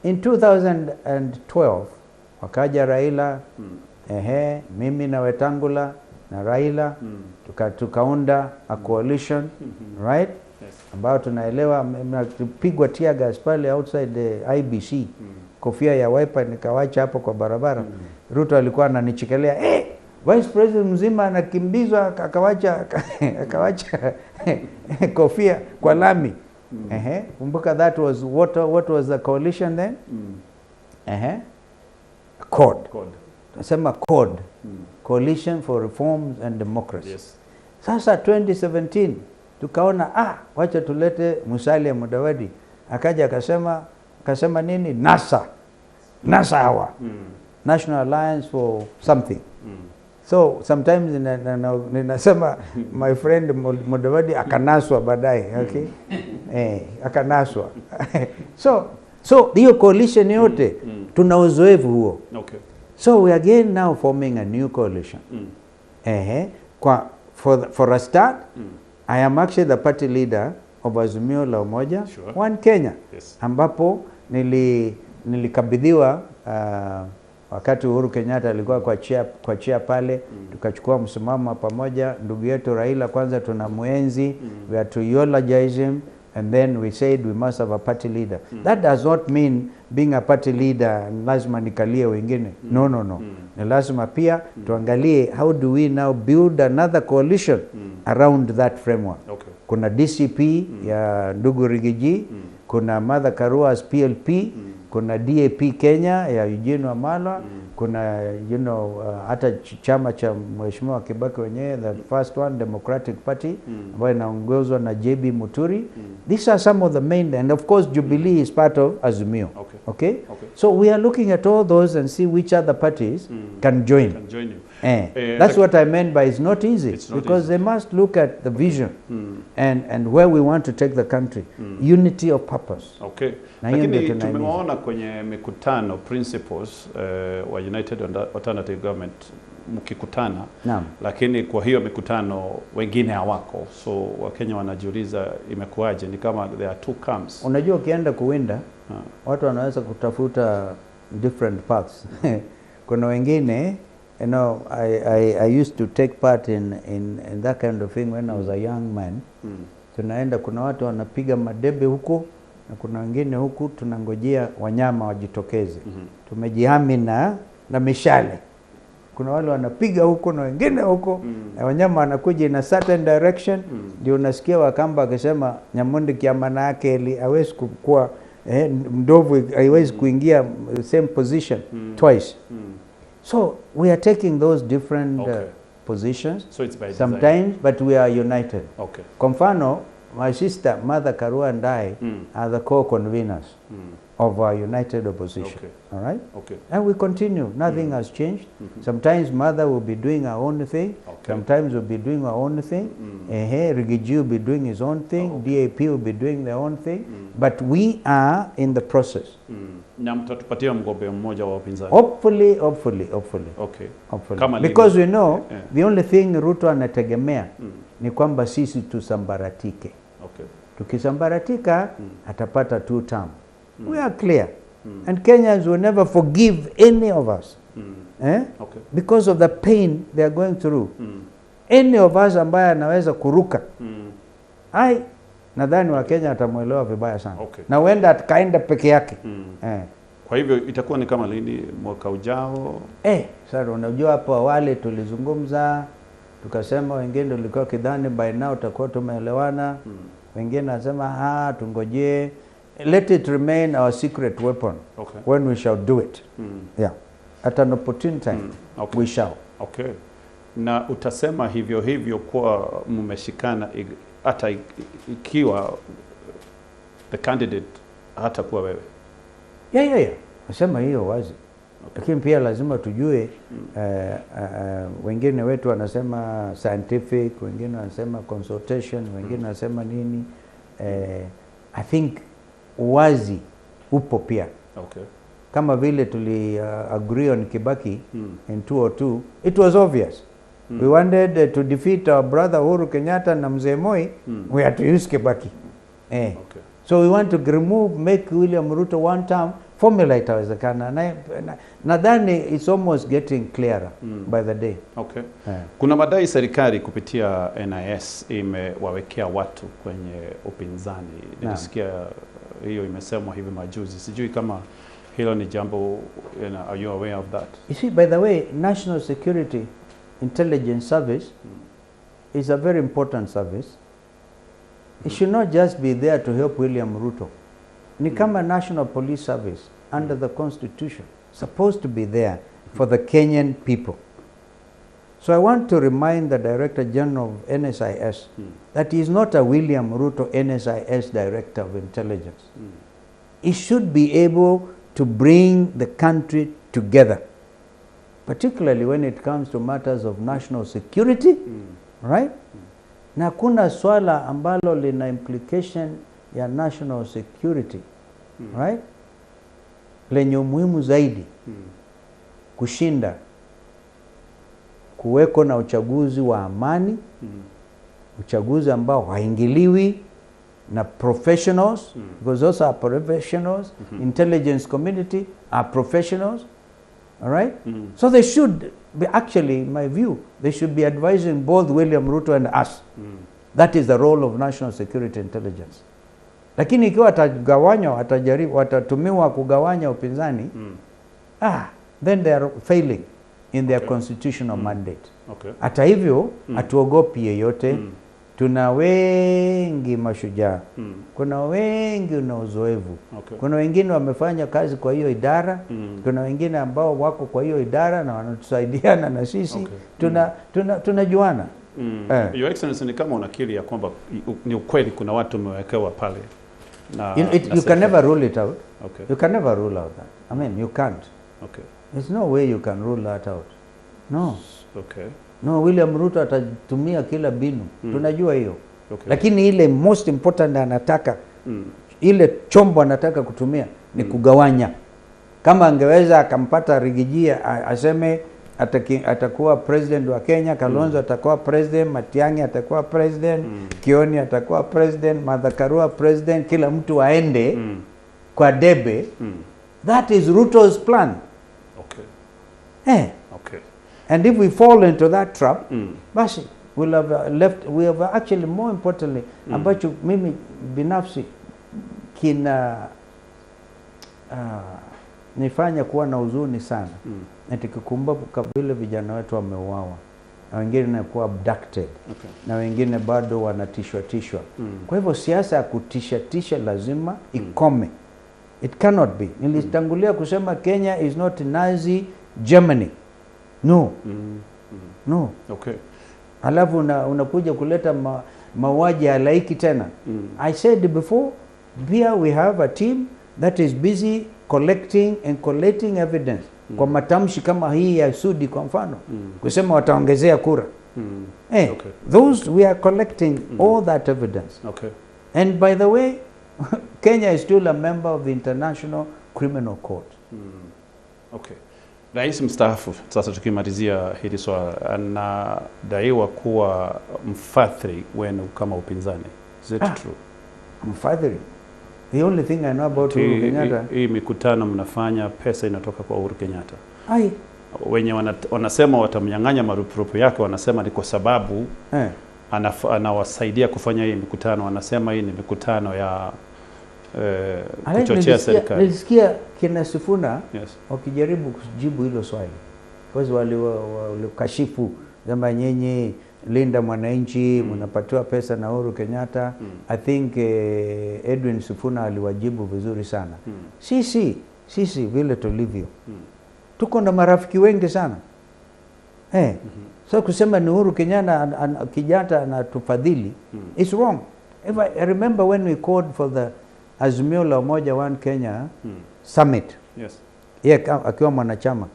In 2012 wakaja Raila, mimi na Wetangula na Raila, tukaunda a coalition, right? Yes. Ambayo tunaelewa pigwa tear gas pale outside the IBC. Kofia ya Wiper nikawacha hapo kwa barabara. Ruto alikuwa ananichekelea, hey, Vice President mzima anakimbizwa akawacha kofia kwa lami. Ehe, kumbuka that was what was the coalition then? CORD. Tunasema CORD. Coalition for Reforms and Democracy. Yes. Sasa 2017 tukaona wacha tulete Musalia Mudavadi. Akaja akasema nini? NASA. NASA hawa. National Alliance for something. So sometimes ninasema my friend Mudavadi akanaswa baadaye, okay? Akanaswa. So hiyo coalition yote tuna uzoefu huo. Okay. So we are again now forming a new coalition. For a start, I am actually the party leader of Azimio la Umoja, One Kenya. Yes. Ambapo nilikabidhiwa wakati Uhuru Kenyatta alikuwa kwa chair pale, tukachukua msimamo pamoja. Ndugu yetu Raila kwanza tunamuenzi, we are to eulogize him, and then we said we must have a party leader. That does not mean being a party leader lazima nikalie wengine. No, no, no. Ni lazima pia tuangalie how do we now build another coalition around that framework. Okay. Kuna DCP ya ndugu Rigiji, kuna Martha Karua's PLP, kuna DAP Kenya ya Eugene Wamalwa, kuna hata chama cha Mheshimiwa Kibaki wenyewe, the first one, Democratic Party, ambayo inaongozwa na JB Muturi. These are some of the main, and of course Jubilee is part of Azimio. Okay. Okay? Okay. So we are looking at all those and see which other parties can join. Can join you. That's what I meant by it's not easy, It's not because easy. They must look at the vision and where we want to take the country. Unity of purpose. Okay. Na hiyo ndio Lakini tunahimiza. tumewaona kwenye mikutano principles wa United Alternative Government mkikutana. Naam. Lakini kwa hiyo mikutano wengine hawako, so Wakenya wanajiuliza imekuwaje, ni kama there are two camps. Unajua ukienda kuwinda watu wanaweza kutafuta different paths. Kuna wengine, I used to take part in that kind of thing when I was a young man. Tunaenda, kuna watu wanapiga madebe huko na kuna wengine huku tunangojea wanyama wajitokeze. Tumejihami na mishale. Kuna wale wanapiga huko na wengine huko, na wanyama wanakuja in a certain direction. Ndio unasikia Wakamba akisema Nyamundi kiamana yake ili hawezi kukua, ndovu haiwezi kuingia same position twice. So we are taking those different positions. So it's by design. Sometimes, but we are united. Okay. Kwa mfano, my sister Martha Karua and I are the co-conveners of our united opposition. Okay. All right? Okay. And we continue. Nothing has changed. Sometimes Martha will be doing her own thing. Okay. Sometimes we'll be doing our own thing. Rigiji will be doing his own thing. Okay. DAP will be doing their own thing. But we are in the process. Na mtatupatia mgombea mmoja wa upinzani. Hopefully, hopefully, hopefully. Okay. Hopefully. Kama Because we know the only thing Ruto anategemea ni kwamba sisi tusambaratike. Okay. Tukisambaratika atapata 2 term. We are clear. And Kenyans will never forgive any of us. Okay. Because of the pain they are going through. Any of us ambaye anaweza kuruka. Ai, nadhani Wakenya watamuelewa vibaya sana. Okay. Na huenda atakaenda peke yake. Kwa hivyo itakuwa ni kama lini mwaka ujao? Sasa unajua hapo awali tulizungumza tukasema wengine tulikuwa kidhani by now tutakuwa tumeelewana. Wengine wanasema tungojee. Let it remain our secret weapon. Okay. When we shall do it. Yeah. At an opportune time. Okay. We shall. Okay. Na utasema hivyo hivyo kuwa mmeshikana hata ikiwa the candidate hata kuwa wewe? Yeah. Nasema hiyo wazi. Lakini pia lazima tujue wengine wetu wanasema scientific, wengine wanasema consultation, wengine wanasema nini. I think uwazi upo pia. Okay. Kama vile tuli agree on Kibaki in 2002, it was obvious. We wanted to defeat our brother Uhuru Kenyatta na Mzee Moi, we had to use Kibaki. Okay. So we want to remove, make William Ruto one term Formula itawezekana. Nadhani it's almost getting clearer by the day. Okay. Kuna madai serikali kupitia NIS imewawekea watu kwenye upinzani. Nilisikia hiyo imesemwa hivi majuzi. Sijui kama hilo ni jambo, are you aware of that? You see, by the way, National Security Intelligence Service is a very important service. It should not just be there to help William Ruto. Ni kama National Police Service under the Constitution, supposed to be there for the Kenyan people. So I want to remind the Director General of NSIS that he is not a William Ruto NSIS Director of Intelligence. He should be able to bring the country together, particularly when it comes to matters of national security, right? Na kuna swala ambalo lina implication ya national security, right? Lenye umuhimu zaidi kushinda kuweko na uchaguzi wa amani, uchaguzi ambao haingiliwi na professionals, because those are professionals, intelligence community are professionals, all right? So they should be, actually, in my view, they should be advising both William Ruto and us. That is the role of national security intelligence. Lakini ikiwa watagawanywa, watajaribu, watatumiwa kugawanya upinzani, then they are failing in their constitutional mandate. Hata hivyo, hatuogopi yeyote. Tuna wengi mashujaa. Kuna wengi na uzoefu. Kuna wengine wamefanya kazi kwa hiyo idara. Kuna wengine ambao wako kwa hiyo idara na wanatusaidiana na sisi. Tunajuana. Your Excellency, ni kama unakiri ya kwamba ni ukweli kuna watu wamewekewa pale. Na, you can never rule it out. You can never rule out that. I mean, you can't. There's no way you can rule that out. No. No, William Ruto atatumia kila mbinu. Tunajua hiyo. Lakini ile most important anataka, ile chombo anataka kutumia ni kugawanya. Kama angeweza akampata Riggy G aseme atakuwa president wa Kenya, Kalonzo atakuwa president, Matiang'i atakuwa president, Kioni atakuwa president, Martha Karua president, kila mtu aende kwa debe. That is Ruto's plan. And if we fall into that trap, basi we'll have left, we have actually more importantly, ambacho mimi binafsi kina nifanya kuwa na huzuni sana. Nikikumbuka vile vijana wetu wameuawa, na wengine kuwa abducted, na wengine bado wanatishwa tishwa. Kwa hivyo siasa ya kutisha tisha lazima ikome. It cannot be. Nilitangulia kusema Kenya is not Nazi Germany. No. No. Alafu unakuja kuleta mauaji ya halaiki tena. I said before, here we have a team that is busy collecting and collating evidence. Kwa matamshi kama hii ya Sudi kwa mfano, kusema wataongezea kura. Those we are collecting all that evidence. And by the way, Kenya is still a member of the International Criminal Court. Rais mstaafu, sasa tukimalizia hili swala, anadaiwa kuwa mfadhili wenu kama upinzani. Is it true? Mfadhili? The only thing I know about Uhuru Kenyatta. Hii mikutano mnafanya, pesa inatoka kwa Uhuru Kenyatta. Ai. Wenye wanasema watamnyang'anya marupurupu yake, wanasema ni kwa sababu anawasaidia kufanya hii mikutano. Wanasema hii ni mikutano ya kuchochea serikali. Nilisikia kina Sifuna wakijaribu kujibu hilo swali. Because walikashifu kama nyinyi Linda Mwananchi mnapatiwa pesa na Uhuru Kenyatta. I think Edwin Sifuna aliwajibu vizuri sana. Sisi vile tulivyo. Tuko na marafiki wengi sana. So kusema ni Uhuru Kenyatta anatufadhili, it's wrong. If I remember when we called for the Azimio la Umoja One Kenya Summit. Yeye akiwa mwanachama.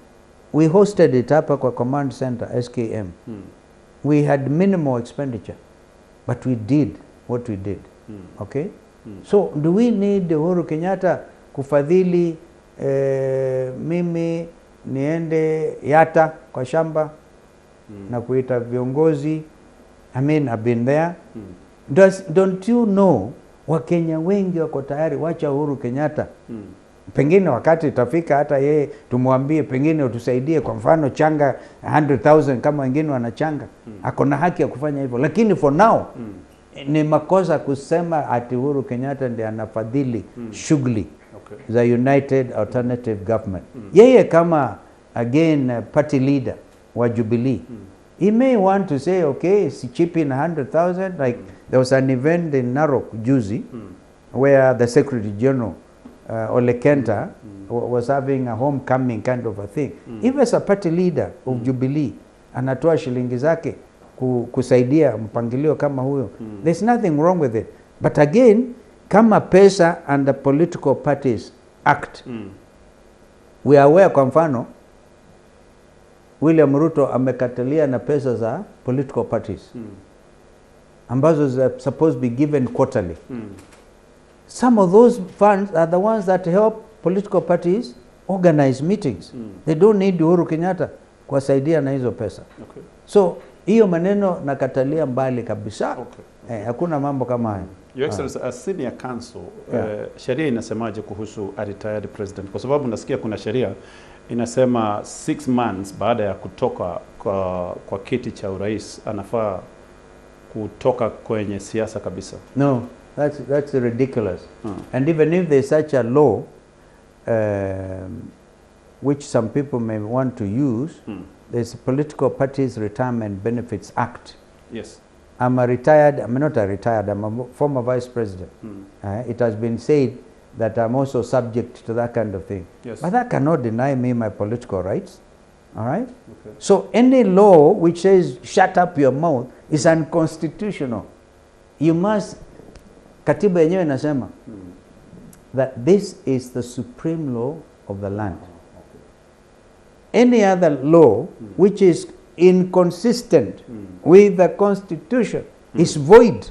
We hosted it hapa kwa Command Center SKM. We had minimal expenditure, but we did what we did. Okay? So do we need Uhuru Kenyatta kufadhili mimi niende Yata kwa shamba na kuita viongozi? I mean, I've been there. Don't you know Wakenya wengi wako tayari wacha Uhuru Kenyatta Pengine wakati itafika hata yeye tumwambie, pengine utusaidie, kwa mfano changa 100,000 kama wengine wanachanga. Ako na haki ya kufanya hivyo, lakini for now ni makosa kusema ati Uhuru Kenyatta ndiye anafadhili shughuli za United Alternative Government. Yeye kama again party leader wa Jubilee, he may want to say, okay, si chip in 100,000. Like there was an event in Narok juzi where the Secretary General Ole Kenta was having a homecoming kind of a thing. If as a party leader of Jubilee anatoa shilingi zake kusaidia mpangilio kama huyo, there's nothing wrong with it. But again, kama pesa and the Political Parties Act, we are aware, kwa mfano William Ruto amekatalia na pesa za political parties ambazo are supposed to be given quarterly. Some of those funds are the ones that help political parties organize meetings. They don't need Uhuru Kenyatta kuwasaidia na hizo pesa. So hiyo maneno nakatalia mbali kabisa. Hakuna mambo kama hayo. Your Excellency, as senior counsel, sheria inasemaje kuhusu a retired president? Kwa sababu nasikia kuna sheria inasema 6 months baada ya kutoka kwa kiti cha urais anafaa kutoka kwenye siasa kabisa. No, that's ridiculous. And even if there's such a law, which some people may want to use, there's a Political Parties Retirement Benefits Act. I'm a retired, I'm not a retired, I'm a former vice president. It has been said that I'm also subject to that kind of thing. But that cannot deny me my political rights. All right? Okay. So any law which says shut up your mouth is unconstitutional. You must, katiba yenyewe inasema that this is the supreme law of the land. Any other law which is inconsistent with the constitution is void.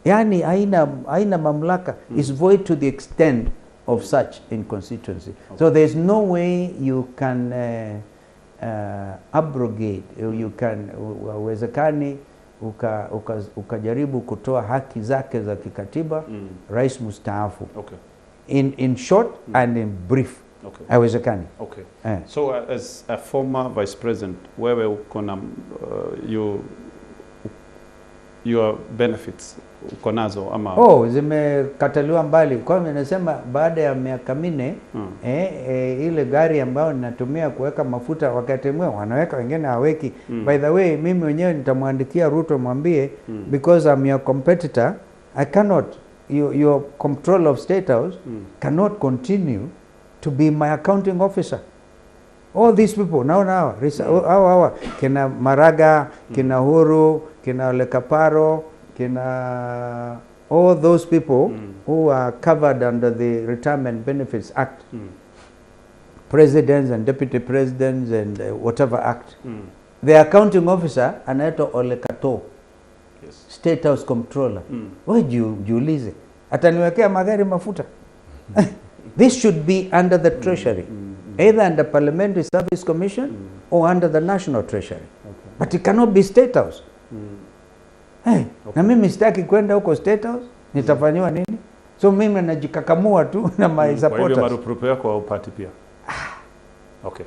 Yani haina mamlaka, is void to the extent of such inconsistency. So there's no way you can abrogate, you can, hauwezekani ukajaribu kutoa haki zake za kikatiba rais mstaafu. In short and in brief, haiwezekani. So as a former vice president, wewe uko na your benefits uko nazo ama? Oh, zimekataliwa mbali. Kwa hiyo nasema baada ya miaka 4 ile gari ambayo ninatumia kuweka mafuta wakati mwingine wanaweka, wengine haweki. By the way, mimi mwenyewe nitamwandikia Ruto mwambie, because I'm your competitor, I cannot, your control of State House cannot continue to be my accounting officer. All these people, naona hawa hawa hawa kina Maraga, kina Uhuru, kina Ole Kaparo, kina all those people who are covered under the Retirement Benefits Act, presidents and deputy presidents and whatever act. The accounting officer anaitwa Ole Kato, State House Comptroller. Wewe jiulize, ataniwekea magari mafuta? This should be under the Treasury, either under Parliamentary Service Commission or under the National Treasury. But it cannot be State House. Hey, na mimi sitaki kwenda huko State House, nitafanyiwa nini? So mimi najikakamua tu na my Kwa hivyo supporters. Marupurupu yako haupati pia. Okay.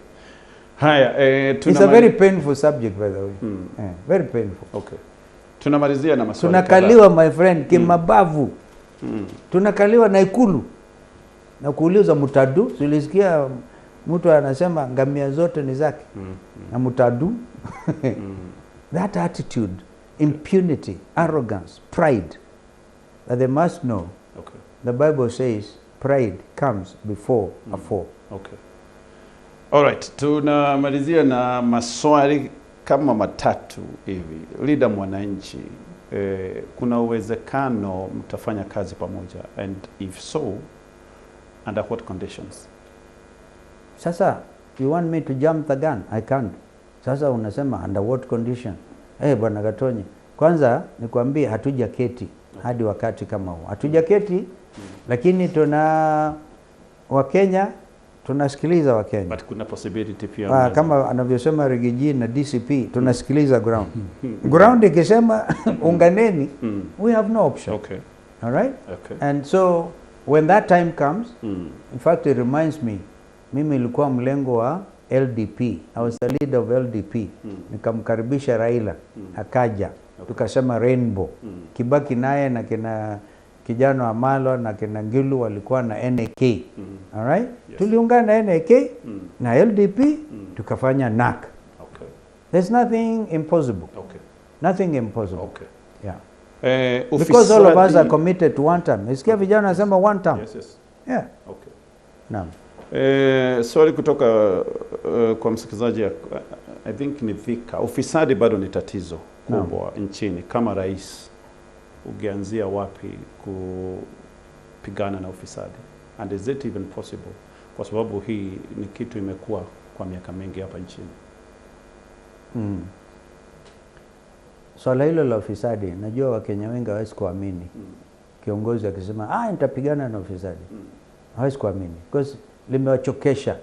Haya, It's a very painful subject, by the way. Yeah, very painful. Okay. Tunamalizia na maswali Tunakaliwa, kadhaa. my friend, kimabavu. Tunakaliwa na Ikulu na kuuliza mutadu. Tulisikia mtu anasema ngamia zote ni zake na mutadu. That attitude, impunity, arrogance, pride, that they must know. The Bible says pride comes before a fall. Okay. Alright, tunamalizia na maswali kama matatu hivi. Linda Mwananchi, kuna uwezekano mtafanya kazi pamoja, and if so, under what conditions? Sasa you want me to jump the gun? I can't. Sasa unasema under what condition? Eh, Bwana Gatonye, kwanza nikwambie hatuja keti hadi wakati kama huu. Hatuja keti, lakini tuna Wakenya, tunasikiliza Wakenya. But kuna possibility pia Kama anavyosema Riggy G na DCP, tunasikiliza ground. Ground ikisema unganeni, we have no option. All right? Okay. And so When that time comes, in fact it reminds me, mimi nilikuwa mlengo wa LDP. I was the leader of LDP. Nikamkaribisha Raila, akaja. Tukasema rainbow. Kibaki naye na kina kijana wa Malwa na kina Ngilu walikuwa na NAK. All right? Tuliungana na NAK na LDP, tukafanya NAK. There's nothing impossible. Nothing impossible. Yeah. Because all of us are committed to one term. Isikia vijana wanasema one term. Yes. Yeah. Naam. Swali kutoka kwa msikilizaji, I think ni Thika. Ufisadi bado ni tatizo kubwa nchini. Kama rais, ungeanzia wapi kupigana na ufisadi? And is it even possible? Kwa sababu hii ni kitu imekuwa kwa miaka mingi hapa nchini. Swala hilo la ufisadi, najua Wakenya wengi hawawezi kuamini. Kiongozi akisema, nitapigana na ufisadi. Hawezi kuamini. Because limewachokesha.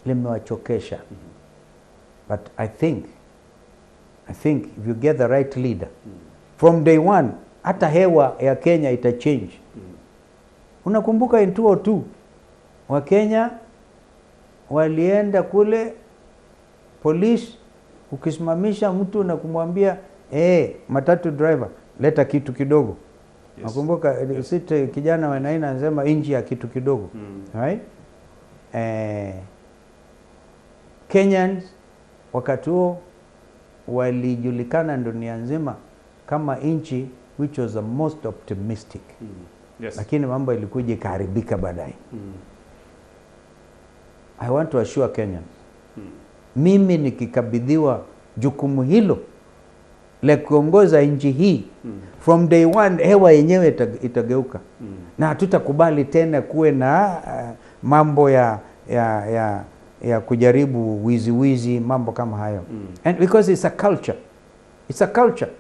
Limewachokesha. But I think if you get the right leader, from day one, hata hewa ya Kenya ita change. Unakumbuka in 2002, Wakenya walienda kule police, ukisimamisha mtu na kumwambia, matatu driver, leta kitu kidogo. Nakumbuka kijana wa Naina anasema inji ya kitu kidogo. Right? Kenyans wakati huo walijulikana dunia nzima kama nchi which was the most optimistic. Lakini mambo ilikuja ikaharibika baadaye. I want to assure Kenyans, mimi nikikabidhiwa jukumu hilo la kuongoza nchi hii, from day one hewa yenyewe itageuka. Na hatutakubali tena kuwe na mambo ya kujaribu wizi, mambo kama hayo. And because it's a culture. It's a culture.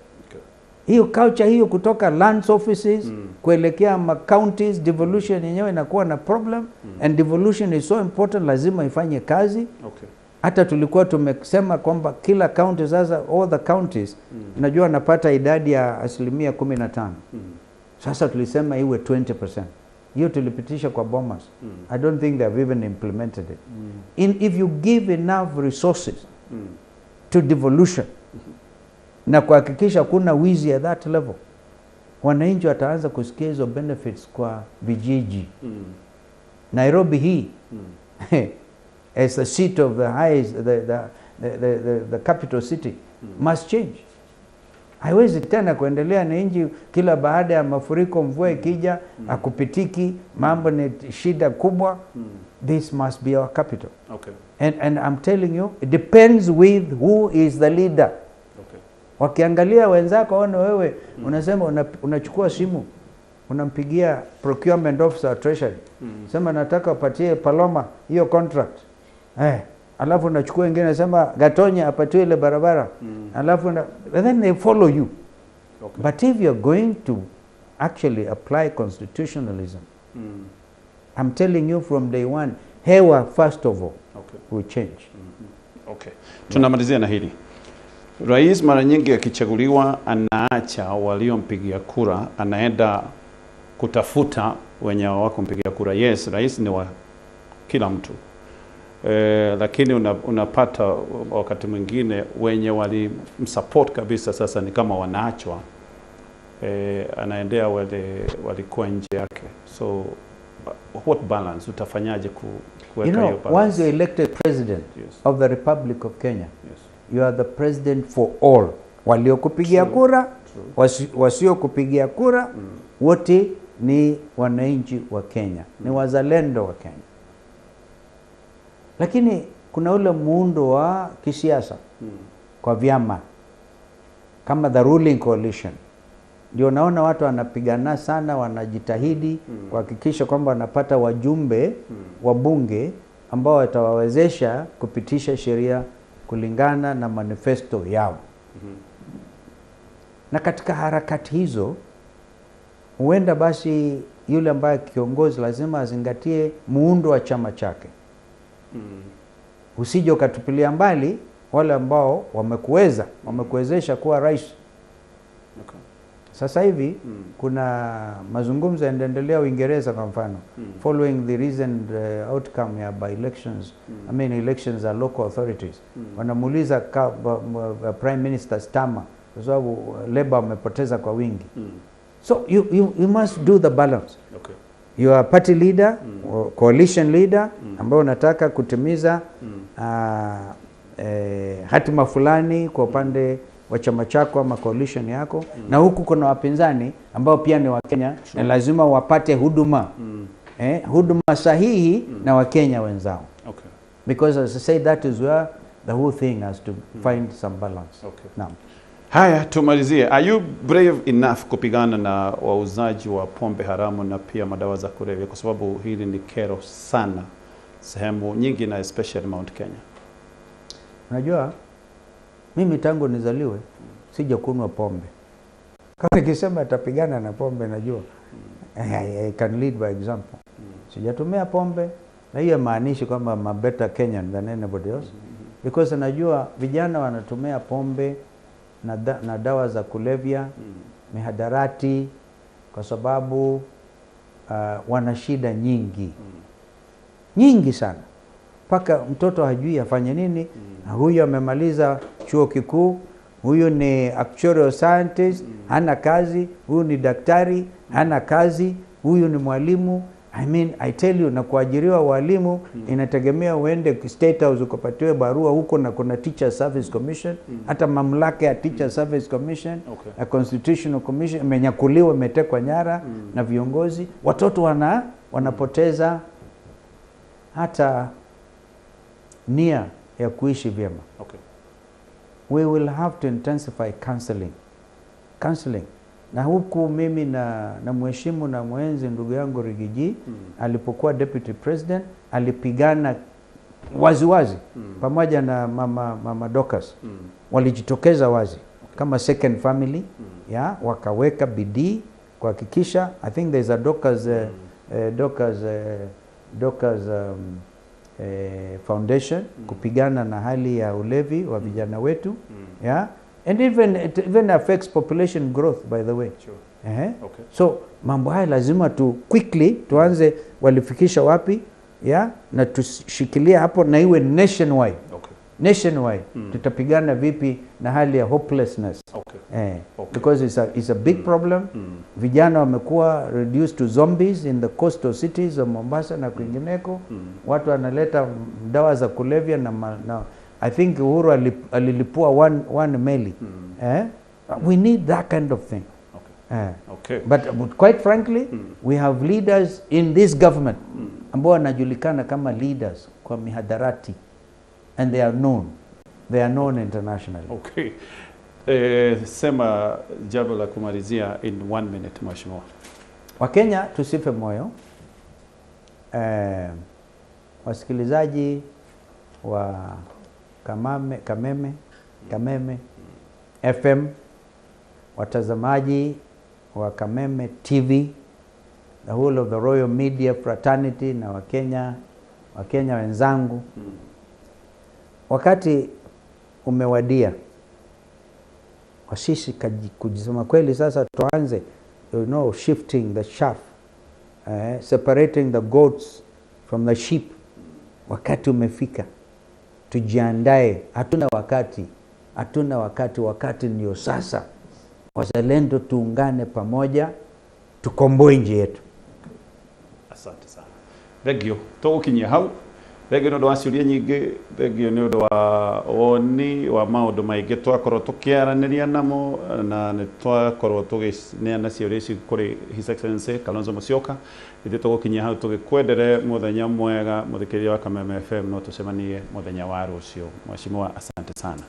Hiyo culture hiyo kutoka lands offices kuelekea ma counties, devolution yenyewe inakuwa na problem. And devolution is so important, lazima ifanye kazi. Hata tulikuwa tumesema kwamba kila county sasa, all the counties, najua napata idadi ya 15%. Sasa tulisema iwe 20%. Hiyo tulipitisha kwa Bomas. I don't think they have even implemented it. If you give enough resources to devolution na kuhakikisha kuna wizi at that level, wananchi wataanza kusikia hizo benefits kwa vijiji. Nairobi hii as the seat of the highest, the capital city, must change. Haiwezi tena kuendelea na nchi kila baada ya mafuriko, mvua ikija, hakupitiki, mambo ni shida kubwa. This must be our capital. And I'm telling you, it depends with who is the leader. Wakiangalia wenzako waone wewe, unasema unachukua simu, unampigia procurement officer treasury. Sema nataka upatie Paloma hiyo contract. Alafu unachukua wengine nasema Gatonya apatiwe ile barabara. Alafu then they follow you. But if you're going to actually apply constitutionalism, I'm telling you from day one, hewa first of all will change. Tunamalizia na hili. Rais mara nyingi akichaguliwa anaacha waliompigia kura, anaenda kutafuta wenye hawakumpigia kura. Yes, rais ni wa kila mtu. Lakini unapata wakati mwingine wenye walimsupport kabisa sasa ni kama wanaachwa. Anaendea wale walikuwa nje yake. So what balance utafanyaje kuweka hiyo balance? Once you're elected president of the Republic of Kenya, you are the president for all. Waliokupigia kura, wasiokupigia kura, wote ni wananchi wa Kenya, ni wazalendo wa Kenya. Lakini kuna ule muundo wa kisiasa kwa vyama kama the ruling coalition. Ndio naona watu wanapigana sana, wanajitahidi kuhakikisha kwamba wanapata wajumbe wa bunge ambao watawawezesha kupitisha sheria kulingana na manifesto yao. Na katika harakati hizo huenda basi yule ambaye kiongozi lazima azingatie muundo wa chama chake. Usije ukatupilia mbali wale ambao wamekuwezesha kuwa rais. Sasa hivi kuna mazungumzo yanaendelea Uingereza kwa mfano, following the recent outcome ya by elections, I mean elections are local authorities. Wanamuuliza Prime Minister Starmer kwa sababu Labour wamepoteza kwa wingi. So you must do the balance. You are party leader or coalition leader ambao unataka kutimiza hatima fulani kwa upande wa chama chako ama coalition yako, na huku kuna wapinzani ambao pia ni Wakenya na lazima wapate huduma, huduma sahihi na Wakenya wenzao. Because as I say, that is where the whole thing has to find some balance. Naam. Haya, tumalizie. Are you brave enough kupigana na wauzaji wa pombe haramu na pia madawa za kulevya, kwa sababu hili ni kero sana sehemu nyingi na especially Mount Kenya? Unajua, mimi tangu nizaliwe sijakunywa pombe. Kama nikisema tapigana na pombe, najua I can lead by example. Sijatumia pombe, na hiyo maanishi kwamba I'm a better Kenyan than anybody else, because najua vijana wanatumia pombe na dawa za kulevya, mihadarati, kwa sababu wana shida nyingi nyingi sana, mpaka mtoto hajui afanye nini. Na huyu amemaliza chuo kikuu, huyu ni actuarial scientist, hana kazi, huyu ni daktari, hana kazi, huyu ni mwalimu. I mean, I tell you, na kuajiriwa walimu inategemea uende State House ukapatiwe barua huko, na kuna Teacher Service Commission, hata mamlaka ya Teacher Service Commission, a Constitutional Commission imenyakuliwa, imetekwa nyara na viongozi. Watoto wanapoteza hata nia ya kuishi vyema. We will have to intensify counseling. Counseling. Na huku mimi na mheshimu na mwenzi ndugu yangu Riggy G, alipokuwa deputy president alipigana waziwazi pamoja na mama Dorcas. Walijitokeza wazi kama second family, ya wakaweka bidii kuhakikisha. I think there's a Dorcas foundation kupigana na hali ya ulevi wa vijana wetu, yeah? And even it even affects population growth, by the way. So mambo haya lazima tu quickly tuanze walifikisha wapi, yeah? Na tushikilie hapo na iwe nationwide. Nationwide. Tutapigana vipi na hali ya hopelessness? Because it's a big problem. Vijana wamekuwa reduced to zombies in the coastal cities of Mombasa na kwingineko. Watu wanaleta dawa za kulevya na I think Uhuru alilipua one meli. We need that kind of thing. But quite frankly, we have leaders in this government ambao wanajulikana kama leaders kwa mihadarati, and they are known. They are known internationally. Okay. Sema jambo la kumalizia in 1 minute, Mheshimiwa. Wakenya tusife moyo. Wasikilizaji wa Kameme FM, watazamaji wa Kameme TV, the whole of the Royal Media Fraternity na Wakenya wenzangu, wakati umewadia kwa sisi kujisema kweli. Sasa tuanze, shifting the chaff, separating the goats from the sheep. Wakati umefika, tujiandae. Hatuna wakati, hatuna wakati, wakati ndio sasa. Wazalendo tuungane pamoja, tukomboe nchi yetu. Asante sana. Thank you. Tũgũkinyia hau. Thengiũ nĩ ũndũ wa ciũria nyingĩ, thengiũ nĩ ũndũ wa woni wa maũndũ maingĩ twakorwo tũkĩaranĩria namo, na nĩ twakorwo tũgĩneana ciũria ici kũrĩ His Excellency Kalonzo Musyoka. Ithuĩ tũgũkinyia hau tũgĩkwendere mũthenya mwega, mũthikĩrĩria wa Kameme FM, no tũcemanie mũthenya wa rũciũ. Mheshimiwa, asante sana.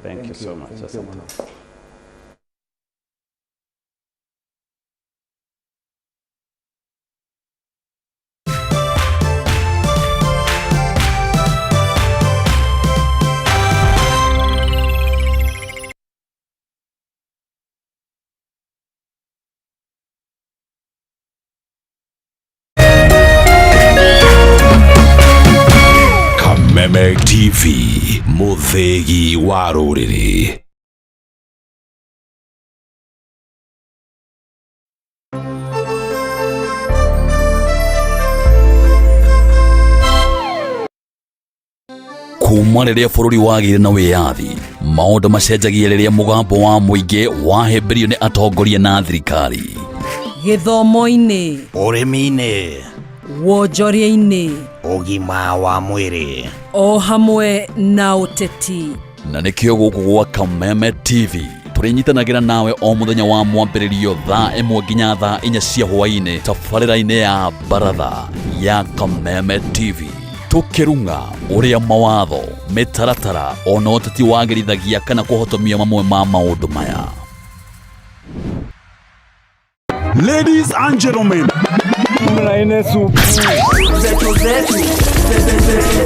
Thank you so much. Thank you. Asante. Kameme TV, mũthĩgi wa rũrĩrĩ. Kuma rĩrĩa bũrũri wagĩire na wĩyathi, maũndũ macenjagia rĩrĩa mũgambo wa mũingĩ wahĩmbĩrio nĩ atongoria na thirikari. Gĩthomo-inĩ, Ũrĩmi-inĩ, wonjoria-inĩ, ũgima wa mwĩrĩ, o hamwe na ũteti. Na nĩkĩo gũkũ gwa Kameme TV tũrĩnyitanagĩra nawe o mũthenya wa mwambĩrĩrio thaa 1 nginya thaa 4 cia hwaĩ-inĩ tabarĩra-inĩ ya baratha ya Kameme TV, tũkĩrung'a ũrĩa mawatho, mĩtaratara ona ũteti wagĩrithagia kana kũhotomia mamwe ma maũndũ maya. Ladies and gentlemen,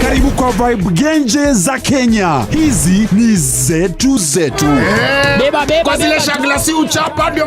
karibu kwa vibe genje za Kenya. Hizi ni zetu zetu. Kwa zile shagla si uchapa ndio.